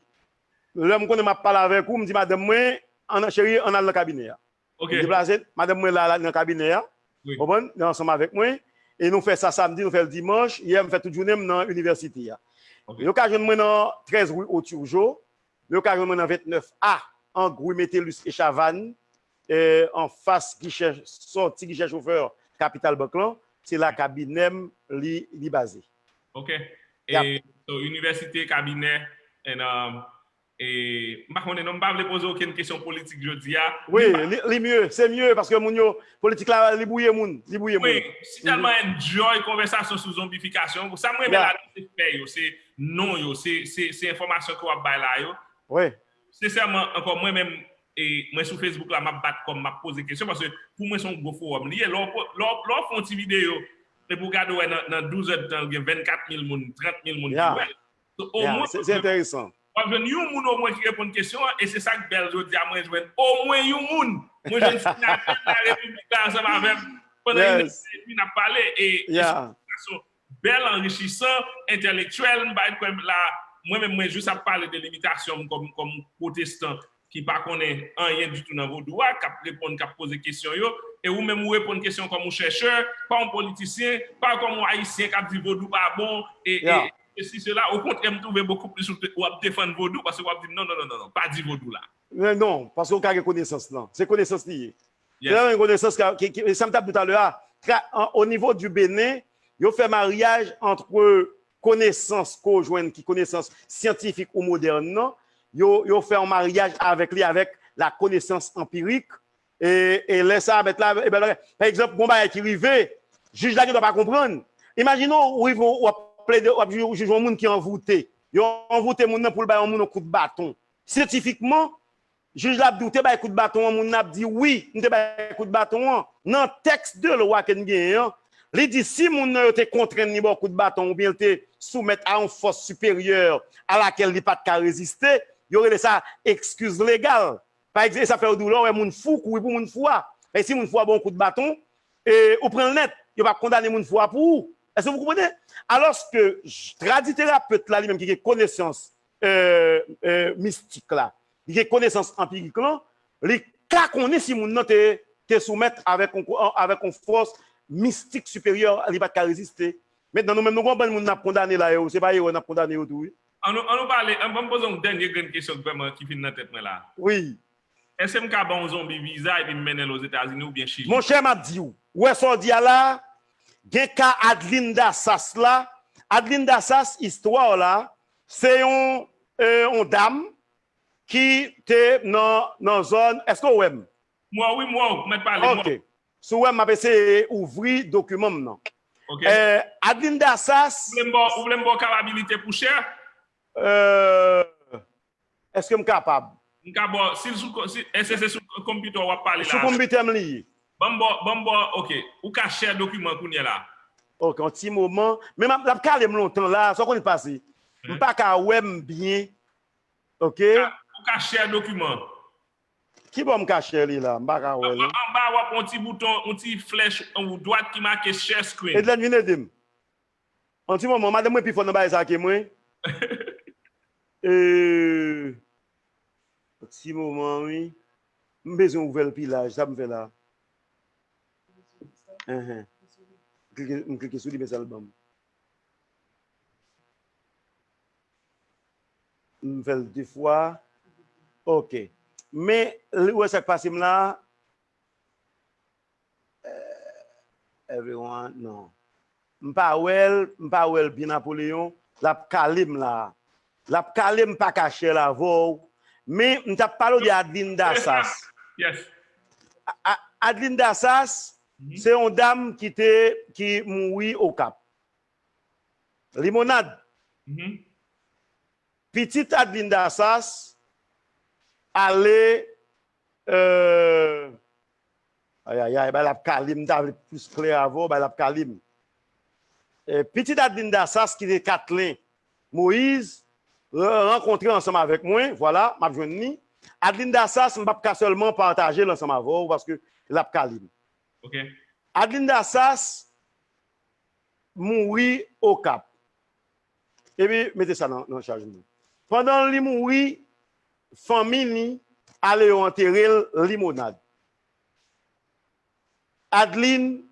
Lè m konnen m ap pale avèk ou, m di madanm mwen, ann, cheri, ann al nan kabinè a. Ok. M deplase, madanm mwen la, la nan kabinè a. Wi. Konprann? Li ansanm avèk mwen. E nou fè sa samdi, nou fè l dimanch. Yè, m fè tout jounen m nan inivèsite a. Ok. Yo ka jwenn mwen nan trèz ri O Turgeau. Yo ka jwenn mwen nan ventnèf A, ann ri Metellus e Chavannes, e, anfas gichè, sòti gichè chofè Kapital Bank lan. Se la kabinè m li, li baze. Ok. E, so, inivèsite, kabinè, and, um, e, m pa konnen non, m pa vle poze okenn kesyon politik jodi a. Wi, li, li mye, se mye, paske moun yo, politik la, li bwouye moun, li bwouye moun. Wi, si tèlman enjoy konvèsasyon sou zonbifikasyon, sa m renmen ladan se fè yo, se non yo, se, se, se enfòmasyon ke w ap bay la yo. Wi. Sensèman, ankò, mwen menm, e, mwen sou Facebook la, m ap bat kò m, m ap poze kesyon, paske pou mwen, se yon gwo fowòm li ye. Lè w po-, lè w, lè w fè yon ti videyo, epi w gade, w wè nan, nan douz èdtan, gen vennkat mil moun, trant mil moun ki wè l. So, omwen, se, se enteresan. W ap jwenn yon moun omwen ki reponn kesyon an, e se sa k bèl jodi a, mwen jwenn omwen yon moun. Mwen jwenn senatè Larepiblik la ansanm avè m pandan inèdtan epi n ap pale, e, e se yon konvèsasyon bèl, anrichisan, entèlektyèl, m pa kwè la, mwen menm, mwen jis ap pale de limitasyon m kòm, kòm pwotestan ki pa konnen anyen ditou nan vodou a, k ap reponn, k ap poze kesyon yo, e ou menm ou reponn kesyon kòm yon chèchè, pa yon politisyen, pa kòm yon Ayisyen k ap di vodou pa bon, e, e, Yeah. e si sela, okontrè, m twouve bokou plis ou te- w ap defann vodou, paske w ap di m, non, non, non, non, non, pa di vodou la. Men non, paske w ka gen konesans lan. Se konesans li ye. Yes. Se yon konesans ki, ki, ki, sa m t ap di talè a. Tra- an- O nivo di Benin, yo fè maryaj antre konesans ke w jwenn, ki konesans syantifik ou modèn nan, yo, yo fè yon maryaj avèk li, avèk la konesans anpirik. E, e lè sa a, mèt la, e ben, pa egzanp, gon bagay ki rive, jij la gen dwa pa konprann. Imajine w, ou rive, w ap plede, w ap jij, jij yon moun ki anvoute. Yo anvoute moun nan pou l bay yon moun yon kout baton. Syantifikman, jij la ap di, ou te bay kout baton an, moun nan ap di, wi, m te bay kout baton an. Nan tèks de lwa ke n genyen an, li di, si moun nan yo te kontrenn li ba w kout baton, oubyen l te soumèt a yon fòs siperyè a lakèl li pa t ka reziste, yo rele sa excuse légale. Pa egzanp, e sa fè yo di w lè w wè moun fou, kouri pou moun fou a. E si moun fou a ba w yon kout baton, e, ou pran l nèt, yo p ap kondane moun fou a pou ou. Èske vous comprenez? Alòske, j- traditerapet la, li menm ki gen konesans, euh, euh, mistik la, li gen konesans anpirik lan, li ka konnen si moun nan te, te soumèt avèk yon, avèk yon fòs mistik siperyè, li pa t ka reziste. Mentnan, nou menm, nou gen yon bann moun n ap kondane la, yo, se pa erè n ap kondane yo tou, wi. An nou, an nou pale, an, ban m poze yon dènye grenn kesyon ki vrèman ki vin nan tèt mwen la. Wi. Èske m ka ba yon zonbi viza epi m mennen l Ozetazini oubyen Chili? Monchè, m ap di w, ou wè sa w di a la, gen ka Adeline Dassas la. Adeline Dassas, istwa w la, se yon, euh, yon dam ki te nan, nan zòn, èske w wè m? M wè w, wi, m wè w, mèt pale, m wè w. Ok. Si w wè m, m ap eseye ouvri dokiman m nan. Ok. Euh, Adeline Dassas, Ou vle m ba w, ou vle m ba w kapabilite pou share? euh, èske m kapab? M ka ba w, si l sou, si, èske se sou konpitè w ap pale la? Sou konpitè m li ye. Ban m ba w, ban m ba w, ok. Ou ka share dokiman kounye a la. Ok, yon ti moman. Men m ap, l ap kale m lontan la, sa w konn pase. M pa ka wè m byen. Ok? Ou ka share dokiman. Ki bò m ka share li la? M pa ka wè l, non. Anba w ap yon ti bouton, yon ti flèch ou dwat ki make share screen. Edlène, vin ede m. Yon ti moman, madanm mwen pi fò nan bagay sa ke mwen. Euh, yon ti moman, wi. M bezwen ouvè l pi laj, sa m fè la. Enhen. M klike, m klike sou li, men sa l ban m. M fè l de fwa. Ok. Men, ou wè sa k pase m la? Euh, everyone, non. M pa wè l, m pa wè l byen, Napoleon. L ap kale m la. L ap kale m, pa ka share l avè w. Men, m t ap pale w de Adeline Dassas. Yes. A- A- Adeline Dassas, Mhm. se yon dam ki te, ki mouri Okap. Limonad. Mhm. Pitit Adeline Dassas ale, euh, ay, ay, ay, bay l ap kale m, m ta vle plis klè avè w, bay l ap kale m. Eh, pitit Adeline Dassas ki te Katlen Moïse, ra- rankontre ansanm avèk mwen, vwala, m ap jwenn li. Adeline Dassas, m p ap ka sèlman pataje l ansanm avè w, paske l ap kale m. Ok. Adeline Dassas mouri Okap. Epi, mete sa nan, nan chaj nou. Pandan li mouri, fanmi li ale yo antere l Limonad. Adeline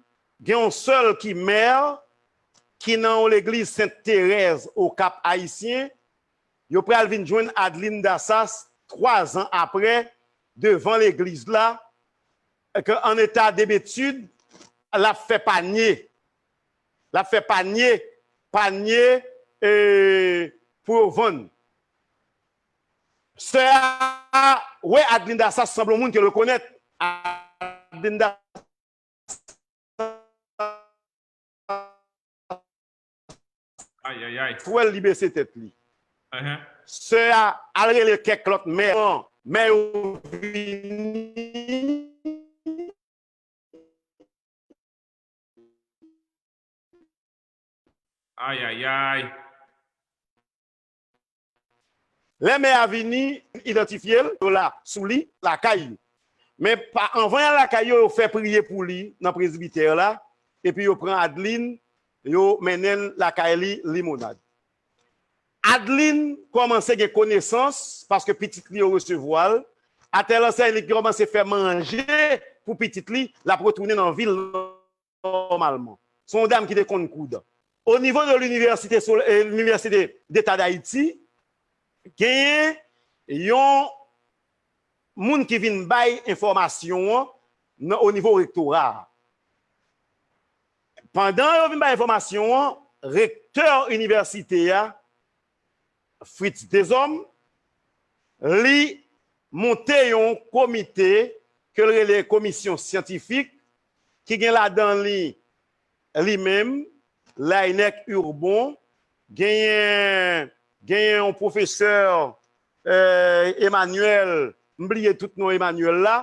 gen yon sè l ki mè, ki nan yon legliz Sent Terèz Okap Ayisyen. Yo pral vin jwenn Adeline Dassas twa zan apre, devan legliz la, ke an eta debetid, l ap fè panye. L ap fè panye, panye, eh, pou yo vann. Sè a wè Adeline Dassas sanble yon moun ke l rekonèt. Adeline Dassas Ay, ay, ay. Frè l, li bese tèt li. Ahan. Sè a al rele kèk lòt mè. Mè yo vini. Ay, ay, ay. Lè mè a vini, idantifye l, yo la sou li, lakay yo. Men pa, anvan y al lakay yo, yo fè priye pou li nan prezbitè la, epi yo pran Adeline, yo mennen l lakay li, Limonad. Adeline kòmanse gen konesans, paske pitit li yo resevwa l, atè lansèy li kòmanse fè manje pou pitit li, l ap retounen nan vi l nòmalman. Se yon dam ki te konn koud. O nivo de l'Université Sol- eh, l'Université d'État d'Haïti, genyen yon moun ki vin bay enfòmasyon an nan o nivo rektora a. Pandan yo vin bay enfòmasyon an, rektè inivèsite a, Fritz Deshommes, li monte yon komite ke l rele komisyon syantifik, ki gen ladan li, li menm, Laennec Hurbon, genyen, genyen yon pwofesè, eh, Emmanuel, m bliye tout non Emmanuel la,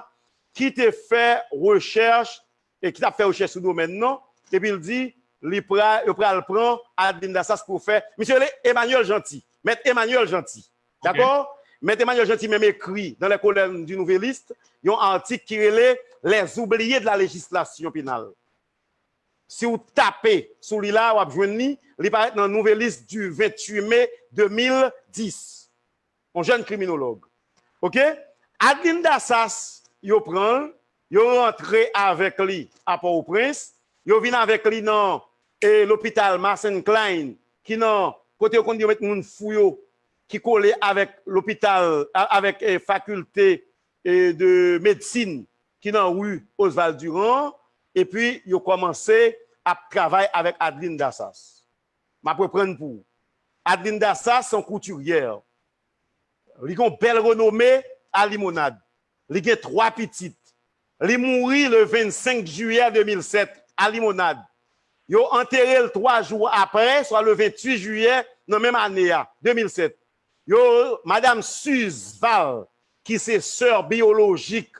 ki te fè rechèch, e ki t ap fè rechèch sou domèn nan, epi l di, li pra, yo pral pran Adeline Dassas pou fè, misye rele Emmanuel Jeanty, mèt Emmanuel Jeanty, dakò? Mèt Emmanuel Jeanty menm ekri dans les colonnes du Nouvelliste yon atik ki rele Les oubliés de la législation pénale. Si w tape sou li la, w ap jwenn li. Li parèt nan Nouvelliste du vingt-huit mai deux mille dix. Yon jèn kriminolog. Oke? Adeline Dassas, yo pran l, yo rantre avèk li a Pòtoprens, yo vin avèk li nan, e, lopital Mason Klein, ki nan kote yo konn di yo met moun fou yo, ki kole avèk lopital, a- avèk, e, fakilte, e, de medsin ki nan ri Oswald Durand, epi yo kòmanse ap travay avèk Adeline Dassas. M ap reprann pou ou. Adeline Dassas se yon koutiryè. Li gen yon bèl renome a Limonad. Li gen twa pitit. Li mouri le vennsenk jiyè de mil sèt a Limonad. Yo antere l twa jou apre, swa le venntuit jiyè nan menm ane a, de mil sèt. Yo, Madam Suze Val, ki se sè biyolojik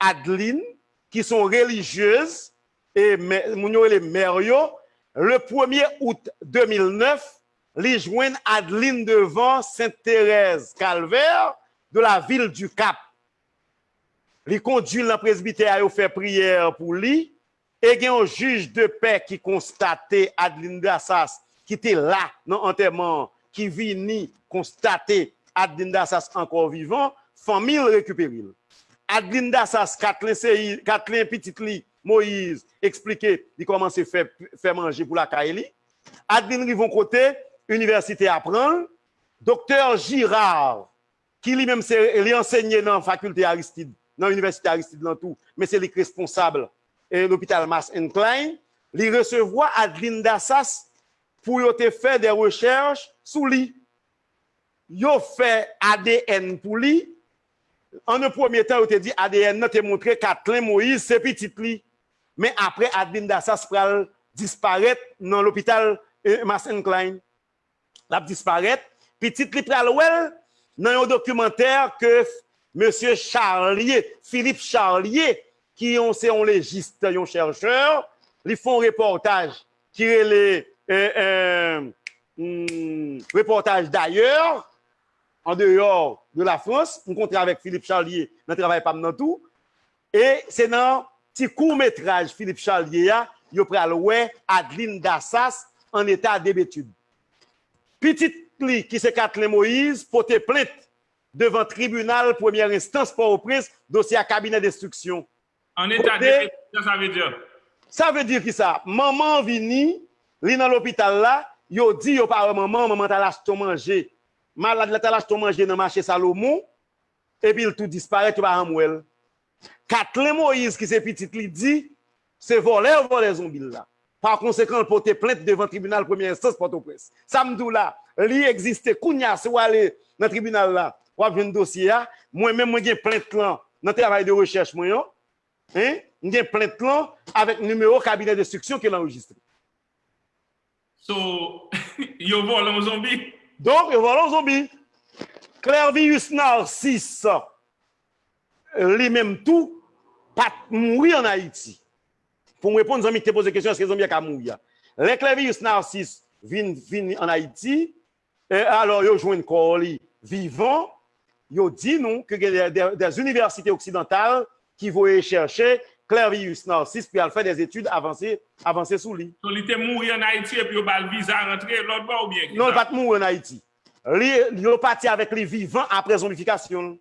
Adeline, ki se yon relijyez, e mè- moun yo rele mè yo, le premye out de mil nèf, li jwenn Adeline devan Sent Terèz Kalvè de la Ville du Cap. Li kondui l nan prezbitè a, yo fè priyè pou li, e gen yon jij de pè ki konstate Adeline Dassas, ki te la nan antèman an, ki vini konstate Adeline Dassas ankò vivan, fanmi l rekipere l. Adeline Dassas, Kathleen Seyid, Kathleen pitit li, Moïse, eksplike li kòmanse fè, fè manje pou lakay li. Adeline rive yon kote, inivèsite a pran l. Doktè Girard, ki li menm se, li ansenye nan fakilte Aristide, nan inivèsite Aristide lan tou, men se li k responsab, e, lopital Mason Klein, li resevwa Adeline Dassas pou yo te fè de rechèch sou li. Yo fè A D N pou li. An nan premye tan, yo te di A D N nan te montre Kathleen Moïse se pitit li. Men apre, Adeline Dassas pral disparèt nan lopital, e, Mason Klein. L ap disparèt. Pitit li pral wè l nan yon dokimantè ke mesye Charlier, Philippe Charlier, ki yon, se yon lejis, yon chèchè, li fè yon repòtaj ki rele, e, e, hmm, repòtaj dayè, an deyò de Lafrans. M kontre avèk Philippe Charlier nan travay pa m nan tou. E se nan ti kout metraj Philippe Charlier a, yo pral wè Adeline Dassas en état d'hébétude. Pitit li, ki se Kathleen Moïse, pote plent devan tribinal premyè enstans Pòtoprens, dosye a kabinè denstriksyon. An eta de, sa, sa vle di? Sa vle di ki sa? Manman an vini, li nan lopital la, yo di yo pa wè manman, manman t al achte yon manje. Malad la t al achte yon manje nan mache Salomon, epi l tou disparèt, yo pa janm wè l. Kathleen Moïse, ki se pitit li, di se vòlè yo vòlè zonbi l la. Pa konsekan, l pote plent devan tribinal premyè enstans Pòtoprens. Sa m di w la, li egziste. Kounye a, si w ale nan tribinal la, w ap jwenn dosye a. Mwen menm, mwen gen plent lan nan travay de rechèch mwen an. Hein? M gen plent lan avèk nimewo kabinè denstriksyon ke l anrejistre. So, yo vòlè yon zonbi. Donk, yo vòlè yon zonbi. Clervius Narcisse, li menm tou, pa t mouri ann Ayiti. Pou m reponn zanmi ki te poze kesyon, èske zonbi a ka mouri a? Lè Clervius Narcisse vin, vin ann Ayiti, e, alò, yo jwenn kò li vivan, yo di nou ke gen de, de, des universités occidentales ki voye chèche Clervius Narcisse pou y al fè des études avanse, avanse sou li. So, li te mouri ann Ayiti epi yo ba l viza rantre lòt bò oubyen ki sa? Non, li pa t mouri ann Ayiti. Li, yo pati avèk li vivan apre zonbifikasyon l.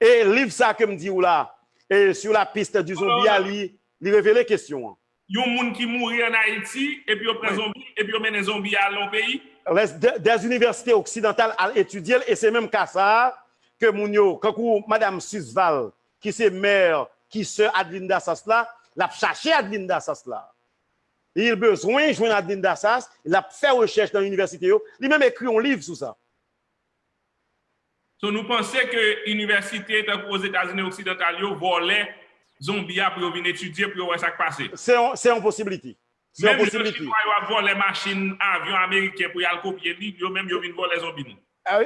E liv sa ke m di w la, e sur la piste du zombie a, li, li revele kesyon an. Yon moun ki mouri an Ayiti, epi yo pran zonbi, epi yo mennen zonbi a al nan yon peyi. Des universités occidentales al etidye l, e se menm ka sa a ke moun yo, kankou Madanm Susval, ki se mè, ki sè Adeline Dassas la, l ap chache Adeline Dassas la. Li bezwen jwenn Adeline Dassas, l ap fè rechèch nan inivèsite yo. Li menm ekri yon liv sou sa. So nou panse ke inivèsite tankou Ozetazini oksidantal yo vòlè zonbi a pou yo vin etidye, pou yo wè sa k pase. Se yon, se yon posibilite. Se yon posibilite. Menm jan Chinwa yo ap vòlè machin, avyon ameriken pou y al kopye li, yo menm yo vin vòlè zonbi nou.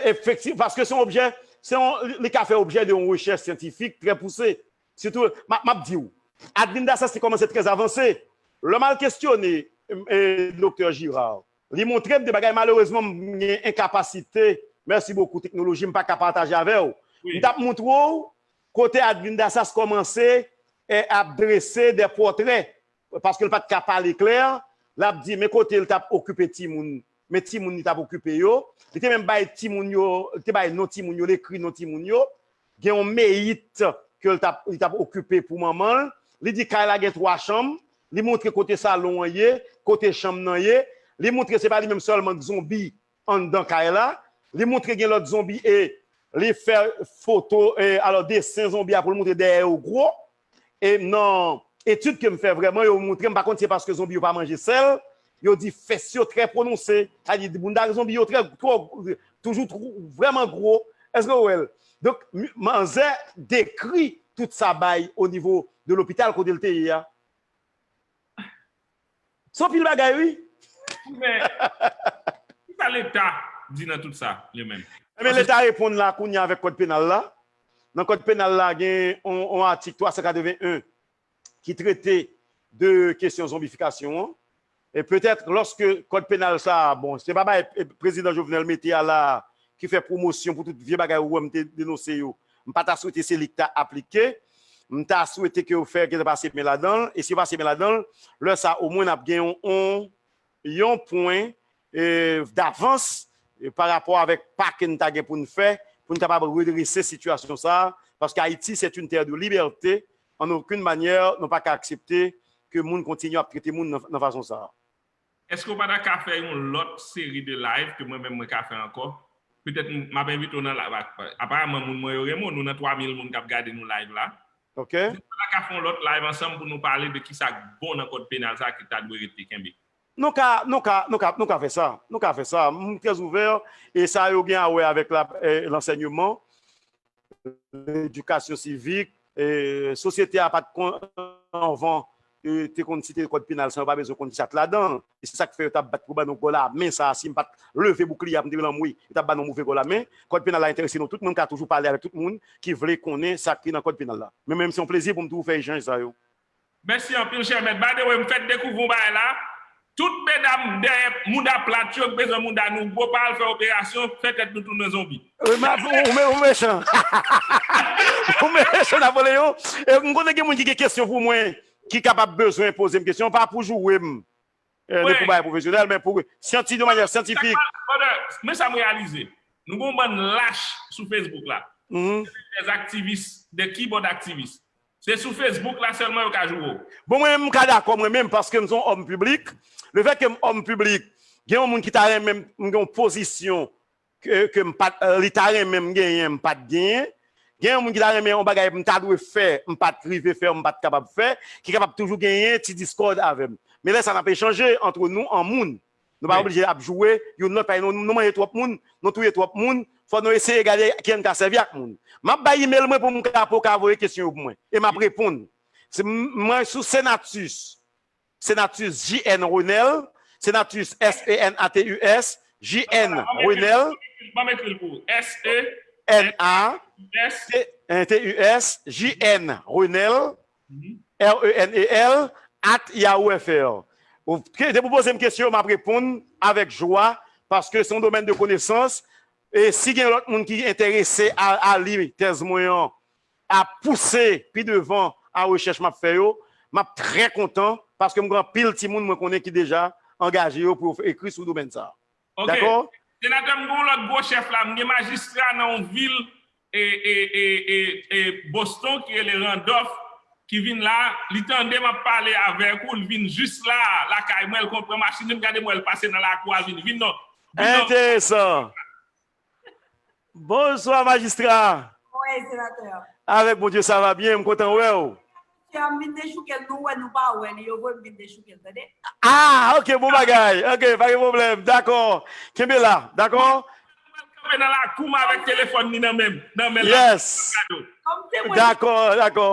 Efektiv, paske se yon objè, se yon, li ka fè objè de yon rechèch syantifik trè pouse. Sitou, m ap di w, Adeline Dassas te kòmanse trè avanse. Lè m al kestyone Doktè Girard, li montre m de bagay, malerezman, m gen enkapasite, mèsi bokou, teknoloji, m pa ka pataje avè w. M t ap montre w kote Adeline Dassas kòmanse ap drese de pòtrè, paske l pa t ka pale klè, l ap di men kote l t ap okipe timoun, men timoun li t ap okipe yo. Li te menm bay timoun yo, li te bay non timoun yo, l ekri non timoun yo. Gen yon meyit ke l t ap, li t ap okipe pou manman l. Li di kay la gen twa chanm. Li montre kote salon an ye, kote chanm nan ye. Li montre se pa li menm sèlman k zonbi anndan kay la. Li montre gen lòt zonbi e li fè foto, e, alò, desen zonbi a pou l montre dèyè yo gwo. E nan etid ke m fè vrèman, yo montre m, pa konn si se paske zonbi yo pa manje sèl, yo di fès yo trè pwononse. Sa di bounda zonbi yo trè, twò, toujou twò, vrèman gwo. Èske w wè l? Donk, manzè dekri tout sa bay o nivo de lopital kote l te ye a. Se yon pil bagay, wi. Men, kisa Leta di nan tout sa, li menm? Ebyen, Leta reponn la kounye a avèk kòd penal la. Nan kòd penal la, gen yon atik twa san katreven en ki trete de kesyon zonbifikasyon an. E petèt, lòske kòd penal sa a, bon, se pa bagay prezidan Jovenel mete a la a ki fè pwomosyon pou tout vye bagay ou wè m te denonse yo, m pa ta swete se li k ta aplike. M ta swete ke yo fè, ke yo pase men ladan l. E si yo pase men ladan l, lè sa a, omwen n ap gen yon, yon, yon pwen e, davans e, pa rapò avèk pa ke n ta gen pou n fè, pou n kapab redrese sitiyasyon sa a. Paske Ayiti, c'est une terre de liberté. En aucune manière, nou pa ka aksepte ke moun kontinye ap trete moun nan, nan fason sa a. Èske w pa ta ka fè yon lòt seri de live ke mwen menm mwen ka fè ankò? Petèt m ap envite w nan live. Aparaman, moun mwen yo renmen w. Nou nan twa mil moun k ap gade nou live la. Ok. Èske w pa ta ka fè yon lòt live ansanm pou nou pale de kisa k bon nan kòd penal sa a ki ta dwe rete kenbe? Nou ka, nou ka, nou ka, nou ka fè sa. Nou ka fè sa. M trè ouvè e sa yo gen a wè avèk la, e, lansèyman, ledikasyon sivik, e, sosyete a pa t konn anvan, e, te konn site kòd penal san yo pa bezwen konn kisa k ladan. E se sa k fè yo t ap bat pou ban nou gòlamen sa a. Si m pa t leve boukliye a pou m te lanmwe, yo t ap ban nou move gòlamen. Kòd penal la enterese nou tout. Mwen m ka toujou pale avèk tout moun ki vle konnen sa ki nan kòd penal la. Men menm se yon plezi pou m toujou fè echanj sa yo. Mèsi anpil, chè mèt. By the way, m fèk dekouvri yon bagay la. Tout medam dèyè mouda plat yo k bezwen mouda nou gwo pa al fè operasyon, fè tèt nou tounen zonbi. Ou mechan. Ou mechan, Napoleon. E m konnen gen moun ki gen kesyon pou mwen, ki kapab bezwen poze m kesyon, pa pou joure m. E, men pou bagay pwofesyonèl, men pou syanti, de manyè syantifik. Men sa m reyalize. Nou gen yon bann lach sou Facebook la. Se des activistes, des keyboard activistes. Se sou Facebook la sèlman yo ka joure w. Bon, mwen menm, m ka dakò mwen menm, paske m se yon òm piblik. Lefètke m òm piblik, gen yon moun ki ta renmen m gen yon pozisyon ke, ke m pa t, li ta renmen m genyen, m pa t genyen. Gen yon moun ki ta renmen yon bagay m ta dwe fè, m pa t rive fè, m pa t kapab fè, ki kapab toujou genyen ti diskòd avè m. Men lè sa n ap echanje antre nou an moun. Nou pa oblije ap joure youn lòt, paske nou, nou manje twòp moun, nou touye twòp moun, fò nou eseye gade kijan n ka sèvi ak moun. M ap bay email mwen pou m ka, pou w ka voye kesyon yo pou mwen. E m ap reponn. Se m-, mwen sou Senatus. Senatus J N Renel. Senatus S E N A T U S. J N Renel. Ban m ekri l pou ou. S E N A T U S J N Renel. R E N E L, at yahoo F R. Ou, ke, depi w poze m kesyon, m ap reponn avèk jwa, paske se yon domèn de konesans. E si gen lòt moun ki enterese a, a li tèz mwen an, a pouse pi devan a rechèch m ap fè yo, m ap trè kontan, paske m gen anpil timoun mwen konnen ki deja angaje yo pou yo ekri sou domèn sa a. Ok. Dakò? Senatè, m gen yon lòt gwo chèf la. M gen majistra nan yon vil, e, e, e, e, e Boston ki rele Randolph, ki vin la, li tande m ap pale avèk ou, li vin jis la, lakay mwen, l konn pran machin li, m gade m wè l pase nan lakou a, vin, vin non. Vin non. Enteresan. Bonswa, majistra. Wi, senatè. Avèk Bondye, sa va byen, m kontan wè w. Mesye a, m vin dechouke l, nou wè, nou pa wè li, yo voye m vin dechouke l, tande? Ah, ok, bon bagay. Ok, pa gen pwoblèm. Dakò. Kenbe la, dakò? Kanpe nan lakou m avèk telefòn li nan men m, nan men l. Yes. Dakò, dakò.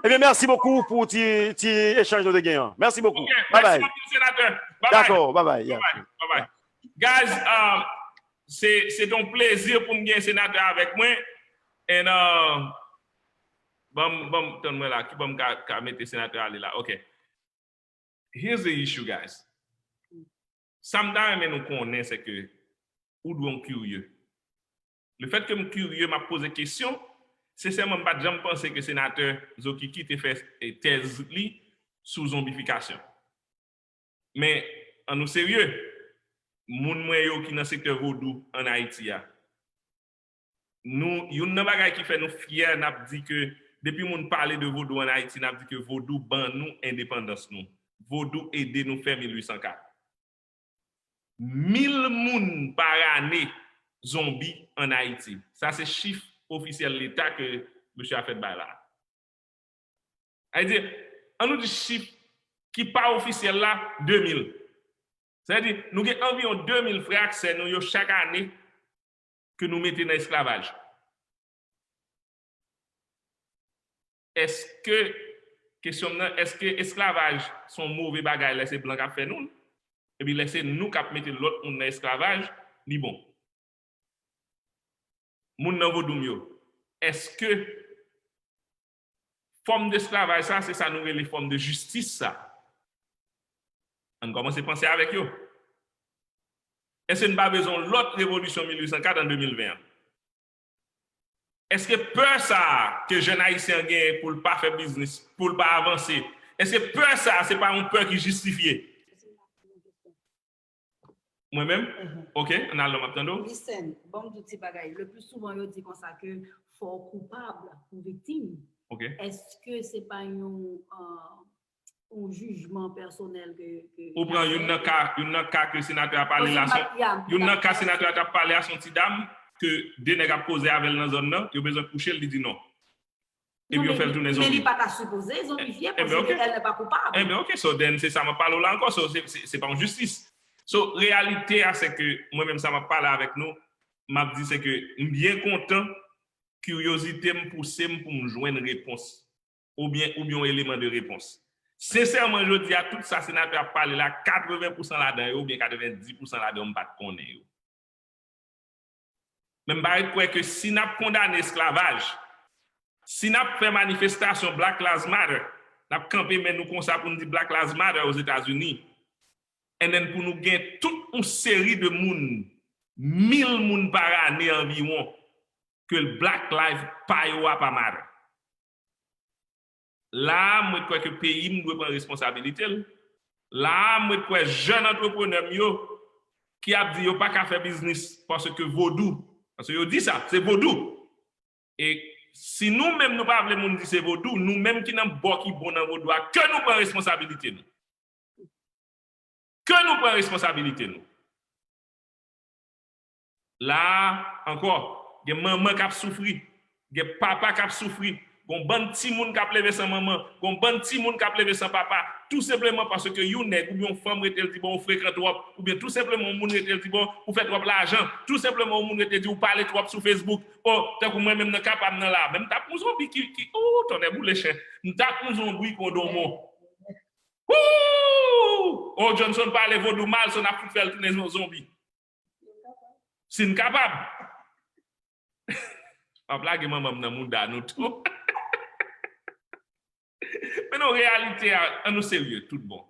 Ebyen, mèsi bokou pou ti, ti echanj nou te gen an. Mèsi bokou. Ok, bye bye. Mèsi anpil, senatè. Bye bye. Dakò, bye bye. Yeah. Bye bye. Bye bye. Guys, um, se, se yon plezi pou m gen senatè avèk mwen. And, uh, ban m, ban m, tann mwen la, ki ban m ka, ka mete senatè ale la. Ok. Here's the issue, guys. Sa m ta renmen nou konnen, se ke ou dwe yon kirye. Le fait que m kirye, m ap poze kesyon, sensèman, m pa t janm panse ke senatè Zokiki te fè, eh, tèz li sou zonbifikasyon. Men, ann nou serye, moun mwen yo ki nan sektè vodou ann Ayiti a, nou, youn nan bagay ki fè nou fyè, n ap di ke depi moun pale de vodou ann Ayiti, n ap di ke vodou ban nou endepandans nou. Vodou ede nou fè mil uit san kat. Mil moun par ane zonbi ann Ayiti. Sa se chif ofisyèl Leta ke mesye a fèk bay la. Sa vle di, ann nou di chif ki pa ofisyèl la, de mil. Sa vle di, nou gen anviwon de mil frè ak sè nou yo chak ane ke nou mete nan esklavaj. Èske, kesyon m nan, èske esklavaj se yon move bagay lè se blan k ap fè nou l? Epi lè se nou k ap mete lòt moun nan esklavaj, li bon? Moun nan vodou m yo, èske fòm de esklavaj sa, se sa nou rele fòm de jistis sa? Ann kòmanse panse avèk yo. Èske n pa bezwen yon lòt revolisyon mil uit san kat an de mil ven an? Èske pè sa a ke jèn ayisyen an genyen pou l pa fè biznis, pou l pa avanse, èske pè sa a se pa yon pè ki jistifye? Mwen menm? Mhm. Ok, ann al non, m ap tande w. Listen, bon, m di w ti bagay. Le pli souvan, yo di konsa ke fò w koupab pou viktim. Ok. Èske se pa yon, euh, yon jijman pèsonèl ke, ke... Ou pran youn nan ka, youn nan ka ke senatè a pale la, se yon, youn nan ka senatè a t ap pale a, se yon ti dam ke de nèg ap koze avè l nan zòn nan, yo bezwen kouche l, li di non. Epi yo fè l tounen zonbi. Men li pa ta sipoze zonbifye, paske elle n'est pas coupable. Enben, ok, so then, se sa m ap pale w la ankò, so, se, se, se pa yon jistis. So, reyalite a, se ke mwen menm sa m ap pale avèk nou, m ap di se ke m byen kontan kiryozite m pouse m pou m jwenn repons, oubyen, oubyen yon eleman de repons. Sensèman, jodi a, tout sa senatè ap pale la, katreven pousan ladan yo, oubyen katrevenndis pousan ladan yo, m pa t konnen yo. Men m pa ret kwè ke si n ap kondane esklavaj, si n ap fè manifestasyon Black Lives Matter, n ap kanpe men nou konsa pou n di Black Lives Matter Ozetazini, and then pou nou gen tout yon seri de moun, mil moun par ane anviwon, ke Black Lives pa yo a pa matter. La a, mwen kwè ke peyi m dwe pran responsabilite l. La a, mwen kwè jèn antreprenè m yo ki ap di yo pa ka fè biznis paske vodou, paske yo di sa, se vodou. E si nou menm nou pa vle moun di se vodou, nou menm ki nan bò ki bon nan vodou a, ke nou pran responsabilite nou. Ke nou pran responsabilite nou. La a, ankò, gen manman k ap soufri, gen papa k ap soufri, gon bann timoun k ap leve san manman, gon bann timoun k ap leve san papa, tou senpleman paske yon nèg oubyen yon fanm rete l di bon ou frekan twòp, oubyen tou senpleman yon moun rete l di bon ou fè twòp lajan, tou senpleman yon moun rete di ou pale twòp sou Facebook, o, tankou mwen menm nan ka pa m nan la, men m t ap yon zonbi ki, ki, o, tonnè boule chen, m t ap yon zonbi kon domon. Wouuuuh! O, Johnson pale vodou mal, so n ap fout fè l tounen yon zonbi. Si n kapab. M ap lage manman m nan mouda nou tou. Men non, reyalite a, ann nou serye, tout bon.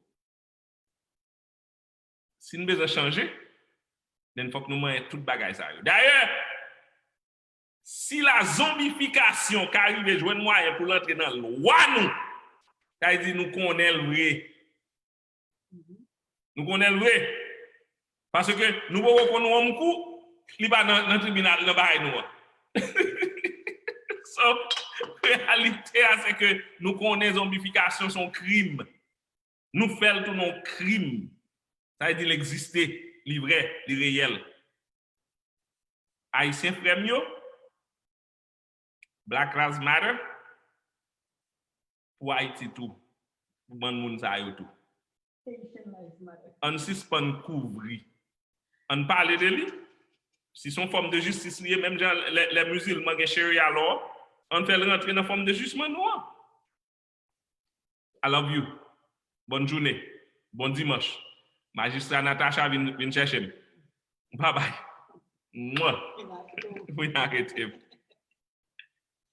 Si n bezwen chanje, then fòk nou manyen tout bagay sa yo. Dayè, si la zonbifikasyon ka rive jwenn mwayen pou l antre nan lwa nou, sa vle di nou konnen l vre. Nou konnen l vre. Paske nou poko konn wonm kou, li pa nan, nan tribinal, nan bagay nou an. Reyalite a, se ke nou konnen zonbifikasyon se yon krim. Nou fè l tounen yon krim. Sa vle di l egziste, li vrè, li reyèl. Ayisyen frè m yo, Black Lives Matter, pou Ayiti tou, pou bann moun sa yo tou. Ann sispann kouvri. Ann pale de li. Si se yon fòm de jistis li ye, menm jan lè, lè mizilman gen Sharia law, ann fè l rantre nan fòm de jijman nou an. I love you. Bòn jounen. Bon dimanch. Majistra Natacha vin, vin chèche m. Babay. Mwa. Vin arete m.